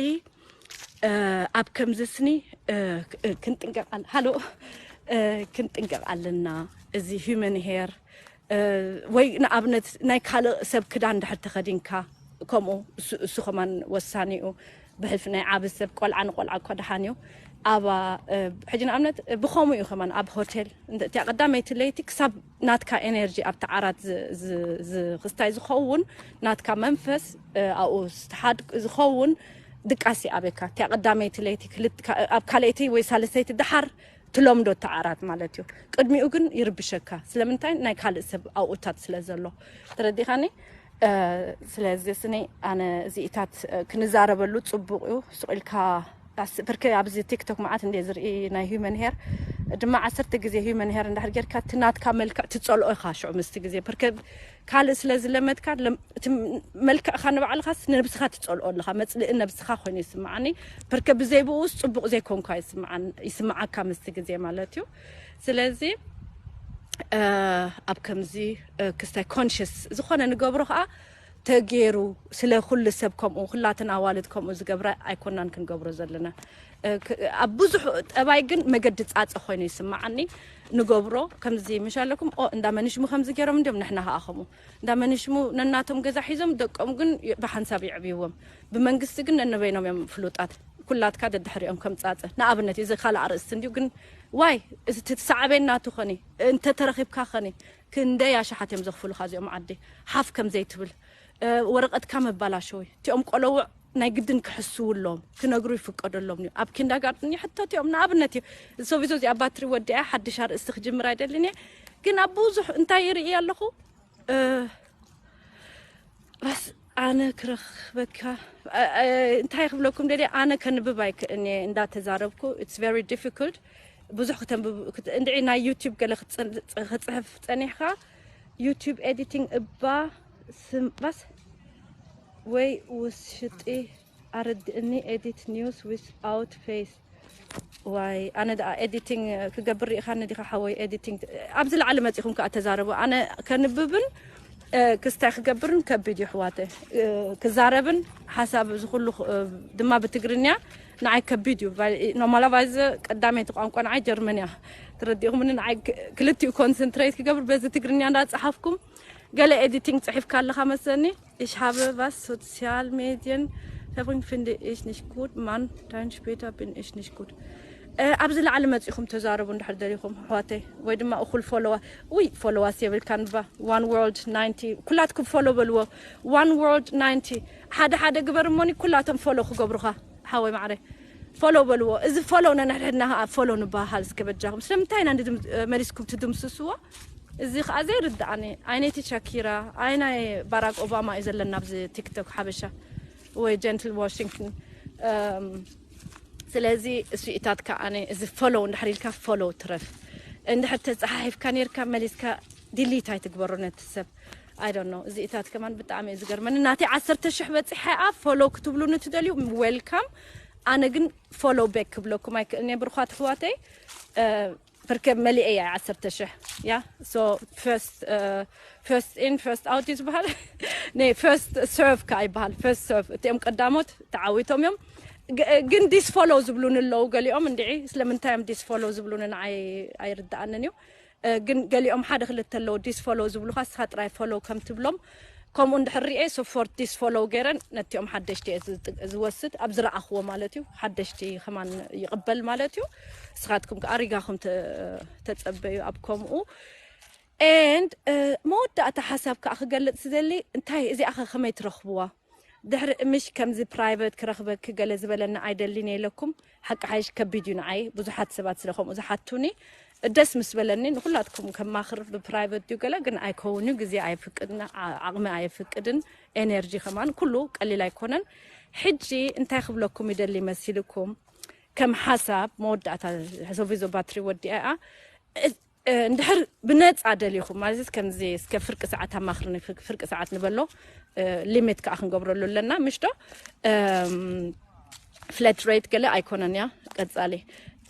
እ፣ ኣብ ከምዚ ስኒ እ፣ ክ- ክንጥንቀቕ ኣለ ሃሎ እ፣ ክንጥንቀቕ ኣለና። እዚ ሂመን ሄር ወይ ንኣብነት ናይ ካልእ ሰብ ክዳን ድሕር ተኸዲንካ ከምኡ እሱ እሱ ከማን ወሳኒ እዩ። ብሕልፊ ናይ ዓቢ ሰብ ቆልዓ ንቆልዓ እኳ ደሓን እዩ። ኣብ ሕጂ ንኣብነት ብኸምኡ እዩ ከማን ኣብ ሆቴል እቲያ ቀዳመይቲ ለይቲ ክሳብ ናትካ ኤነርጂ ኣብቲ ዓራት ክስታይ ዝኸውን ናትካ መንፈስ ኣብኡ ዝተሓድ ዝኸውን ድቃሲ ኣበካ እቲያ ቀዳመይቲ ለይቲ ኣብ ካልኣይቲ ወይ ሳልሰይቲ ደሓር ትለምዶ እቲ ዓራት ማለት እዩ። ቅድሚኡ ግን ይርብሸካ። ስለምንታይ ናይ ካልእ ሰብ ኣብኡታት ስለ ዘሎ። ተረዲኻኒ? ስለዚ ስኒ ኣነ እዚኢታት ክንዛረበሉ ጽቡቕ እዩ። ስቕ ኢልካ ብርከ ኣብዚ ቲክቶክ መዓት እንደ ዝርኢ ናይ ሂመን ሄር ድማ ዓሰርተ ግዜ ሂመን ሄር እንድሕር ጌርካ እቲ ናትካ መልክዕ ትጸልኦ ኢኻ ሽዑ ምስቲ ግዜ ብርከ ካልእ ስለ ዝለመድካ እቲ መልክዕካ ንባዕልኻስ ነብስኻ ትጸልኦ ኣለኻ። መጽልኢ ነብስኻ ኮይኑ ይስምዓኒ። ብርከ ብዘይ ብኡስ ጽቡቕ ዘይኮንኳ ይስምዓካ ምስቲ ግዜ ማለት እዩ። ስለዚ ኣብ ከምዚ ክስታይ ኮንሽስ ዝኾነ ንገብሮ ከዓ ተገይሩ ስለ ኩሉ ሰብ ከምኡ ኩላትን ኣዋልድ ከምኡ ዝገብረ ኣይኮናን ክንገብሮ ዘለና። ኣብ ብዙሕ ጠባይ ግን መገዲ ጻጸ ኮይኑ ይስምዓኒ። ንገብሮ ከምዚ ምሽ ኣለኩም ኦ እንዳ መንሽሙ ከምዚ ገይሮም እንዲም ንሕና ከዓ ከምኡ እንዳ መንሽሙ ነናቶም ገዛ ሒዞም ደቆም ግን ብሓንሳብ ይዕብይዎም። ብመንግስቲ ግን ነንበይኖም እዮም ፍሉጣት። ኩላትካ ደድሕሪኦም ከም ጻጸ ንኣብነት እዚ ካልእ ኣርእስቲ እንዲዩ ግን ዋይ እቲ ትሰዓበና ትኾኒ እንተተረኺብካ ኸኒ ክንደይ ኣሽሓት እዮም ዘኽፍሉኻ እዚኦም ዓዲ ሓፍ ከም ዘይትብል ወረቐትካ መባላሸዊ እቲኦም ቆለውዕ ናይ ግድን ክሕስውሎም ክነግሩ ይፍቀደሎም እዩ። ኣብ ኪንዳጋርድን ይሕተት እዮም። ንኣብነት እዩ ሶቪዞ እዚኣ ባትሪ ወዲኣ ሓድሽ ኣርእስቲ ክጅምር ኣይደልን እየ ግን ኣብ ብዙሕ እንታይ ይርኢ ኣለኹ በስ ኣነ ክረኽበካ እንታይ ክብለኩም ደልየ ኣነ ከንብብ ኣይክእልንየ እንዳተዛረብኩ it's very difficult ብዙሕ ክተንብብ እንድዒ ናይ ዩቲብ ገለ ክጽሕፍ ጸኒሕካ ዩቲብ ኤዲቲንግ እባ ስምባስ ወይ ውሽጢ ኣረድእኒ ኤዲት ኒውስ ዊዝ ኣውት ፌስ ዋይ ኣነ ደኣ ኤዲቲንግ ክገብር ርኢኻኒ ዲኻ ሓወይ ኤዲቲንግ ኣብዚ ላዕሊ መፂኹም ከዓ ተዛረቡ ኣነ ከንብብን ክስታይ ክገብርን ከቢድ እዩ ኣሕዋተ ክዛረብን ሓሳብ እዚ ኩሉ ድማ ብትግርኛ ንዓይ ከቢድ እዩ ኖርማላቫይዘ ቀዳመይቲ ቋንቋ ንዓይ ጀርመን እያ ተረዲእኹምኒ ንዓይ ክልቲኡ ኮንሰንትሬት ክገብር በዚ ትግርኛ እንዳፀሓፍኩም ገለ ኤዲቲንግ ፅሒፍካ ኣለኻ መሰኒ Ich habe was Sozialmedien verbringt, finde ich nicht gut. Mann, dann später bin ich nicht gut. ኣብዚ ላዕሊ መፂኹም ተዛረቡ እንድሕር ደሊኹም ኣሕዋተይ ወይ ድማ እኹል ፎሎዋ ውይ ፎሎዋስ የብልካን ባ one world ninety ኩላትኩም ፎሎ በልዎ one world ninety ሓደ ሓደ ግበር እሞኒ ኩላቶም ፎሎ ክገብሩኻ ሓወይ ማዕረ ፎሎ በልዎ። እዚ ፎሎ ነንሕድሕድና ከዓ ፎሎ ንበሃል እስከ በጃኹም። ስለምንታይ ኢና ንድም-፣ መሊስኩም ትድምስስዎ? እዚ ከዓ ዘይርድኣኒ። ኣይነይቲ ሻኪራ፣ ኣይናይ ባራክ ኦባማ እዩ ዘለና ኣብዚ ቲክቶክ ሓበሻ ወይ ጀንትል ዋሽንግተን። እም፣ ስለዚ እሱ ኢታት ከዓ እዚ ፎሎ እንድሕር ኢልካ ፎሎ ትረፍ። እንድሕር ተፀሓሒፍካ ነርካ መሊስካ ዲሊት ኣይትግበሮ ነቲ ሰብ። I don't know። እዚ ኢታት ከማን ብጣዕሚ እዩ ዝገርመኒ። ናተይ ዓሰርተ ሽሕ በፂሐ እያ። ፎሎ ክትብሉኒ ትደልዩ ዌልካም። ኣነ ግን ፎሎ ቤክ ክብለኩም ኣይክእልን እየ ብርኳት ኣሕዋተይ። እ፣ ብርከ መሊኤ እያ ዓሰርተ ሽሕ። ያ፣ so first፣ እ፣ first in, first out እዩ ዝበሃል። ነ፣ ፈርስት ሰርቭ ከኣ ይበሃል። ፈርስት ሰርቭ። እቲኦም ቀዳሞት ተዓዊቶም እዮም። ግ-፣ ግን ዲስፎሎ ዝብሉኒ ኣለዉ ገሊኦም። እንድዒ ስለምንታይ እዮም ዲስፎሎ ዝብሉኒ ንዓይ ኣይርድኣንን እዩ። እ፣ ግን ገሊኦም ሓደ ክልተ ኣለዉ ዲስፎሎ ዝብሉኻ፣ ንስኻ ጥራይ ፎሎ ከም ትብሎም። ከምኡ እንድሕር ሪኤ፣ ሶ ፎርት ዲስፎሎ ገይረን ነቲኦም ሓደሽቲ እየ ዝጥ-፣ ዝወስድ፣ ኣብ ዝረኣኽዎ ማለት እዩ። ሓደሽቲ ከማን ይቕበል ማለት እዩ። ንስኻትኩም ከኣ ሪጋኹም ተ-፣ ተጸበዩ ኣብ ከምኡ። And፣ እ፣ መወዳእታ ሓሳብ ከኣ ክገልጽ ዝደሊ፣ እንታይ እዚኣ ከ ከመይ ትረኽብዋ? ድሕሪ ምሽ ከምዚ ፕራይቨት ክረኽበኪ ገለ ዝበለኒ ኣይደልን እየ ኢለኩም። ሓቂ ሓይሽ ከቢድ እዩ ንዓይ። ብዙሓት ሰባት ስለ ከምኡ ዝሓቱኒ ደስ ምስ በለኒ ንኹላትኩም ከማኽር ብፕራይቨት ድዩ ገለ ግን ኣይከውን እዩ። ግዜ ኣይፍቅድን፣ ዓ-፣ ዓቕሚ ኣይፍቅድን፣ ኤነርጂ ከማን ኩሉ ቀሊል ኣይኮነን። ሕጂ እንታይ ክብለኩም ይደሊ መሲልኩም? ከም ሓሳብ መወዳእታ ሶቪዞ ባትሪ ወዲኣ እያ። እ-፣ እ፣ እንድሕር ብነጻ ደሊኹም፣ ማለት ከምዚ እስከ ፍርቂ ሰዓት ኣማኽርኒ፣ ፍርቂ፣ ፍርቂ ሰዓት ንበሎ፣ እ፣ ሊሚት ከኣ ክንገብረሉ ኣለና፣ ምሽ ዶ? እም፣ ፍለት ሬት ገለ ኣይኮነን እያ፣ ቀጻሊ።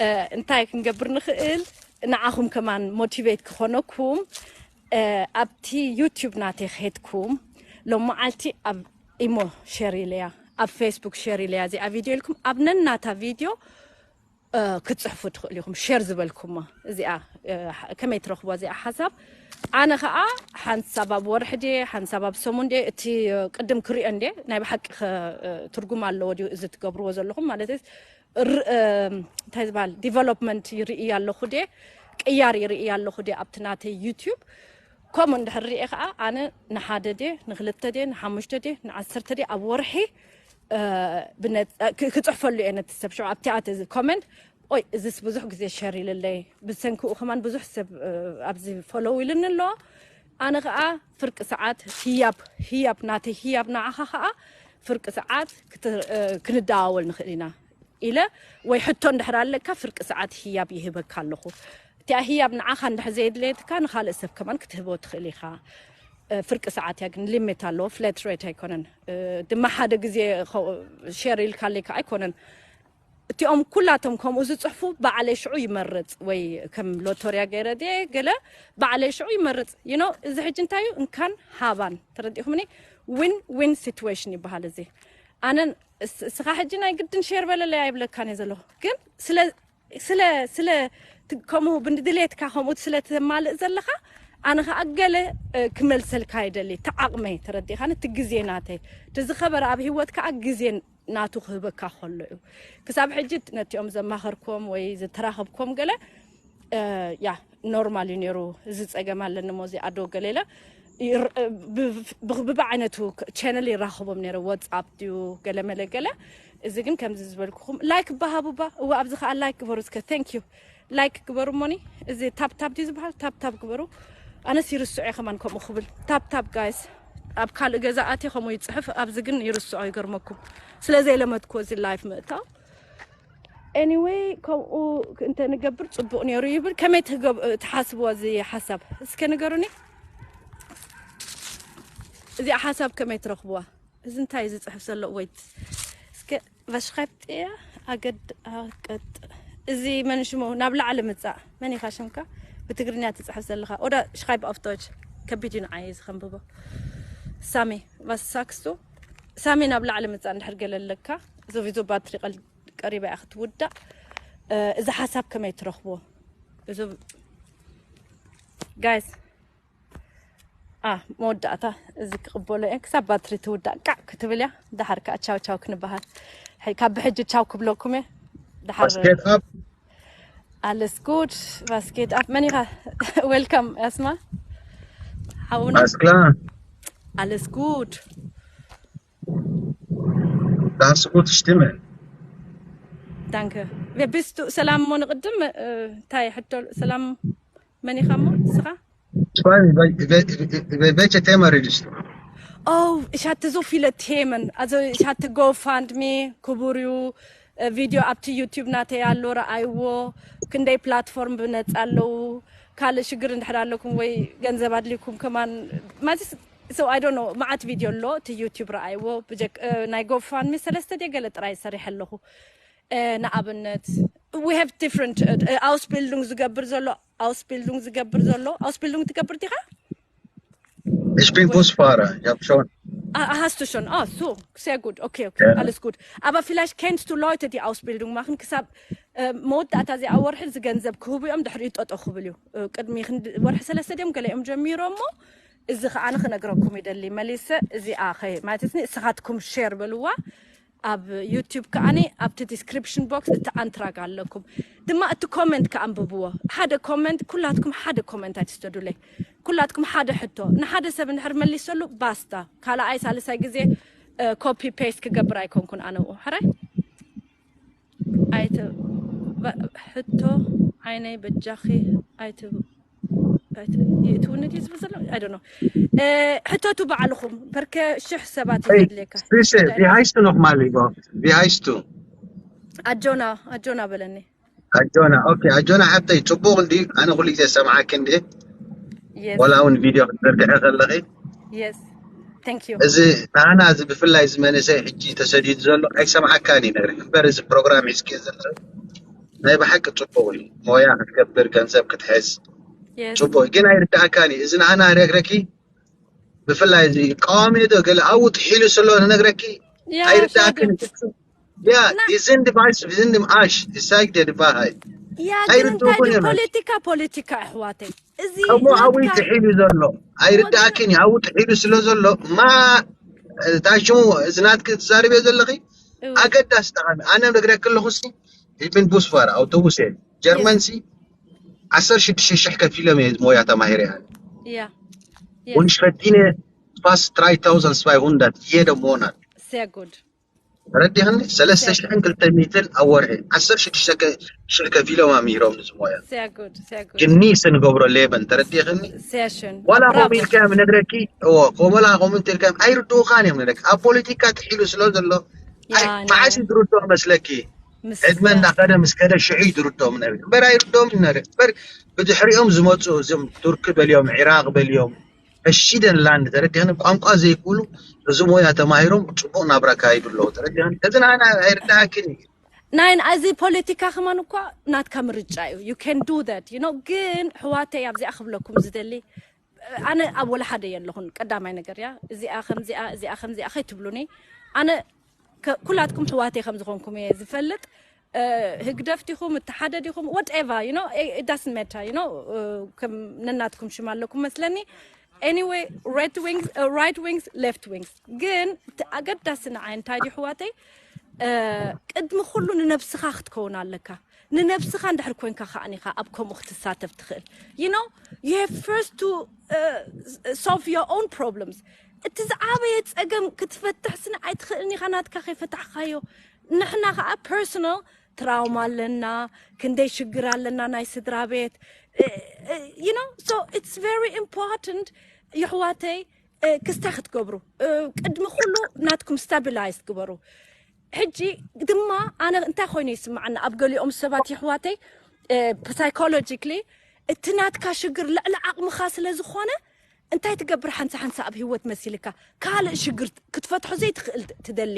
እ፣ እንታይ ክንገብር ንኽእል? ንዓኹም ከማን ሞቲቬት ክኾነኩም፣ እ፣ ኣብቲ ዩቲዩብ ናተይ ከድኩም፣ ሎም መዓልቲ ኣብ ኢሞ ሸር ኢለያ፣ ኣብ ፌስቡክ ሸር ኢለያ፣ እዚኣ ቪድዮ ኢልኩም፣ ኣብ ነናታ ቪድዮ እ፣ ክትጽሕፉ ትኽእሉ ኢኹም። ሸር ዝበልኩሞ እዚኣ፣ እ፣ ከመይ ትረኽቦ እዚኣ ሓሳብ? ኣነ ኸኣ ሓንሳብ ኣብ ወርሒ ድየ፣ ሓንሳብ ኣብ ሰሙን ድየ፣ እቲ፣ እ፣ ቅድም ክሪኦ እንድየ፣ ናይ ብሓቂ ኸ፣ እ፣ ትርጉም ኣለዎ ድዩ እዚ ትገብርዎ ዘለኹም? ማለት ር-፣ እ፣ እንታይ ዝበሃል ዲቨሎፕመንት ይርኢ ኣለኹ ድየ፣ ቅያር ይርኢ ኣለኹ ድየ ኣብቲ ናተይ ዩቲዩብ? ከምኡ እንድሕር ሪኤ ኸኣ ኣነ ንሓደ ድየ፣ ንኽልተ ድየ፣ ንሓሙሽተ ድየ፣ ንዓሰርተ ድየ ኣብ ወርሒ፣ እ፣ ብነጽ-፣ እ፣ ክ-፣ ክጽሕፈሉ እየ ነቲ ሰብ ሽዑ ኣብቲ ኣተ ኮመንት፣ ኦይ፣ እዚስ ብዙሕ ግዜ ሸር ኢልለይ፣ ብሰንክኡ ከማን ብዙሕ ሰብ፣ እ፣ ኣብዚ ፎሎው ኢልኒ ኣሎ። ኣነ ኸኣ ፍርቂ ሰዓት ህያብ፣ ህያብ ናተይ ህያብ ንዓኻ ኸኣ ፍርቂ ሰዓት ክት-፣ እ፣ ክንደዋወል ንኽእል ኢና ኢለ፣ ወይ ሕቶ እንድሕር ኣለካ ፍርቂ ሰዓት ህያብ ይህበካ ኣለኹ። እቲኣ ህያብ ንዓኻ እንድሕር ዘየድለየትካ ንኻልእ ሰብ ከማን ክትህቦ ትኽእል ኢኻ። እ፣ ፍርቂ ሰዓት እያ ግን ሊሚት ኣለዎ፣ ፍለት ሬት ኣይኮነን። እ፣ ድማ ሓደ ግዜ ኸ-፣ ሸር ኢልካለይ ከኣ ኣይኮነን። እቲኦም ኩላቶም ከምኡ ዝጽሕፉ ባዕለይ ሽዑ ይመርጽ፣ ወይ ከም ሎቶርያ ገይረ ድየ ገለ ባዕለይ ሽዑ ይመርጽ። You know፣ እዚ ሕጂ እንታይ እዩ? እንካን ሃባን፣ ተረዲእኩምኒ? ዊን ዊን ሲትዌሽን ይበሃል እዚ። ኣነን እስ-፣ እስኻ ሕጂ ናይ ግድን ሼር በለለይ ኣይብለካን እየ ዘለኹ። ግን ስለ፣ ስለ፣ ስለ ት-፣ ከምኡ ብድሌትካ ከምኡ ስለ ተማልእ ዘለኻ፣ ኣነ ኸኣ ገለ፣ እ፣ ክመልሰልካ ይደሊ። እቲ ዓቕመይ ተረዲእኻኒ? እቲ ግዜ ናተይ። እቲ ዝኸበረ ኣብ ህይወት ከኣ ግዜ ናቱ ክህበካ ከሎ እዩ። ክሳብ ሕጂ ነቲኦም ዘማኸርኩም ወይ ዝተራኸብኩም ገለ፣ እ፣ ያ፣ ኖርማል እዩ ነይሩ። እዚ ጸገም ኣለኒ እሞ እዚ ኣዶ ገለ ኢለ ይር-፣ ብ-፣ ብ-፣ ብዓይነቱ ክ-፣ ቻነል ይራኸቦም ነይረ፣ ዋትስኣፕ ድዩ ገለ መለ ገለ። እዚ ግን ከምዚ ዝበልኩኹም ላይክ በሃቡባ፣ እወ፣ ኣብዚ ከኣ ላይክ ግበሩ እስከ። Thank you። ላይክ ግበሩ እሞኒ። እዚ ታፕ ታፕ ድዩ ዝበሃል? ታፕ ታፕ ግበሩ። ኣነስ ይርስዖ እየ ከማን ከምኡ ክብል። ታፕ ታፕ ጋይስ። ኣብ ካልእ ገዛ ኣትየ ከምኡ ይጽሕፍ፣ ኣብዚ ግን ይርስዖ፣ ይገርመኩም። ስለ ዘይለመድኩዎ እዚ ላይፍ ምእታው። ኤኒወይ፣ ከምኡ እንተ ንገብር ጽቡቕ ነይሩ ይብል። ከመይ ትገብ-፣ ትሓስብዎ እዚ ሓሳብ? እስከ ንገሩኒ። እዚኣ ሓሳብ ከመይ ትረኽብዋ? እዚ እንታይ እዩ ዝጽሕፍ ዘሎ? ወይት። እስከ፣ ቫሽኻይፕ ጥያ ኣገድ ኣቀጥ-፣ እዚ መን ሽሙ? ናብ ላዕሊ ምጻእ። መን ኢኻ ሽምካ? ብትግርኛ ትጽሕፍ ዘለኻ። ኦዳ ሽኻይፕ ኣፍቶች። ከቢድ እዩ ንዓይ እዚ ከንብቦ። ሳሚ፣ ቫስ ሳክስቱ። ሳሚ፣ ናብ ላዕሊ ምጻእ እንድሕር ገለ ኣለካ። እዚ ቪድዮ ባትሪ ቀል-፣ ቀሪባ እያ ክትውዳእ። እ፣ እዚ ሓሳብ ከመይ ትረኽብዎ? እዚ፣ ጋይስ፣ ኣ፣ መወዳእታ እዚ ክቕበሎ እየ። ክሳብ ባትሪ ትውዳእ ቃዕ ክትብል እያ። ደሓር ከኣ ቻው ቻው ክንበሃል። ሕይ፣ ካብ ብሕጂ ቻው ክብለኩም እየ። ደሓር Was geht ab? Alles gut, was geht ab? መን ኢኻ? ዌልካም፣ ኣስማ። ሓውና። Alles klar. Alles gut. Das ist gut stimmen. Danke. Wer bist du? ሰላም እሞ ንቕድም፣ እ፣ እንታይ ሕቶ፣ ሰላም፣ መን ኢኻ እሞ ንስኻ? Schreiben, wel- wel- wel- welche Thema redest du? Oh, ich hatte so viele Themen. Also ich hatte GoFundMe, ክቡር እዩ፣ እ፣ ቪድዮ ኣብቲ ዩቲዩብ ናተይ ኣሎ፣ ረኣይዎ። ክንደይ ፕላትፎርም ብነጻ ኣለዉ። ካልእ ሽግር እንድሕር ኣለኩም ወይ ገንዘብ ኣድልይኩም ከማን፣ ማለት፣ so I don't know፣ መዓት ቪድዮ ኣሎ፣ እቲ ዩቲዩብ ረኣይዎ። ብጀክ-፣ እ፣ ናይ GoFundMe ሰለስተ ድየ ገለ ጥራይ ሰሪሐ ኣለኹ። እ፣ ንኣብነት we have different፣ እ፣ Ausbildung ዝገብር ዘሎ፣ Ausbildung ዝገብር ዘሎ፣ Ausbildung ትገብር ዲኻ? Ich bin Busfahrer, ich habe schon. Ah, hast du schon? Ah, so, sehr gut. Okay, okay, alles gut. Aber vielleicht kennst du Leute, die Ausbildung machen. ክሳብ፣ እ፣ መወዳእታ እዚኣ ወርሒ እዚ ገንዘብ ክህቡ እዮም፣ ድሕሪኡ ጠጠው ክብል እዩ። እ፣ ቅድሚ ክንዲ ወርሒ ሰለስተ ድዮም ገለ እዮም ጀሚሮሞ። እዚ ከኣ ክነግረኩም ይደሊ መሊሰ። እዚኣ ኸ ማለት ንስኻትኩም ሼር በልዋ። ኣብ ዩቲዩብ ከኣ ኣብቲ ዲስክሪፕሽን ቦክስ እቲ ኣንትራግ ኣለኩም። ድማ እቲ ኮመንት ከኣ ኣንብብዎ። ሓደ ኮመንት፣ ኩላትኩም ሓደ ኮመንት ኣይትስደዱለይ። ኩላትኩም ሓደ ሕቶ። ንሓደ ሰብ እንድሕር መሊሰሉ ባስታ። ካልኣይ ሳልሳይ ግዜ፣ እ፣ ኮፒ ፔስት ክገብር ኣይኮንኩን ኣነ ብኡ። ሕራይ? ኣይት-፣ ባ-፣ ሕቶ ዓይነይ በጃኺ ኣይት-፣ ኣይት-፣ ይእትውኒ ድዩ ዝብል ዘሎ? I don't know። እ፣ ሕተቱ ባዕልኹም። በርከ ሽሕ ሰባት እዩ Hey, ዘድልየካ። Sise, wie heißt du nochmal, Igor? Wie heißt du? ኣጆና፣ ኣጆና በለኒ። ኣጆና። ኦኬ፣ ኣጆና ሓብተይ፣ ጽቡቕ እንዲ፣ ኣነ ኩሉ ግዜ ሰምዓኪ እንዲ። Yes, ወላ እውን ቪድዮ ክትዘርግሐ ከለኺ። Yes. Thank you። እዚ ናና፣ እዚ ብፍላይ እዚ መንእሰይ ሕጂ ተሰዲዱ ዘሎ ኣይሰምዓካን እዩ ነግርህ እምበር፣ እዚ ፕሮግራም ሒዝኪ ዘለኺ ናይ ብሓቂ ጽቡቕ እዩ። ሞያ ክትገብር፣ ገንዘብ ክትሕዝ Yes. ጽቡቕ እዩ። ግን ኣይርዳእካን እዩ። እዚ ናና ነግረኪ፣ ብፍላይ እዚ ቀዋሚ ዶ ገለ ኣብኡ ጥሒሉ ስለ ነግረኪ ያ፣ ኣይርዳእክን ሻገር። እዩ። ያ፣ እና die sind weiß, wir sind im Arsch. Ich sag dir die Wahrheit. ያ፣ ግን እንታይ ኣይርድኡኩን ድዩ እዮም። ፖለቲካ፣ ፖለቲካ ኣሕዋተይ። እዚ ከምኡ ኣብኡ እዩ ናትካ ጥሒሉ ዘሎ። ኣይርዳእክን እዩ። ኣብኡ ጥሒሉ ስለ ዘሎ፣ ማ እታ ሽሙ እዚ ናትኪ ትዛረብዮ ዘለኺ እው። ኣገዳሲ ጠቓሚ። ኣነ ነግረኪ ኣለኹ ሲ፣ ich bin Busfahrer፣ ኣውቶቡስ እየ። ጀርመን ሲ ዓሰርተ ሽዱሽተ ሽሕ ከፊሎም እየ ሞያ ተማሂረ እየ። ያ። Und ich verdiene fast dreitausendzweihundert jeden Monat። Sehr gut። ተረዲኽኒ? ሰለስተ ሽሕን ክልተ ሚእትን ኣብ ወርሒ። ዓሰርተ ሽዱሽተ ከ-፣ ሽሕ ከፊሎም ኣምሂሮም ንዚ ሞያ። Sehr gut፣ sehr gut። ግኒስ ንገብሮ ሌበን፣ ተረዲኽኒ? Sehr schön። ዋላ ብራቮ። ከምኡ ኢልካዮም ነግረኪ፣ እዎ፣ ከምኡ ዋላ ከምኡ እንተ ኢልካዮም ኣይርድኡኻን እዮም ነግረኪ። ኣብ ፖለቲካ ጥሒሉ ስለ ዘሎ፣ ያ፣ ኣይ፣ ነ-፣ መዓስ እዩ ዝርድኦም መስለኪ? ምስ-፣ ዕድመ ያ። እንዳኸደ ምስ ከደ ሽዑ እዩ ዝርድኦም ነግረኪ። እምበር ኣይርድኦም ነግረኪ። እምበር ብድሕሪኦም ዝመፁ እዞም ቱርኪ በልዮም፣ ዒራቕ በልዮም፣ ፈሽደን ላንድ፣ ተረዲኽኒ? ቋንቋ ዘይክእሉ፣ እዚ ሞያ ተማሂሮም ጽቡቕ ናብራ ካይዱ ኣለዉ፣ ተረዲኽኒ? እዚ ንዓና ኣይርዳእክን እዩ። ናይ፣ እዚ ፖለቲካ ከማን እኳ ናትካ ምርጫ እዩ። You can do that, you know። ግን ኣሕዋተይ ኣብዚኣ ክብለኩም ዝደሊ፣ ኣነ ኣብ ወላ ሓደ የለኹን። ቀዳማይ ነገር እያ፣ እዚኣ ከምዚኣ፣ እዚኣ ከምዚኣ ከይትብሉኒ። ኣነ ከ-፣ ኩላትኩም ኣሕዋተይ ከም ዝኾንኩም እየ ዝፈልጥ። እ፣ ህግደፍ ዲኹም፣ እተሓደ ዲኹም፣ whatever, you know, it doesn't matter, you know፣ እ፣ ከም ነናትኩም ሽም ኣለኩም መስለኒ። Anyway, right wings፣ እ፣ right wings፣ left wings። ግን እቲ ኣገዳሲ ንዓይ እንታይ ድዩ ኣሕዋተይ? እ፣ ቅድሚ ኩሉ ንነብስኻ ክትከውን ኣለካ። ንነብስኻ እንድሕር ኮንካ ከኣ ኢኻ ኣብ ከምኡ ክትሳተፍ ትኽእል። You know, you have first to, እ፣ solve your own problems። እቲ ዝዓበየ ጸገም ክትፈትሕ ስኒ ኣይትኽእልን ኢኻ ናትካ ከይፈታሕካዮ። ንሕና ከኣ ፐርሶናል ትራውማ ኣለና፣ ክንደይ ሽግር ኣለና ናይ ስድራ ቤት። እ፣ እ፣ you know, so it's very important የሕዋተይ፣ እ፣ ክስታይ ክትገብሩ፣ እ፣ ቅድሚ ኩሉ ናትኩም ስታቢላይዝ ግበሩ። ሕጂ ድማ ኣነ እንታይ ኮይኑ ይስምዓኒ፣ ኣብ ገሊኦም ሰባት የሕዋተይ፣ እ፣ ሳይኮሎጂክሊ እቲ ናትካ ሽግር ልዕሊ ዓቕምኻ ስለ ዝኾነ እንታይ ትገብር፣ ሓንሳ ሓንሳ ኣብ ህይወት መሲልካ ካልእ ሽግር ክትፈትሖ ዘይትኽእል ትደሊ።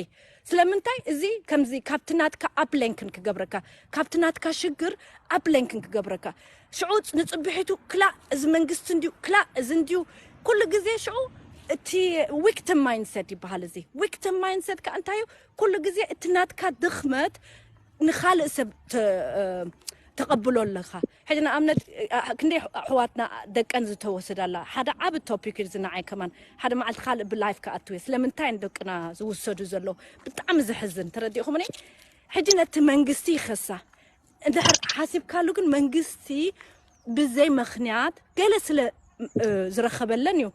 ስለምንታይ? እዚ ከምዚ ካብቲ ናትካ ኣፕሌንክን ክገብረካ፣ ካብቲ ናትካ ሽግር ኣፕሌንክን ክገብረካ። ሽዑ ንጽብሒቱ ክላእ እዚ መንግስቲ እንድዩ፣ ክላእ እዚ እንድዩ፣ ኩሉ ግዜ ሽዑ እቲ ዊክቲም ማይንድሰት ይበሃል። እዚ ዊክቲም ማይንድሰት ከኣ እንታይ እዩ? ኩሉ ግዜ እቲ ናትካ ድኽመት ንኻልእ ሰብ ተ-፣ እ፣ ተቐብሎ ኣለኻ። ሕጂ ንኣብነት፣ እ፣ ክንደይ ኣሕዋትና ደቀን ዝተወሰዳ ኣላ። ሓደ ዓቢ ቶፒክ እዩ እዚ ንዓይ ከማን። ሓደ መዓልቲ ካልእ ብላይፍ ክኣቱ እየ። ስለምንታይ ንደቅና ዝውሰዱ ዘለዉ? ብጣዕሚ ዘሕዝን፣ ተረዲእኹምኒ? ሕጂ ነቲ መንግስቲ ይኸሳ። እንድሕር ሓሲብካሉ ግን መንግስቲ ብዘይ ምኽንያት ገለ ስለ፣ እ፣ ዝረኸበለን እዩ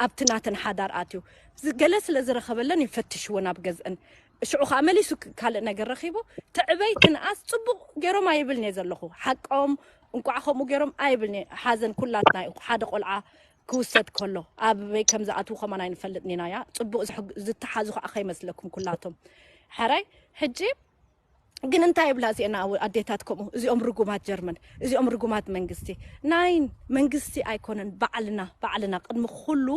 ኣብቲ ናተን ሓዳር ኣትዩ። ዝ-፣ ገለ ስለ ዝረኸበለን እዩ ፈትሽወን ኣብ ገዝአን። ሽዑ ከዓ መሊሱ ካልእ ነገር ረኺቡ ትዕበይ ትንኣስ ጽቡቕ ገይሮም ኣይብልን እየ ዘለኹ። ሓቆም እንቋዕ ከምኡ ገይሮም ኣይብልን እየ። ሓዘን ኩላትና እዩ። ሓደ ቆልዓ ክውሰድ ከሎ ኣበይ ከም ዝኣትዉ ከማን ኣይንፈልጥን ኢና። ያ ጽቡቕ ዝተሓዙ ከዓ ከይመስለኩም ኩላቶም። ሕራይ ሕጂ ግን እንታይ ይብላ እዚአን ኣዴታት ከምኡ፣ እዚኦም ርጉማት ጀርመን፣ እዚኦም ርጉማት መንግስቲ። ናይ መንግስቲ ኣይኮነን፣ ባዕልና ባዕልና ቅድሚ ኩሉ